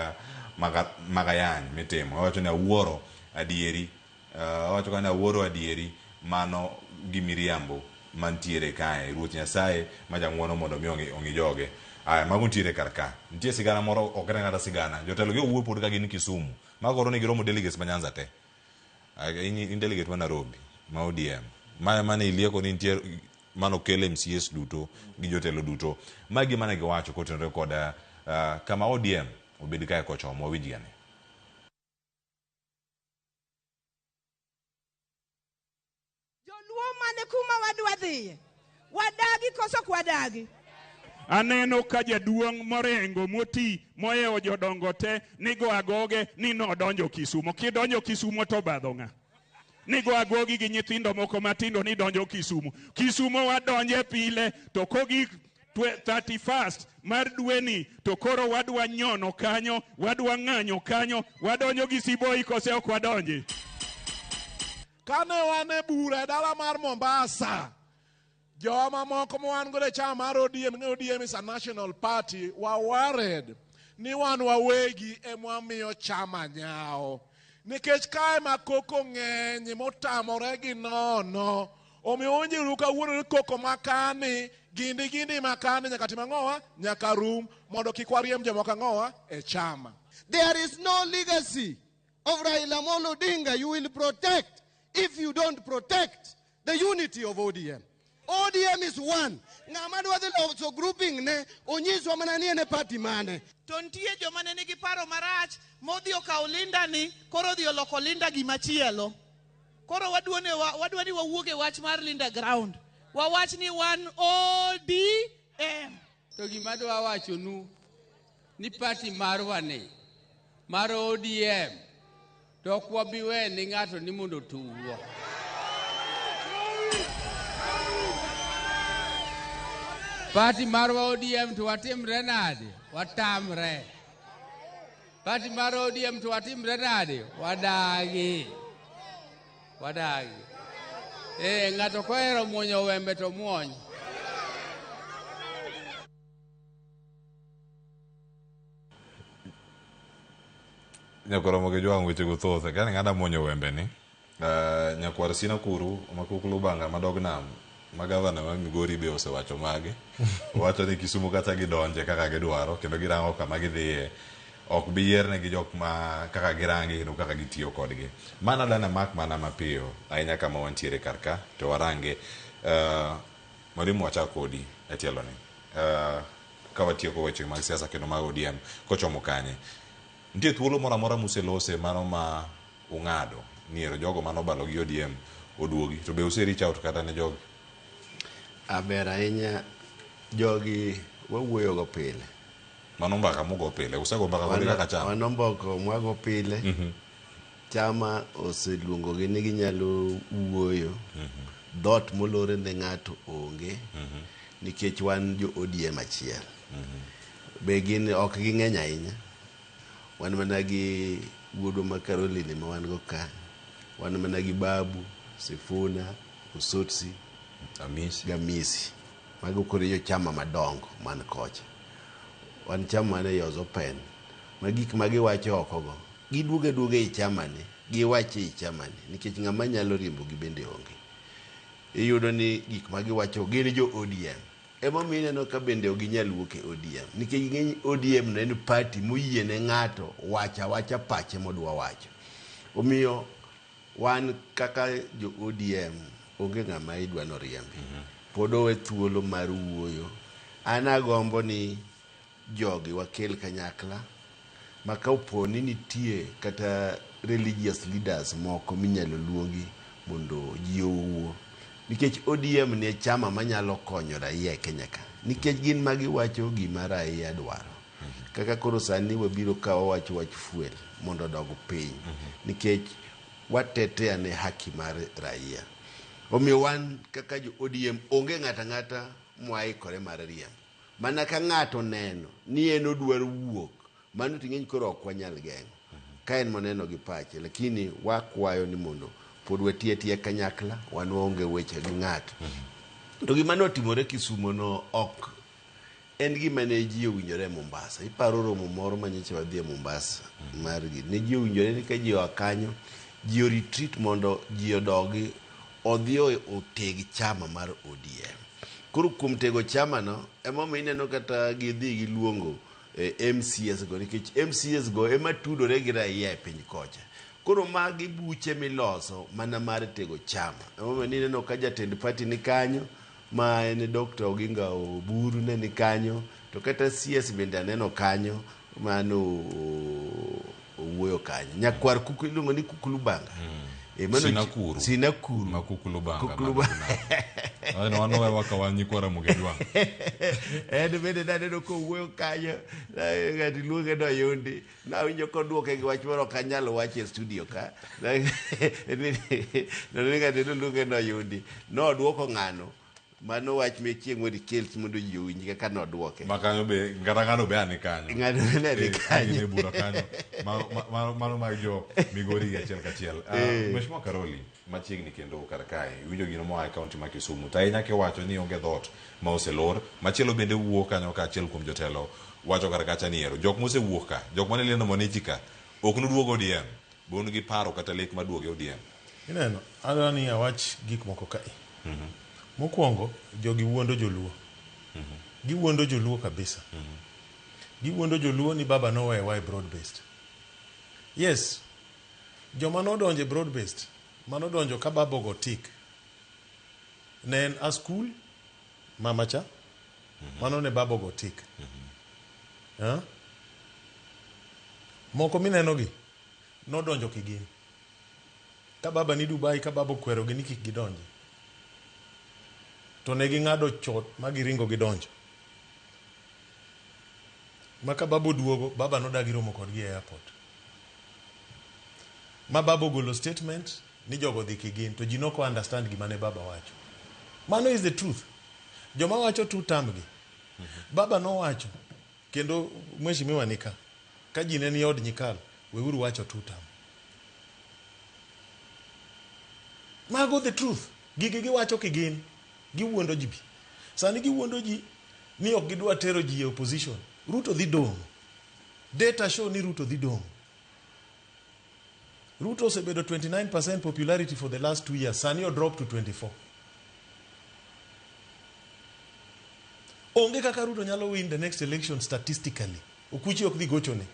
[SPEAKER 2] mag mag ayany mitimo owacho ni awuoro adieri uh, owacho ka ni awuoro adieri mano gi miriambo mantiere kae Ruoth Nyasaye ma jang'uono mondo mi ong'i ong'i joge aya mago ntiere kar ka nitie sigana moro ok en kata sigana jotelo gi owuoyo pod ka gin Kisumu mago koro ni giromo delegates ma Nyanza te in, in delegate ma Nairobi ma ODM ma mane ilieko ni nitie mano kel MCAs duto gi jotelo duto ma gima ne giwacho kotenore kod uh, kama ODM obed kae kochomo wawinj gane.
[SPEAKER 4] Joluo mane kuma wadwa dhiye. Wadagi koso ok wadagi?
[SPEAKER 7] Aneno ka jaduong' morengo moti mohewo jodongo te nigo agoge ni nodonjo Kisumo. Kidonjo Kisumo to obadho ng'a? Nigo agogi gi nyithindo moko matindo ni donjo Kisumo. Kisumo wadonje pile to kogik 31st mar dweni to koro wadwa nyono kanyo, wadwa ng'anyo kanyo, wadonjo gi Siboi kose ok wadonji?
[SPEAKER 14] Kane wan e bura e dala mar Mombasa, jowa mamoko ma wan godo e chama mar ODM, ng'e ODM is a national party, wa worried ni wan wawegi emwamiyo chama nyawo. Nikech kae ma koko ng'eny motamore gi nono. Omiyo winjuru kawuono ni koko makani, gindi gindi makani nyaka tim ang'owa? Nyaka rum mondo kik wariemb jomoko ang'owa e chama.
[SPEAKER 5] There is no legacy of Raila Amolo Odinga you will protect if you don't protect the unity of ODM. ODM is one. Ng'ama dwa dhi loso grouping ne onyiswa mana ni en e party mane.
[SPEAKER 6] To nitie joma ne nigi paro marach modhi okawo Linda ni koro odhi oloko Linda gimachielo. Koro wadwa ni wadwa ni wawuog e wach mar Linda ground. Wawach ni wan ODM.
[SPEAKER 16] To gima adwa wachonu ni party marwa ni mar ODM to ok wabi we ni ng'ato ni mondo otugwa. Party marwa ODM to watimre nade? Watamre. Party mar ODM to watimre nade? Wadagi. Wadagi. Eh, ng'ato kohero muonyo wembe to muony.
[SPEAKER 2] Nyakoromo gi jwang' weche go thoth. Kani ng'ada muonyo wembe ni. Uh, nyakwar Sina Kuru makuk Lubanga madog nam ma gavana ma Migori be osewacho mage. Owacho ni Kisumu kata gidonje kaka gidwaro kendo girango kama gidhiye ok bi yiernegi jok ma kaka girangi kendo kaka gitiyo kodgi. Mana dana mak mana mapiyo ahinya kama wantiere kar ka to warange. Uh, mwalimu wachak kodi e tielo ni. Uh, ka watieko weche mag siasa kendo mag ODM kochomo kanye. Nitie thuolo moro amora muselose mano ma ung'ado ni ero jogo mane obalo gi ODM oduogi to be use reach out kata ne jogi?
[SPEAKER 1] Aber ahinya jogi wawuoyogo pile.
[SPEAKER 2] Mano mbaka mugo pile, usego mbaka kodi kaka chama?
[SPEAKER 1] Mano mbaka mwago pile. Chama oseluongogi ni ginyalo wuoyo. Dhoot molore ne ng'ato onge nikech wan jo ODM achiel. Be gin ok ging'eny ahinya. Wan mana gi wuodwa ma Caroline ma wan go ka. Wan mana gi Babu, Sifuna, Osotsi,
[SPEAKER 2] Amisi.
[SPEAKER 1] Gamisi. Mago koro e chama madongo man kocha. Wan chama man e Yoz Open. Ma gik ma giwacho oko go, giduogo aduoga ei chama ni, giwacho ei chama ni, nikech ng'ama nyalo riembo gi bende onge. Iyudo ni gik ma giwacho gin jo ODM. Emomiyo ineno ka bende ok ginyal wuok e ODM. Nikech ng'eny ODM no en party moyie ne ng'ato wacho awacha pache modwa wacho. Omiyo wan kaka jo ODM onge ng'ama idwa noriembi. Pod owe thuolo mar wuoyo. An agombo ni jogi wakel kanyakla ma ka opo ni nitie kata religious leaders moko minyalo luongi mondo ji owuo. Nikech ODM ne chama manyalo konyo raia e Kenya ka. Nikech gin ma giwacho gima raia dwaro. Kaka koro sani wabiro ka wawacho wach fuel mondo odog piny. Nikech watetea ne haki mar raia. Omiyo wan kaka jo ODM onge ng'ato ang'ata mwaikore mar riembo. Mana ka ng'ato oneno ni en odwaro wuok, mano to ing'eni koro ok wanyal geng'o. Ka en moneno gi pache, lakini wakwayo ni mondo pod wati atiya kanyakla, wan waonge weche gi ng'ato. To gima notimore Kisumo no ok en gima ne ji owinjore e Mombasa. Iparo romo moro ma nyocha wadhi e Mombasa margi. Ne ji owinjore ni ka ji oa kanyo, ji o retreat mondo ji odogi odhi oteg chama mar ODM. Koro kuom tego chama no, emomiyo ineno kata gidhi giluongo MCAs go nikech MCAs go ema tudore gi raia e piny kocha. Koro magi buche miloso mana mar tego chama. Emomiyo ineno ka jatend party ni kanyo ma en Dr. Oginga Oburu ne ni kanyo to kata CS bende aneno kanyo mano owuoyo kanyo. Nyakwar kuku iluongo ni Kuku Lubanga. Mano
[SPEAKER 2] Sinakuru.
[SPEAKER 1] Sinakuru.
[SPEAKER 2] Ma Kuku Lubanga.
[SPEAKER 1] Kuku Lubanga.
[SPEAKER 2] Ano wan wewa ka wan nyikwa Ramogi Ajwang'.
[SPEAKER 1] En bende naneno kowuoyo kanyo, ng'ato iluonge ni Oyundi. Nawinjo koduoke gi wach moro ok anyal wacho e studio ka. Ni ng'ato noluonge ni Oyundi. Nodwoko ng'ano. Mano wach me chieng' mondo ikel mondo ji owinj kaka nodwoke.
[SPEAKER 2] Ma kanyo be kata ng'ano be ani kanyo.
[SPEAKER 1] Ng'ano be ni kanyo.
[SPEAKER 2] Gin e bura kanyo. Mano mag jo Migori gi achiel kachiel. Mheshimiwa Karoli, machiegni kendo kar kae, iwinjo gino moa e kaunti ma Kisumu. To ahinya kiwacho ni onge dhoot ma oselor. Machielo bende wuok kanyo ka achiel kuom jotelo wacho kar kacha ni ero. Jok mosewuok ka, jok mane Linda Mwananchi ka, ok noduog ODM. Be un gi paro kata lek mar duogo e ODM?
[SPEAKER 3] Ineno, adwa ni awach gik moko kae. Mokwongo, jogi wuondo joluo. Giwuondo joluo kabisa. Giwuondo joluo ni baba nowewa e broad based. Yes, joma nodonjo e broad based, manodonjo ka baba ogo tik, ne en a school, mama cha, mano ne baba ogo tik. Moko minenogi, nodonjo kigin. Ka baba ni Dubai, ka baba okwerogi ni kik gidonji. To ne ging'ado chot ma giringo gidonjo. Ma ka baba oduogo, baba nodagi romo kodgi e airport. Ma baba ogolo statement ni jogo dhi kigin, to ji noko understand gima ne baba wacho. Mano is the truth. Joma wacho two term gi. Baba nowacho, kendo mheshimiwa nika, ka ji ne ni od Nyikal, weuru wacho two term. Mago the truth. Gigi giwacho kigin, giwuondo ji bi. Sani giwuondo ji ni ok gidwa tero ji e opposition. Ruto dhi dong'. Data show ni Ruto dhi dong'. Ruto osebedo 29% popularity for the last 2 years. Sani o drop to 24. Onge kaka Ruto nyalo win the next election statistically. Okuche ok dhi gochone.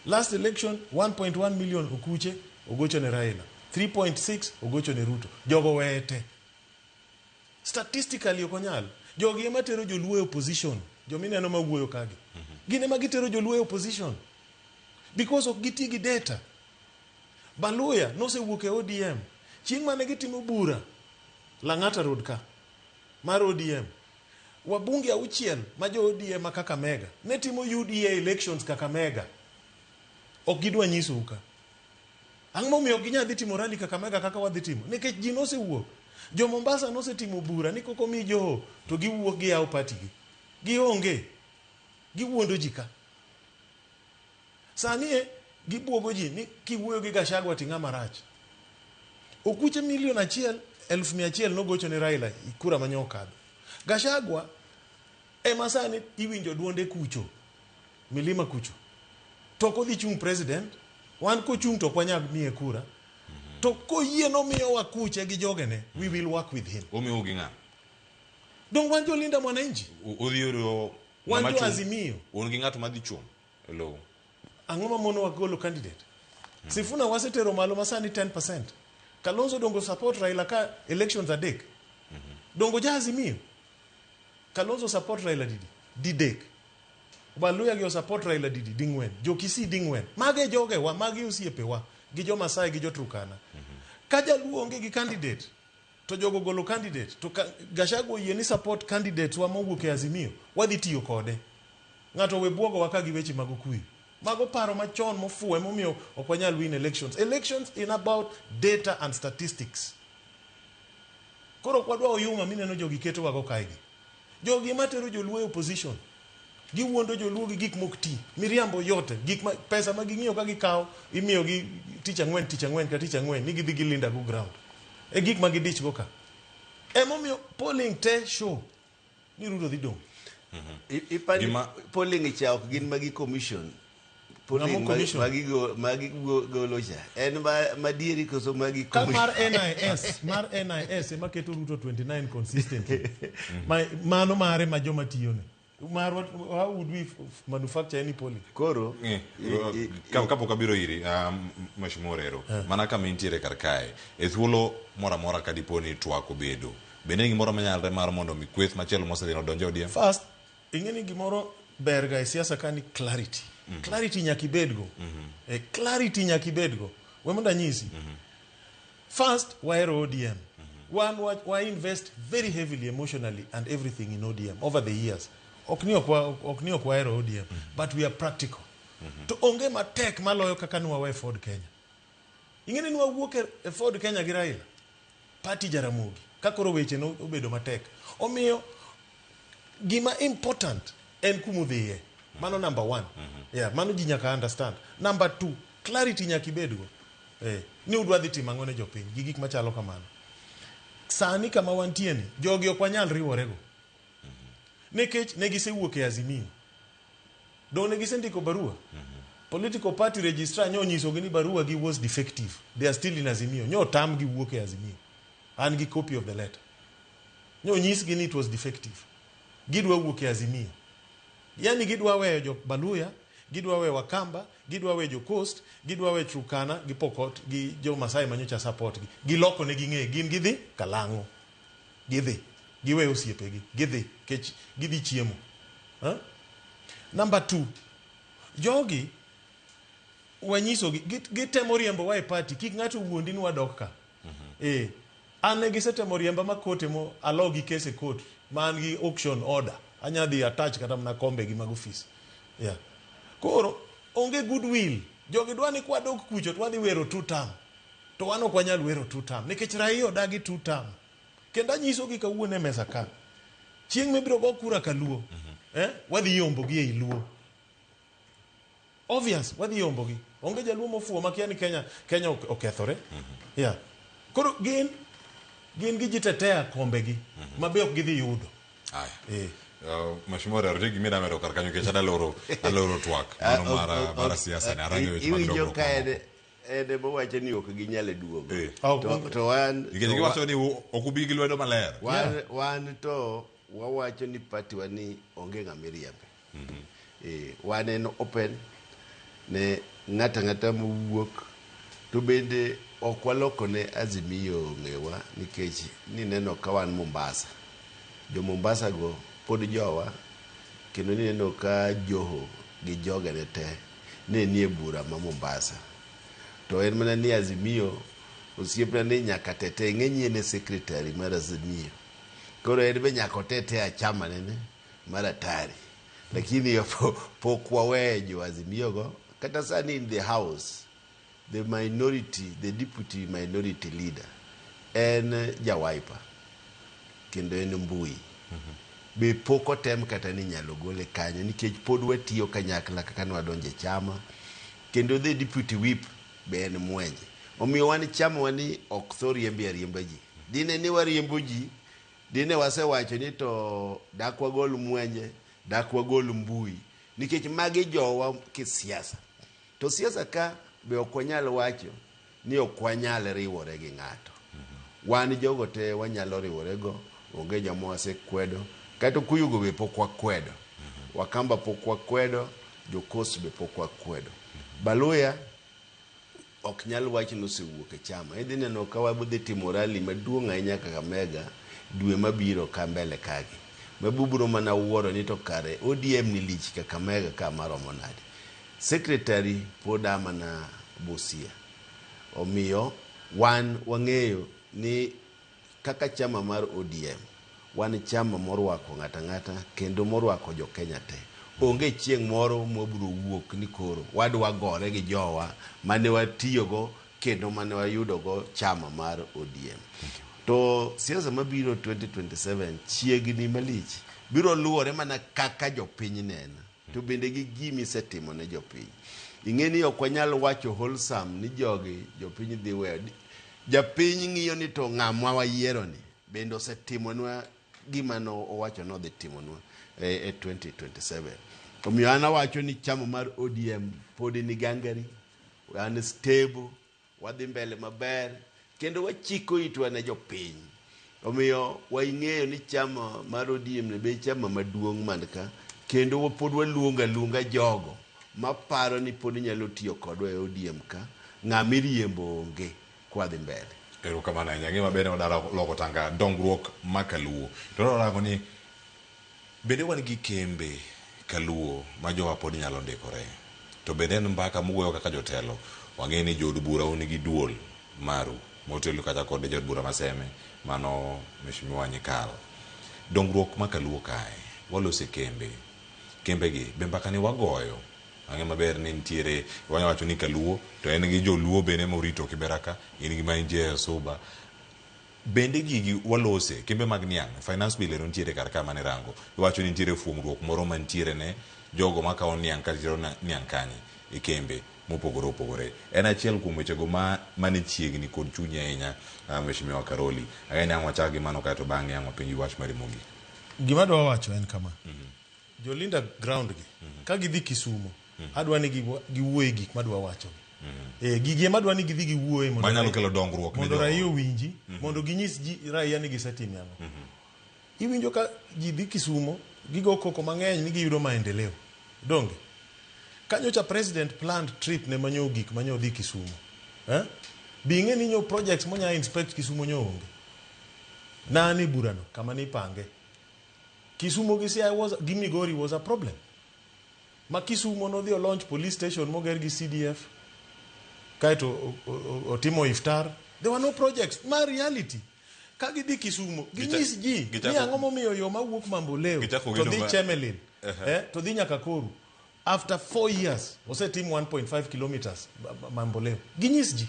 [SPEAKER 3] Last election 1.1 million okuche ogochone Raila. 3.6 ogochone Ruto. Jogo wete. Statistically ok onyal. Jogi ema tero joluo e opposition. Jomineno mawuoyo kagi. Gin ema gitero joluo e opposition. Because ok giti gi data. Baluya nosewuok e ODM. Chieng' mane gitimo bura Lang'ata Road ka mar ODM. Wabunge auchiel ma jo ODM ma Kakamega ne timo UDA elections Kakamega. Ok gidwa nyisou ka. Ang'o momiyo ok ginyal dhi timo rally Kakamega kaka wadhi timo? Nikech ji nosewuok. Jo Mombasa nosetimo bura ni kok omi Joho to giwuok giyawo party gi. Gionge. Giwuondo ji ka. Sani e gibuogo ji ni kiwuoyo gi Gachagua to ing'ama rach. Okuche milion 1.1 million nogocho ne Raila e kura manyo okadho. Gachagua ema sani iwinjo duonde kucho, milima kucho. To ok odhi chung' president, wan kochung' to ok wanyal miye kura. To koyie nomiyowa kuche gi jogene, we will work with him.
[SPEAKER 2] Omiyo gi ng'a?
[SPEAKER 3] Dong wan jo Linda Mwananchi.
[SPEAKER 2] Udhi yudo
[SPEAKER 3] Wan
[SPEAKER 2] ng'ama
[SPEAKER 3] jo
[SPEAKER 2] chung'?
[SPEAKER 3] Azimio.
[SPEAKER 2] Un gi ng'at madhi chung' e lowo.
[SPEAKER 3] Ang'o ma monowa golo candidate? Sifuna wasetero malo masani 10%. Kalonzo dongo support Raila ka elections adek. Dongo ja Azimio. Kalonzo support Raila didi? Didek. Waluya gi support Raila didi? Ding'wen. Jo Kisii ding'wen. Mage jogewa, mage osiepewa, gi jo Masai gi jo Turkana. Ka Jaluo onge gi candidate, to jogo golo candidate, to ka, Gachagua oyie ni support candidates wa mowuok e Azimio, wadhi tiyo kode. Ng'ato we buogowa ka gi weche mag okuyu. Mago paro machon mofuwo emomiyo ok wanyal win elections. Elections in about data and statistics. Koro ok wadwa oyuma mineno jogi ketowago kaegi. Jogi ema tero joluo e opposition. Giwuondo joluo gi gik mok ti. Miriambo yote. Gik ma, pesa ma ging'iyo ka gikawo imiyogi tich ang'wen, tich ang'wen ka tich ang'wen ni gidhi gilinda go ground. E gik ma gidich go ka. Emomiyo polling te show ni Ruto dhi dong'.
[SPEAKER 1] Ipani polling cha ok gin magi commission. Polling
[SPEAKER 3] Ng'amo commission?
[SPEAKER 1] magi golo cha. En madieri koso magi
[SPEAKER 3] Ka mar
[SPEAKER 1] commission?
[SPEAKER 3] NIS, mar NIS ema keto Ruto 29 consistently. Ma, mano mare ma joma tiyone. Mar what, how would we manufacture any polling?
[SPEAKER 1] Koro
[SPEAKER 2] Kapok abiro iri, Mheshimiwa Orero, mana kama intiere kar kae, e thuolo moro amora ka dipo ni twak obedo, bende gimoro manyalre mar mondo mi kweth machielo mosedhi odonj e ODM?
[SPEAKER 3] First, ing'e ni gimoro ber ga e siasa ka ni clarity. Clarity nyaka ibedgo. Clarity nyaka ibedgo. We mondo anyisi. First, wahero ODM. One, wa invest very heavily emotionally and everything in ODM over the years. Ok ni ok wahero ODM, but we are practical. To onge matek maloyo kaka nwawe Ford Kenya. Ing'e ni nwawuok e Ford Kenya gi Raila. Party Jaramogi. Ka koro weche no obedo matek. Omiyo, gima important en kumudhiye. Mano number one. Yeah, mano ji nyaka understand. Number two, clarity nyaka ibedgo. Ni udwa dhi timo ang'o ne jopiny gi gik machalo kamano. Sani kama wantie ni, jogi ok wanyal riworego. Nikech ne gisewuok e Azimio. Dong ne gisendiko barua. Political party registrar nyo onyisogi ni barua gi was defective. They are still in Azimio. Nyo otamgi wuok e Azimio. An gi copy of the letter. Nyo onyisgi ni it was defective. Gidwa wuok e Azimio. Yani gidwa weyo jo Baluya, gidwa weyo Wakamba, gidwa weyo jo Coast, gidwa weyo Turkana gi Pokot gi jo Masai manyocha support gi. Giloko ne ging'e, gin gidhi Kalang'o. Gidhi. Giweyo osiepegi. Gidhi. Kech gidhi chiemo. Huh? Number two, jogi wanyisogi, gitemo riembowa e party, kik ng'ato wuondi ni wadok ka. An ne gisetemo riemba ma court emo alogi case e court, ma an gi auction order. Anya dhi attach kata mana kombe gi mag office. Yeah. Koro, onge goodwill. Jogi dwa ni kwadok kucho to wadhi wero two term. To wan ok wanyal wero two term. Nikech raia odagi two term. Kendo anyisogi kawuono e mesa ka. Chieng' mibiro go kura kaluo. Wadhi yombogi ei Luo. Obvious, wadhi yombogi. Onge jaluo mofuwo makia ni Kenya okethore. Yeah. Koro gin gijitetea kombegi, ma be ok gidhi yudo.
[SPEAKER 2] Aya. Mheshimiwa Orero, nitie gima idwa medo kar kanyo nikech adwa loro twak mano mar siasa ni arango weche mag
[SPEAKER 1] Iwinjo
[SPEAKER 2] dongruok
[SPEAKER 1] ka
[SPEAKER 2] mamoko.
[SPEAKER 1] en ema owacho ni ok ginyal duogo. To
[SPEAKER 2] Nikech giwacho ni ok ubi gi lwedo maler.
[SPEAKER 1] Wan to wawacho ni party wa ni onge ng'ama iriembe. Wan en open ne ng'ato ang'ata mowuok to bende ok waloko ne Azimio ng'ewa nikech nineno ka wan Mombasa. Jo Mombasa go pod jowa kendo nineno ka Joho gi jogene te ne nie bura ma Mombasa. To en mana ni Azimio osiepna ni nyaka tete, ing'e ni en e secretary mar Azimio. Koro en be nyaka otete achama nene mar atari. Lakini pok waweyo jo Azimio go. Kata sani in the house, the minority, the deputy minority leader, En ja Wiper kendo en mbui. Be pok otem kata ni inyalo gole kanyo nikech pod watiyo kanyakla kaka ne wadonjo e chama kendo the deputy whip be en Mwenje. Omiyo wan chamawa ni ok thor riembi ariemba ji. Dine ni wariembo ji, dine wasewacho ni to dak wagol Mwenje, dak wagol Mbui nikech magi jowa kisiasa. To siasa ka be ok wanyal wacho ni ok wanyal riwore gi ng'ato. Wan jogo te wanyalo riwore go, onge joma wasekwedo, kata Okuyugo be pok wakwedo. Wakamba pok wakwedo, jo Coast be pok wakwedo. Baluya ok nyal wach ni osewuok e chama. Idhi neno ka wadhi timo rally maduong' ahinya Kakamega dwe mabiro ka mbele kagi. Ma bubro mana wuoro ni to kare ODM ni lich Kakamega ka maromo nade. Secretary pod a mana Busia. Omiyo wan wang'eyo ni kaka chama mar ODM, wan chama morwako ng'ato ang'ata kendo morwako jo Kenya te. Onge chieng' moro mwabiro wuok ni koro wadwa gore gi jowa mane watiyogo kendo mane wayudogo chama mar ODM. To siasa mabiro 2027 chiegni malich biro luwore mana kaka jopiny neno to bende gi gima isetimo ne jopiny. Ing'e ni ok wanyal wacho wholesome ni jogi jopiny dhi weyo. Japiny ng'iyo ni to ng'ama wayiero ni bende osetimonwa gima no owacho ni odhi timonwa e 2027. Omiyo an awacho ni chama mar ODM pod ni gangari, wan stable, wadhi mbele maber kendo wachiko itwa ne jopiny. Omiyo waing'eyo ni chama mar ODM ni be chama maduong' man ka kendo pod waluongo aluonga jogo maparo ni pod nyalo tiyo kodwa e ODM ka, ng'ama iriembo onge kwadhi mbele.
[SPEAKER 2] Erokamano ahinya. Ng'e maber ni wadara loko tanga dongruok ma kaluo. To wadwa ni bende wan gi kembe kaluo ma jowa pod nyalo ndikore. To bende en mbaka mugoyo kaka jotelo. Wang'e ni jood bura un gi duol maru motelo kata kod jaod bura ma Seme mano Mheshimiwa Nyikal. Dongruok ma kaluo kae walose kembe. Kembe gi be mbaka ni wagoyo. Ang'e maber ni nitiere wanya wacho ni kaluo to en gi joluo bende morito Kibera ka, in gi ma intie e Suba. Bende gigi walose kembe mag niang' finance bill ero nitiere kar ka mane rango iwacho ni nitiere fuong'ruok moro mantiere ne jogo makawo niang' kata tero niang' kanye e kembe mopogore opogore. En achiel kuom wechego ma mane chiegni kod chunyi ahinya Mheshimiwa Karoli. Ang'e ni ang' wachak gi mano kaeto bang'e ang' wapenji wach mari mogik.
[SPEAKER 3] Gima adwa wacho en kama. Jolinda ground gi, ka gidhi Kisumo, adwa ni giwuo e gik madwa wacho gi. Gigi ema adwa ni gidhi giwuoye mondo
[SPEAKER 2] Manyalo kelo dongruok ne
[SPEAKER 3] mondo
[SPEAKER 2] jogo.
[SPEAKER 3] raia owinji, mondo ginyis ji raia ni gisetimo ang'o. Iwinjo ka ji dhi Kisumo, gigo koko mang'eny ni giyudo maendeleo. Donge? Ka nyocha president planned trip ne manyo gik manyo dhi Kisumo. Bi ing'e ni nyo projects monya inspect Kisumo nyo onge. Nani burano kama ni pange. Kisumo gi Siaya was, gi Migori was a problem. Ma Kisumo nodhi o launch police station moger gi CDF. Kaeto otimo iftar. There were no projects. Ma reality. Ka gidhi Kisumo, ginyis ji ni ang'o momiyo yo mawuok Mamboleo to dhi Chemelil, to dhi nyaka Koru. After 4 years, osetim 1.5 kilometers Mamboleo. Ginyis ji.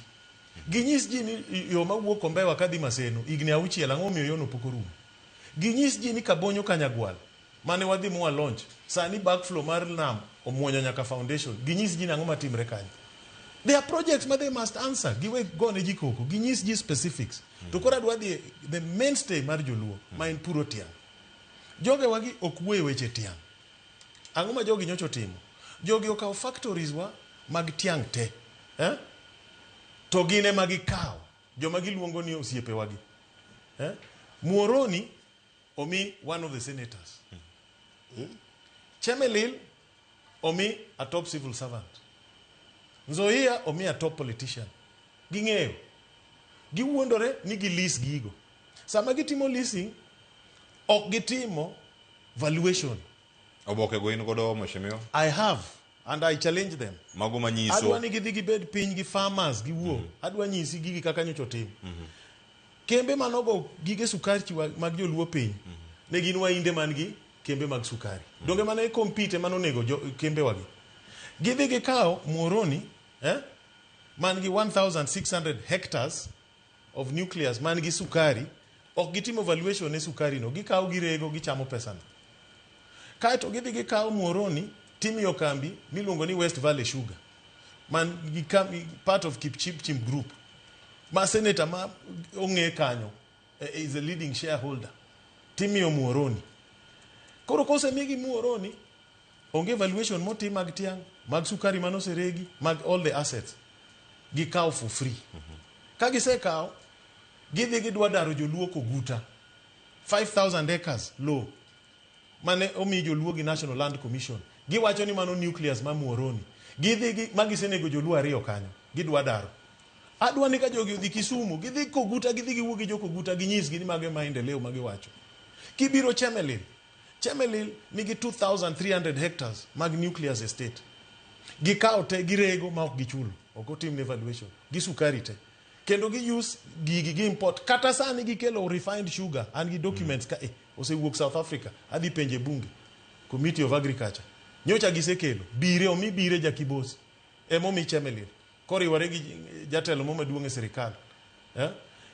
[SPEAKER 3] Ginyis ji ni yo mawuok Kombewa kadhi Maseno, higni 6, ang'o momiyo yono pok orumo. Ginyis ji ni Kabonyo Kanyagwal, mane wadhi mwa launch, sani backflow mar nam omuonyo nyaka foundation. Ginyis ji nang'o matimre kanyo. There are projects ma they must answer. Giwe gone ji koko. Ginyis ji specifics. To koro adwa dhi the mainstay mar joluo, ma en puro tiang'. Jogewa gi ok wuoye weche tiang'. Ang'o ma jogi nyocha otimo? Jogi okawo factories wa mag tiang' te. To gin ema gikawo. Joma giluongo ni osiepewa gi. Muhoroni omi one of the senators. Chemelil omi a top civil servant. Nzoia omi a top politician. Ging'eyo. Giwuondore ni gi lease gigo. Sama gitimo leasing, ok gitimo valuation.
[SPEAKER 2] Oboke go in godo mheshimiwa?
[SPEAKER 3] I have, and I challenge them.
[SPEAKER 2] Mago manyiso.
[SPEAKER 3] Adwa ni gidhi gibed piny gi farmers giwuo. Adwa nyisi gigi kaka nyocha otim. Kembe manogo gige sukari mag joluo piny, ne gin wainde man gi kembe mag sukari. Donge mane compete mane onego kembe wagi. Gidhi gikawo Muhoroni, man gi 1600 hectares of nucleus man gi sukari, ok gitimo valuation ne sukari no, gikawo girego gichamo pesano. Kaeto gidhi gikawo Muhoroni timiyo kambi miluongo ni West Valley Sugar man gi kambi part of Kipchirchir Group ma senator ma ong'e kanyo is a leading shareholder timiyo Muhoroni. Koro kosemigi Muhoroni, onge valuation motim mag tiang', mag sukari manoseregi, mag all the assets. Gikawo for free. Ka gisekawo, gidhi gidwa daro joluo Koguta. 5,000 acres low mane omi joluo gi National Land Commission. Giwacho ni mano nucleus ma Muhoroni. Gidhi gi, ma gisenego joluo ariyo kanyo. Gidwa daro. Adwa ni ka jogi odhi Kisumu, gidhi Koguta, gidhi giwuo gi jo Koguta, ginyisgi ni mago e maendeleo ma giwacho. Kibiro Chemelil, Chemelil nigi 2,300 hectares mag nucleus estate. Gikawo te girego ma ok gichulo, ok otim ne valuation. Gi sukari te. Kendo gi use gigi gi import. Kata sani gikelo refined sugar, an gi documents ka e, osewuok South Africa, adhi penje bunge, Committee of Agriculture. Nyocha gisekelo, bire, omi bire Jakibos, emomi Chemelil. Koriwore gi jatelo mo maduong' e sirikal. Eh?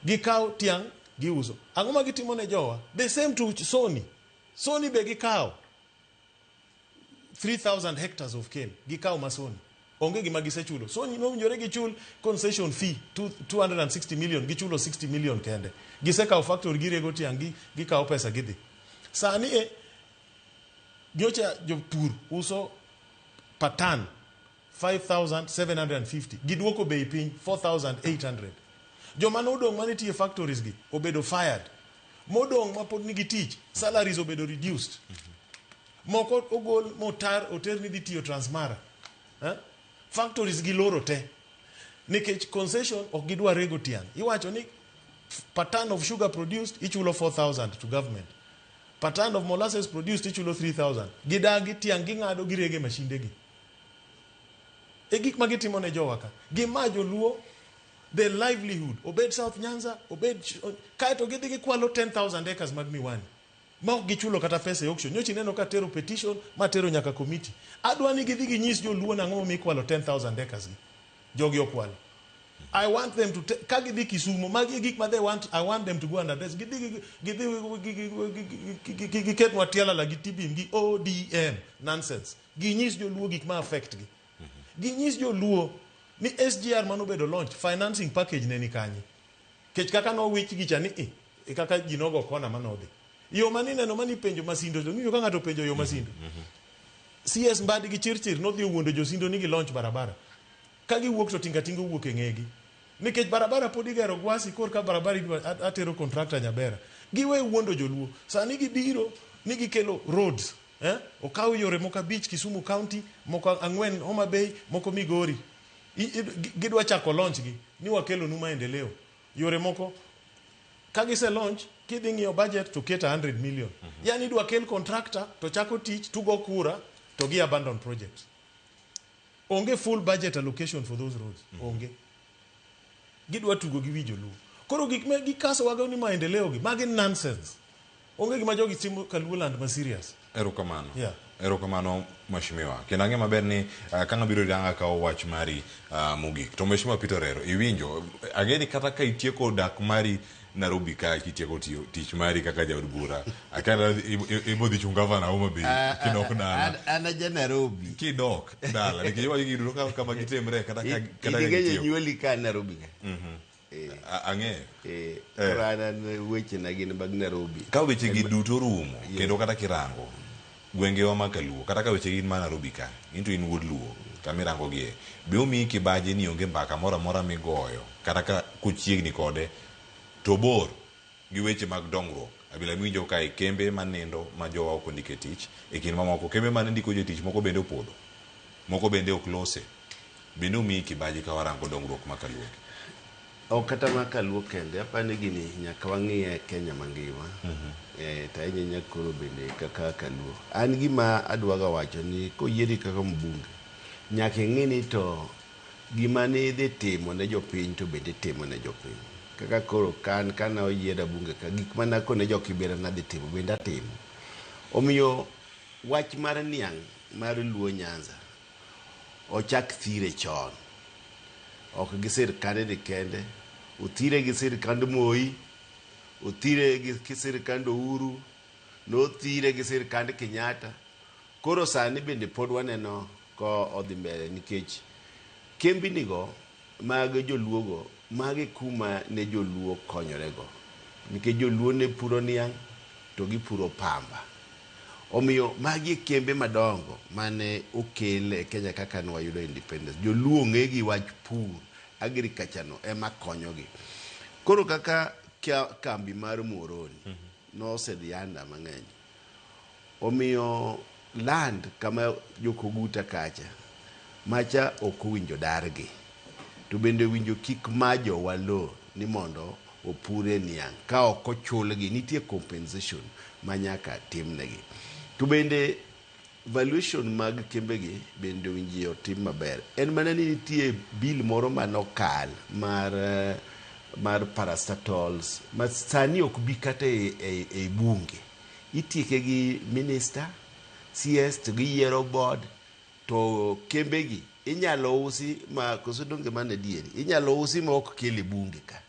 [SPEAKER 3] Gikawo tiang' giuso. Ang'o ma gitimo ne jowa? The same to Sony. Sony be gikawo 3000 hectares of cane. Gikawo ma Sony. Onge gima gisechulo. Sony nowinjore gichul concession fee 260 million, gichulo 60 million kende. Gisekawo factory girego tiang' gikawo pesa gidhi. Sani e nyocha jopur uso per ton 5,750. Giduoko bei piny 4,800. Joma nodong' mane tiyo e factories gi obedo fired. Modong' ma pod nigi tich, salaries obedo reduced. Moko ogol motar oter ni dhi tiyo Transmara. Eh? Factories giloro te. Nikech concession ok gidwa rego tiang'. Iwacho ni per ton of sugar produced ichulo 4,000 to government. Per ton of molasses produced ichulo 3,000. Gidagi tiang' ging'ado girege mashinde gi. E gik ma gitimo ne jowa ka. Gima joluo the livelihood, obed South Nyanza, obed kaeto gidhi gikwalo 10,000 acres mag Miwani. Ma ok gichulo kata pesa e auction. Nyocha ineno ka tero petition, ma tero nyaka committee. Adwa ni gidhi ginyis joluo nang'o momiyo ikwalo 10,000 acres gi. Jogi okwalo. I want them to ka gidhi Kisumo, magi e gik ma they want, I want them to go and address. Gidhi gidhi giketnwa tialala gi tibim gi ODM nonsense. Ginyis joluo gik ma affect gi. Ginyis joluo ni SGR manobedo launch financing package ne ni kanye. Kech kaka nowich gicha ni i kaka ji nogo kona manodhi. Yo manineno manipenjo Masindo, to ng'iyo ka ng'ato penjo yo Masindo. CS Mbadi gi Chirchir nodhi owuondo josindo ni gi launch barabara. Ka giwuok to tinga tinga owuok e ng'egi. Nikech barabara pod igero Gwasi, kor ka barabara idwa atero contractor Nyabera. Giwe wuondo joluo. Sani gibiro ni gikelo roads. Eh? Okaw yore moko abich Kisumu County, moko ang'wen Homa Bay, moko Migori. Gidwa chako launch gi ni wakelo nu maendeleo. Yore moko ka gise launch kidhi ng'iyo budget to keto 100 million. Yani idwa kel contractor to chako tich tugo kura to gi abandon project. Onge full budget allocation for those roads. Onge. Gidwa tugo gi wi joluo. Koro gik ma gikaso wago ni maendeleo gi, magi nonsense. Onge gima jogi timo Kaluoland ma serious.
[SPEAKER 2] Erokamano.
[SPEAKER 3] Yeah.
[SPEAKER 2] Erokamano mheshimiwa. Kendo ang'e maber ni ka ng'abiro ira akawo wach mari mogik. To mheshimiwa Peter Orero, iwinjo, ang'e ni kata ka itieko dak mari Nairobi ka kitieko tiyo tich mari kaka jaod bura, akana ibo dhi chung' gavana Homa Bay kidok dala.
[SPEAKER 1] An aja Nairobi.
[SPEAKER 2] Kidok dala, nikech iwacho gigi duto kama gitimre kata ka kata ka
[SPEAKER 1] Ing'eyo
[SPEAKER 2] gitieko.
[SPEAKER 1] nyuoli ka Nairobi ka.
[SPEAKER 2] Ang'eyo.
[SPEAKER 1] Koro an wechena gin mag Nairobi.
[SPEAKER 2] Ka weche gi duto rumo, kendo kata kirango gwengewa ma Kaluo, kata ka weche gin ma Nairobi ka, in to in wuod Luo, kama irango gie, be omiyi kibaji ni onge mbaka moro amora migoyo, kata ka kochiegni kode, to bor gi weche mag dongruok. Abila miwinjo kae kembe manindo ma jowa ok ondike tich, e kind mamoko kembe mane ndiko jotich moko bende opodho, moko bende ok lose. Bende omiyi kibaji ka warango dongruok ma Kaluo?
[SPEAKER 1] Ok kata ma Kaluo kende, aparo ni gini nyaka wang'iye Kenya mangima. To ahinya ahinya koro bende kaka Kaluo. An gima adwaga wacho ni koyieri kaka mbunge, nyaka ing'i ni to gima ne idhi timo ne jopiny to bende itimo ne jopiny. Kaka koro kan kana oyiera bunge ka, gik mana kone jo Kibera nadhi timo, bende atimo. Omiyo wach mar niang' mar Luo Nyanza ochak thire chon. Ok gi sirkande ni kende, Othire gi sirkand Moi, othire gi sirkand Uhuru, nothire gi sirkand Kenyatta. Koro sani bende pod waneno ka odhi mbele nikech kembinigo mag joluogo magi kuma ne joluo konyorego nikech joluo ne puro niang' to gipuro pamba. Omiyo magi e kembe madongo mane okel e Kenya kaka ne wayudo independence. Joluo ong'e gi wach pur, agriculture no ema konyogi. Koro kaka kambi mar Muhoroni nosedhi under mang'eny. Omiyo land kama jokoguta kacha, macha ok owinjo dargi. To bende owinjo kik ma jowa lo ni mondo opure niang' ka ok ochulgi, nitie compensation ma nyaka timnegi. To bende valuation mag kembegi bende owinjo otim maber. En mana ni nitie bill moro manokal mar mar parastatals ma sani ok bi kata e, e, e bunge. Itieke gi minister, CS to giyiero board to kembegi inyalo usi ma koso donge mano adieri inyalo usi ma ok kel e bunge ka.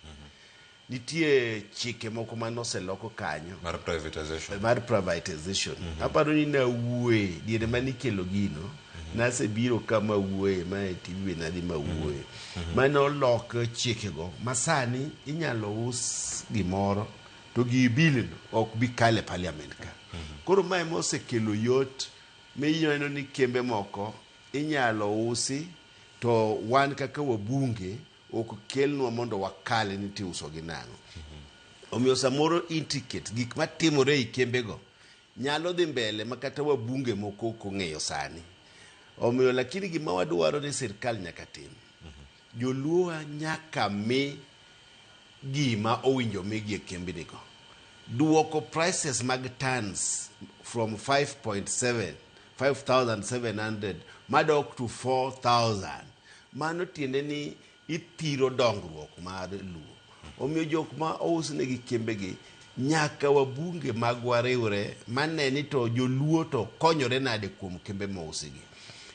[SPEAKER 1] Nitie chike moko mane oseloko kanyo
[SPEAKER 2] mar privatization
[SPEAKER 1] mar privatization. Aparo ni nawuoye diere mane ikelo gino nasebiro ka mawuoye ma e TV be nadhi mawuoye mane olok chikego ma sani inyalo us gimoro to gi bill no ok bi kalo e parliament ka. Koro mae ema osekelo yot mineno ni kembe moko inyalo usi to wan kaka wabunge ok kelnwa mondo wakale ni tiuso gi nang'o. Omiyo samoro intricate gik matimore ei kembego nyalo dhi mbele ma kata wabunge moko ok ong'eyo sani. Omiyo lakini gima wadwaro ni sirkal nyaka tim. Joluowa nyaka mi gima owinjo migi e kembnigo. Duoko prices mag tons from 5.7 5700 madok to 4000 mano tiende ni ithiro dongruok mar luo. Omiyo jok ma ousnegi kembegi nyaka wabunge magwa riwre mane ni to joluo to konyore nade kuom kembe mousigi.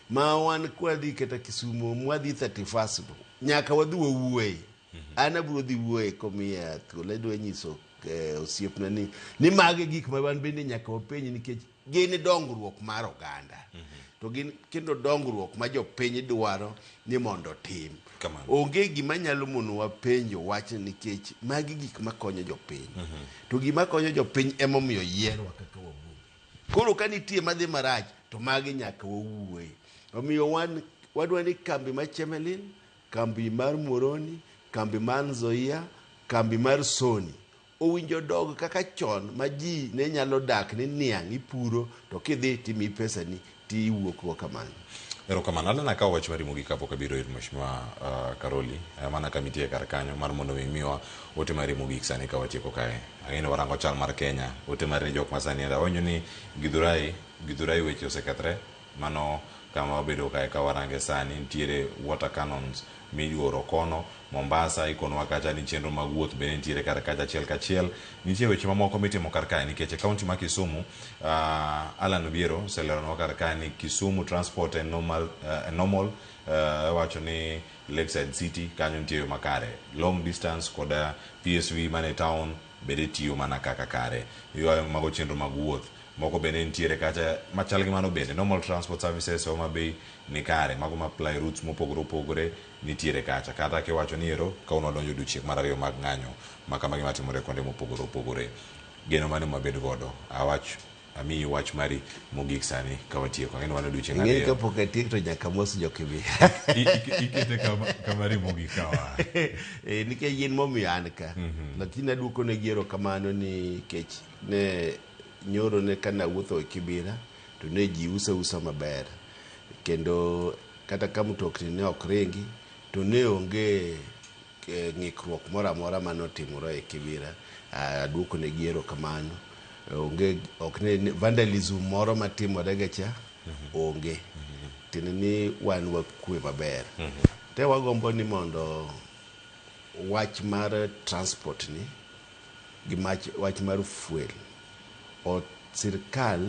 [SPEAKER 1] Ma wan kwadhi kata Kisumo mwadhi 31st nyaka wadhi wawuoye. An abiro dhi wuoye komiya thuolo adwa nyiso osiepna ni ni magi gik ma wan bende nyaka wapenj nikech gin dongruok mar oganda. To gin kendo dongruok ma jopiny dwaro ni mondo otim. Onge gima nyalo monowa penjo wachni nikech magi gik makonyo jopiny. To gima konyo jopiny emomiyo yierwa kaka wabunge. Koro ka nitie madhi marach to magi nyaka wawuoye. Omiyo wan wadwa ni kambi mar Chemelil, kambi mar Muhoroni, kambi mar Nzoia, kambi mar Sony owinjo dog kaka chon ma ji ne nyalo dak ni niang' ipuro to kidhi timiyi pesani tiwuok go kamano.
[SPEAKER 2] Erokamano. Alan akawo wach mari mogik kapok abiro ir Mheshimiwa Karoli mana kama itie kar kanyo mar mondo mi imiwa ote mari mogik sani ka watieko kae. Ang'e ni warango chal mar Kenya, ote mari ne jok ma sani awinjo ni Githurai, Githurai weche osekethre. Mano kama wabedo kae ka warange sani nitiere water cannons mioro kono Mombasa ikonwa kacha ni chenro mag wuoth bende nitiere kar kacha achiel kachiel. Nitie weche mamoko mitimo kar kae nikech e kaunti ma Kisumu Alan Obiero oseleronwa kar kae ni Kisumu transport en normal, normal wacho ni Lakeside City kanyo nitie yo makare. Long distance kod PSV mane town bende tiyo mana kaka kare. Ywayo mago chenro mag wuoth. Moko bende nitiere kacha machal gi mano bende. Normal transport services Homa Bay ni kare. Mago ma ply routes mopogore opogore nitiere kacha. Kata kiwacho ni ero kawuono wadonjo odiochieng' mar ariyo mag ng'anyo ma kamagi matimore kuonde mopogore opogore. Geno mane mwabed godo? Awach amiyi wach mari mogik sani ka watieko. Ang'e ni wan odiochieng'
[SPEAKER 1] Ing'e ni
[SPEAKER 2] ariyo.
[SPEAKER 1] kapok atiek to nyaka mos jokibira.
[SPEAKER 2] Ikete kama mogik kawa.
[SPEAKER 1] Eh, nikech gin momiyo an ka. Lakini aduoko negi erokamano nikech ne nyoro ne kana wuotho e Kibira to ne ji uso usa maber. Kendo kata ka mtokni ne ok ringi to ne onge ng'ikruok moro amora mane otimore e Kibira. Aduoko negi erokamano. Onge ok ne vandalism moro matimore ga cha onge. Tiende ni wan wakwe maber. Te wagombo ni mondo wach mar transport ni gi wach mar fuel o sirkal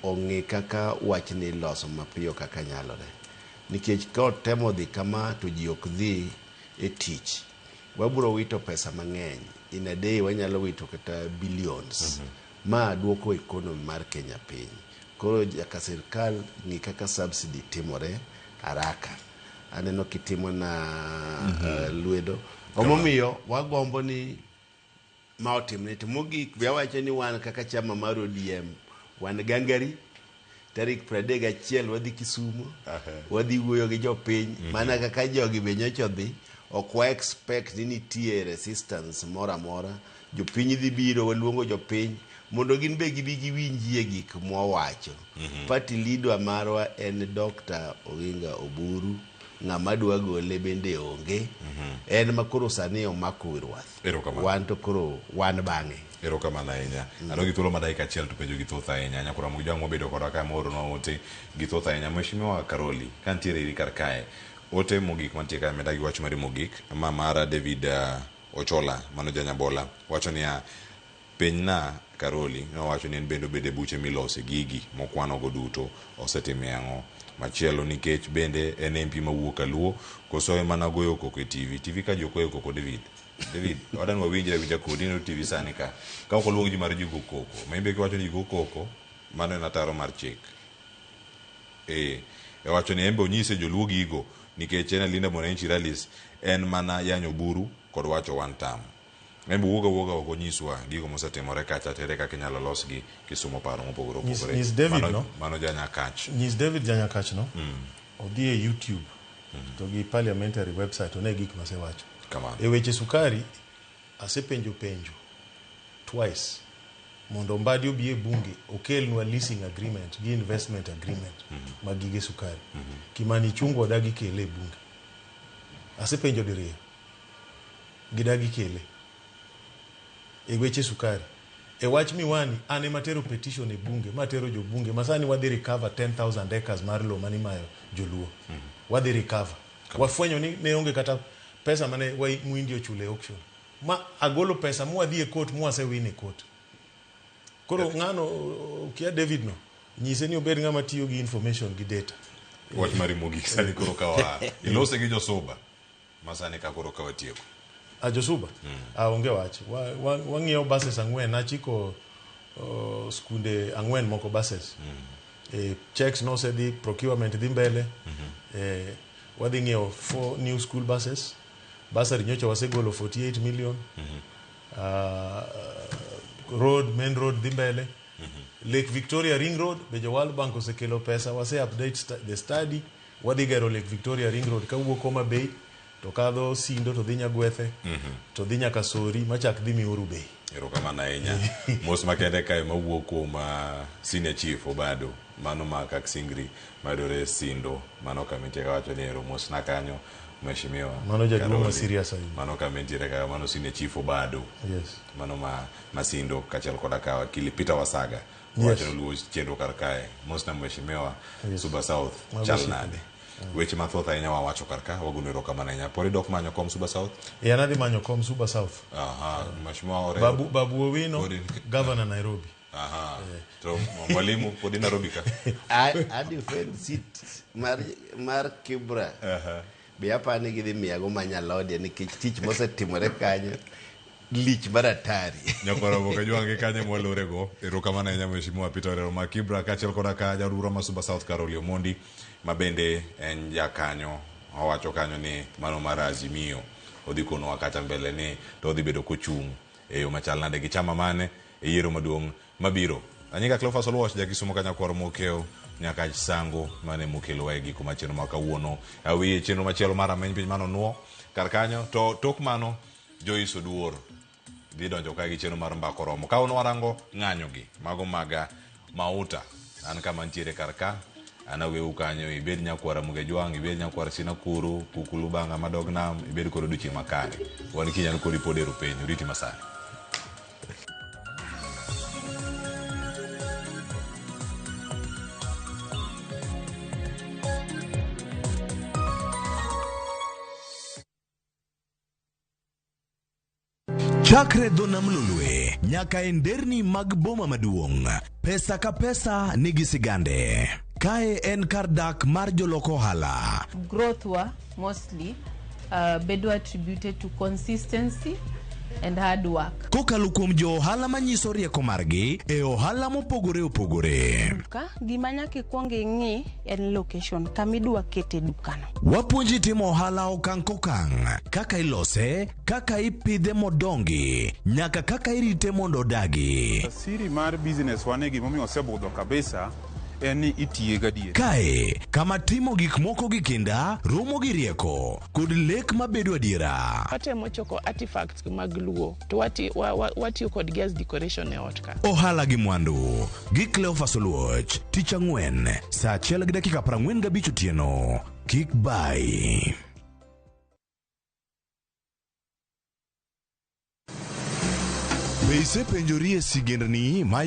[SPEAKER 1] ong'i kaka wachni iloso mapiyo kaka nyalore. Nikech ka otemo dhi kama to ji ok dhi e tich. Wabiro wito pesa mang'eny. In a day wanyalo wito kata billions. Ma duoko economy mar Kenya piny. Koro nyaka sirkal ng'i kaka subsidy timore haraka. Aneno kitimo na lwedo. Omomiyo wagombo ni ma otimre. To mogik be awacho ni wan kaka chama mar ODM wan gangari tarik 31 wadhi Kisumo, wadhi wuoyo gi jopiny mana kaka jogi be nyocha odhi. Ok wa expect ni nitie resistance moro amora. Jopiny dhi biro, waluongo jopiny mondo gin be gibi giwinjie gik mwawacho. Party leader marwa en Dr. Oginga Oburu, ng'ama dwa gole bende onge. En ma koro sani omako wi rwath.
[SPEAKER 2] Erokamano.
[SPEAKER 1] Wan to koro wan bang'e.
[SPEAKER 2] Erokamano ahinya. Adong' gi thuolo ma dakika achiel to penjo gi thoth ahinya. Nyakora Mugijwang' mobedo kodwa ka mooronwa ote gi thoth ahinya. Mheshimiwa Karoli, ka nitiere iri kar kae, ote mogik mantie kae meda gi wach mari mogik ma mara David Ochola mano ja Nyabola wacho niya, penjna Karoli nowacho ni en bende obedo e buche milose gigi mokwanogo duto osetime ang'o. Machielo nikech bende en MP mawuok Kaluo koso en mana goyo koko e TV. TV ka ji ok goyo koko David. David, wadwa ni wawinjre awinja kodi ineno TV sani ka. Ka ok oluong ji mar ji go koko. Ma in be kiwacho ni ji go koko, mano en ataro mar chik. Eh, owacho ni en be onyise joluo gigo nikech en e Linda Mwananchi rallies en mana yanyo buru kod wacho one term. En be wuoga wuoga ok onyiswa gigo mosetimore kacha tere kaka inyalo losgi Kisumo paro mopogore opogore.
[SPEAKER 3] Nyis David
[SPEAKER 2] mano,
[SPEAKER 3] no.
[SPEAKER 2] Mano janyakach.
[SPEAKER 3] Nyis David Janyakach no. Odhi e YouTube to gi parliamentary website one gik masewacho.
[SPEAKER 2] Kamano.
[SPEAKER 3] E weche sukari asepenjo penjo twice mondo Mbadi obi e bunge okelnwa leasing agreement gi investment agreement mag gige sukari. Kimani Ichung'wa odagi kele e bunge. Asepenjo diriyo. Gidagi kele. E weche sukari. E wach miwani, an ema atero petition e bunge, matero jobunge, ma sani wadhi recover 10,000 acres mar lowo mane imayo joluo. Wadhi recover. Wafwenyo ni ne onge kata pesa mane Muhindi ochulo e auction. Ma agolo pesa mwadhi e court mwase win e court. Koro ng'ano kia David no, nyise ni obed ng'ama tiyo gi information gi data.
[SPEAKER 2] Wach mari mogik sani koro kawa ilose gi josuba ma sani ka koro ka watieko.
[SPEAKER 3] A josuba? Ah, onge wach. Wang'iewo buses ang'wen, nachiko skunde ang'wen moko buses. Checks nosedhi, procurement dhi mbele. Wadhi ng'iewo 4 new school buses. Bursary nyocha wasegolo 48 million. Road, main road dhi mbele. Lake Victoria Ring Road, be jo World Bank osekelo pesa, wase update the study. Wadhi gero Lake Victoria Ring Road kawuok Homa Bay to kadho Sindo to dhi Nyagwethe to dhi nyaka Sori machak dhi Miuru Bay.
[SPEAKER 2] Erokamano ahinya. Mos makende kae mawuok kuom Senior Chief Obado, mano ma Kaksingri mayudore Sindo, mano kama intie kawacho ni ero mosna kanyo Mheshimiwa.
[SPEAKER 3] Mano jaduong' ma
[SPEAKER 2] Karoli.
[SPEAKER 3] serious ahinya.
[SPEAKER 2] Mano kama intiere ka, mano Senior Chief Obado.
[SPEAKER 3] Yes.
[SPEAKER 2] Mano ma Masindo kaachiel koda ka wakili Peter Wasaga.
[SPEAKER 3] Yes.
[SPEAKER 2] Wacho ni luwo chenro kar kae. Mosna Mheshimiwa
[SPEAKER 3] Yes.
[SPEAKER 2] Suba South
[SPEAKER 3] Mago
[SPEAKER 2] chal
[SPEAKER 3] osiepe.
[SPEAKER 2] nade? Weche mathoth ahinya wawacho kar ka, wagono erokamano ahinya. Pod idok manyo kom Suba South?
[SPEAKER 3] E an adhi manyo kom Suba South.
[SPEAKER 2] Aha, Mheshimiwa Orero.
[SPEAKER 3] Babu Owino, Governor Nairobi.
[SPEAKER 2] Aha. To mwalimu pod in Nairobi ka?
[SPEAKER 1] A defend seat mar Kibra. Be apani ni gidhi miyago manyalodie nikech tich mosetimore kanyo lich mar atari.
[SPEAKER 2] Nyakwara Oboke Jwange kanyo mwalorego. Erokamano ahinya Mheshimiwa Peter Orero ma Kibra kaachiel koda ka jaod bura ma Suba South Carol Omondi ma bende en jakanyo owacho kanyo ni mano mar Azimio odhi konowa kacha mbele ni to odhi bedo kochung' e yo machal nade gi chama mane e yiero maduong' mabiro. Anyinga Cleophas Oluoch ja Kisumo ka nyakwar Mokeo nyaka Sango mane mokelowa e giko mar chenro ma kawuono. Awiye chenro machielo mar rameny piny mano nuo kar kanyo to tok mano Joyce Oduor dhi donjo ka gi chenro mar mbako romo. Ka un warango ng'anyo gi mago maga mauta an kama ntiere kar ka an aweu kanyo ibed nyakwara Mugejwang', ibed nyakwara Sinakuru, Kukulu Banga Madog Nam, ibed kod odiochieng' makare. Wan kiny an kodi pod ero piny, oriti masani.
[SPEAKER 26] Chakre dho nam Lolwe nyaka e nderni mag boma maduong', pesa ka pesa nigi sigande. Kae en kar dak mar jolok ohala.
[SPEAKER 8] Growth wa mostly bedo attributed to consistency and hard work.
[SPEAKER 9] Kokalo kuom jo ohala manyiso rieko margi e ohala mopogore opogore.
[SPEAKER 10] Duka, gima nyaka ikwong ing'i en location kama idwa kete dukano.
[SPEAKER 9] Wapuonji timo ohala okang' kokang', kaka ilose, kaka ipidhe modongi, nyaka kaka irite mondo odagi.
[SPEAKER 11] Siri mar business wa ni gimomiyo osebudho kabisa en ni itiye gadier.
[SPEAKER 9] Kae, kama timo gik moko gi kinda, romo gi rieko, kod lek mabedo adiera.
[SPEAKER 12] Watemo choko artifacts mag Luo to watiyo kodgi as decoration e ot ka.
[SPEAKER 9] Ohala gi mwandu gi Cleophas Oluoch, tich ang'wen, saa achiel gi dakika 45 otieno. Kik bai. Be isepenjori e sigendni ma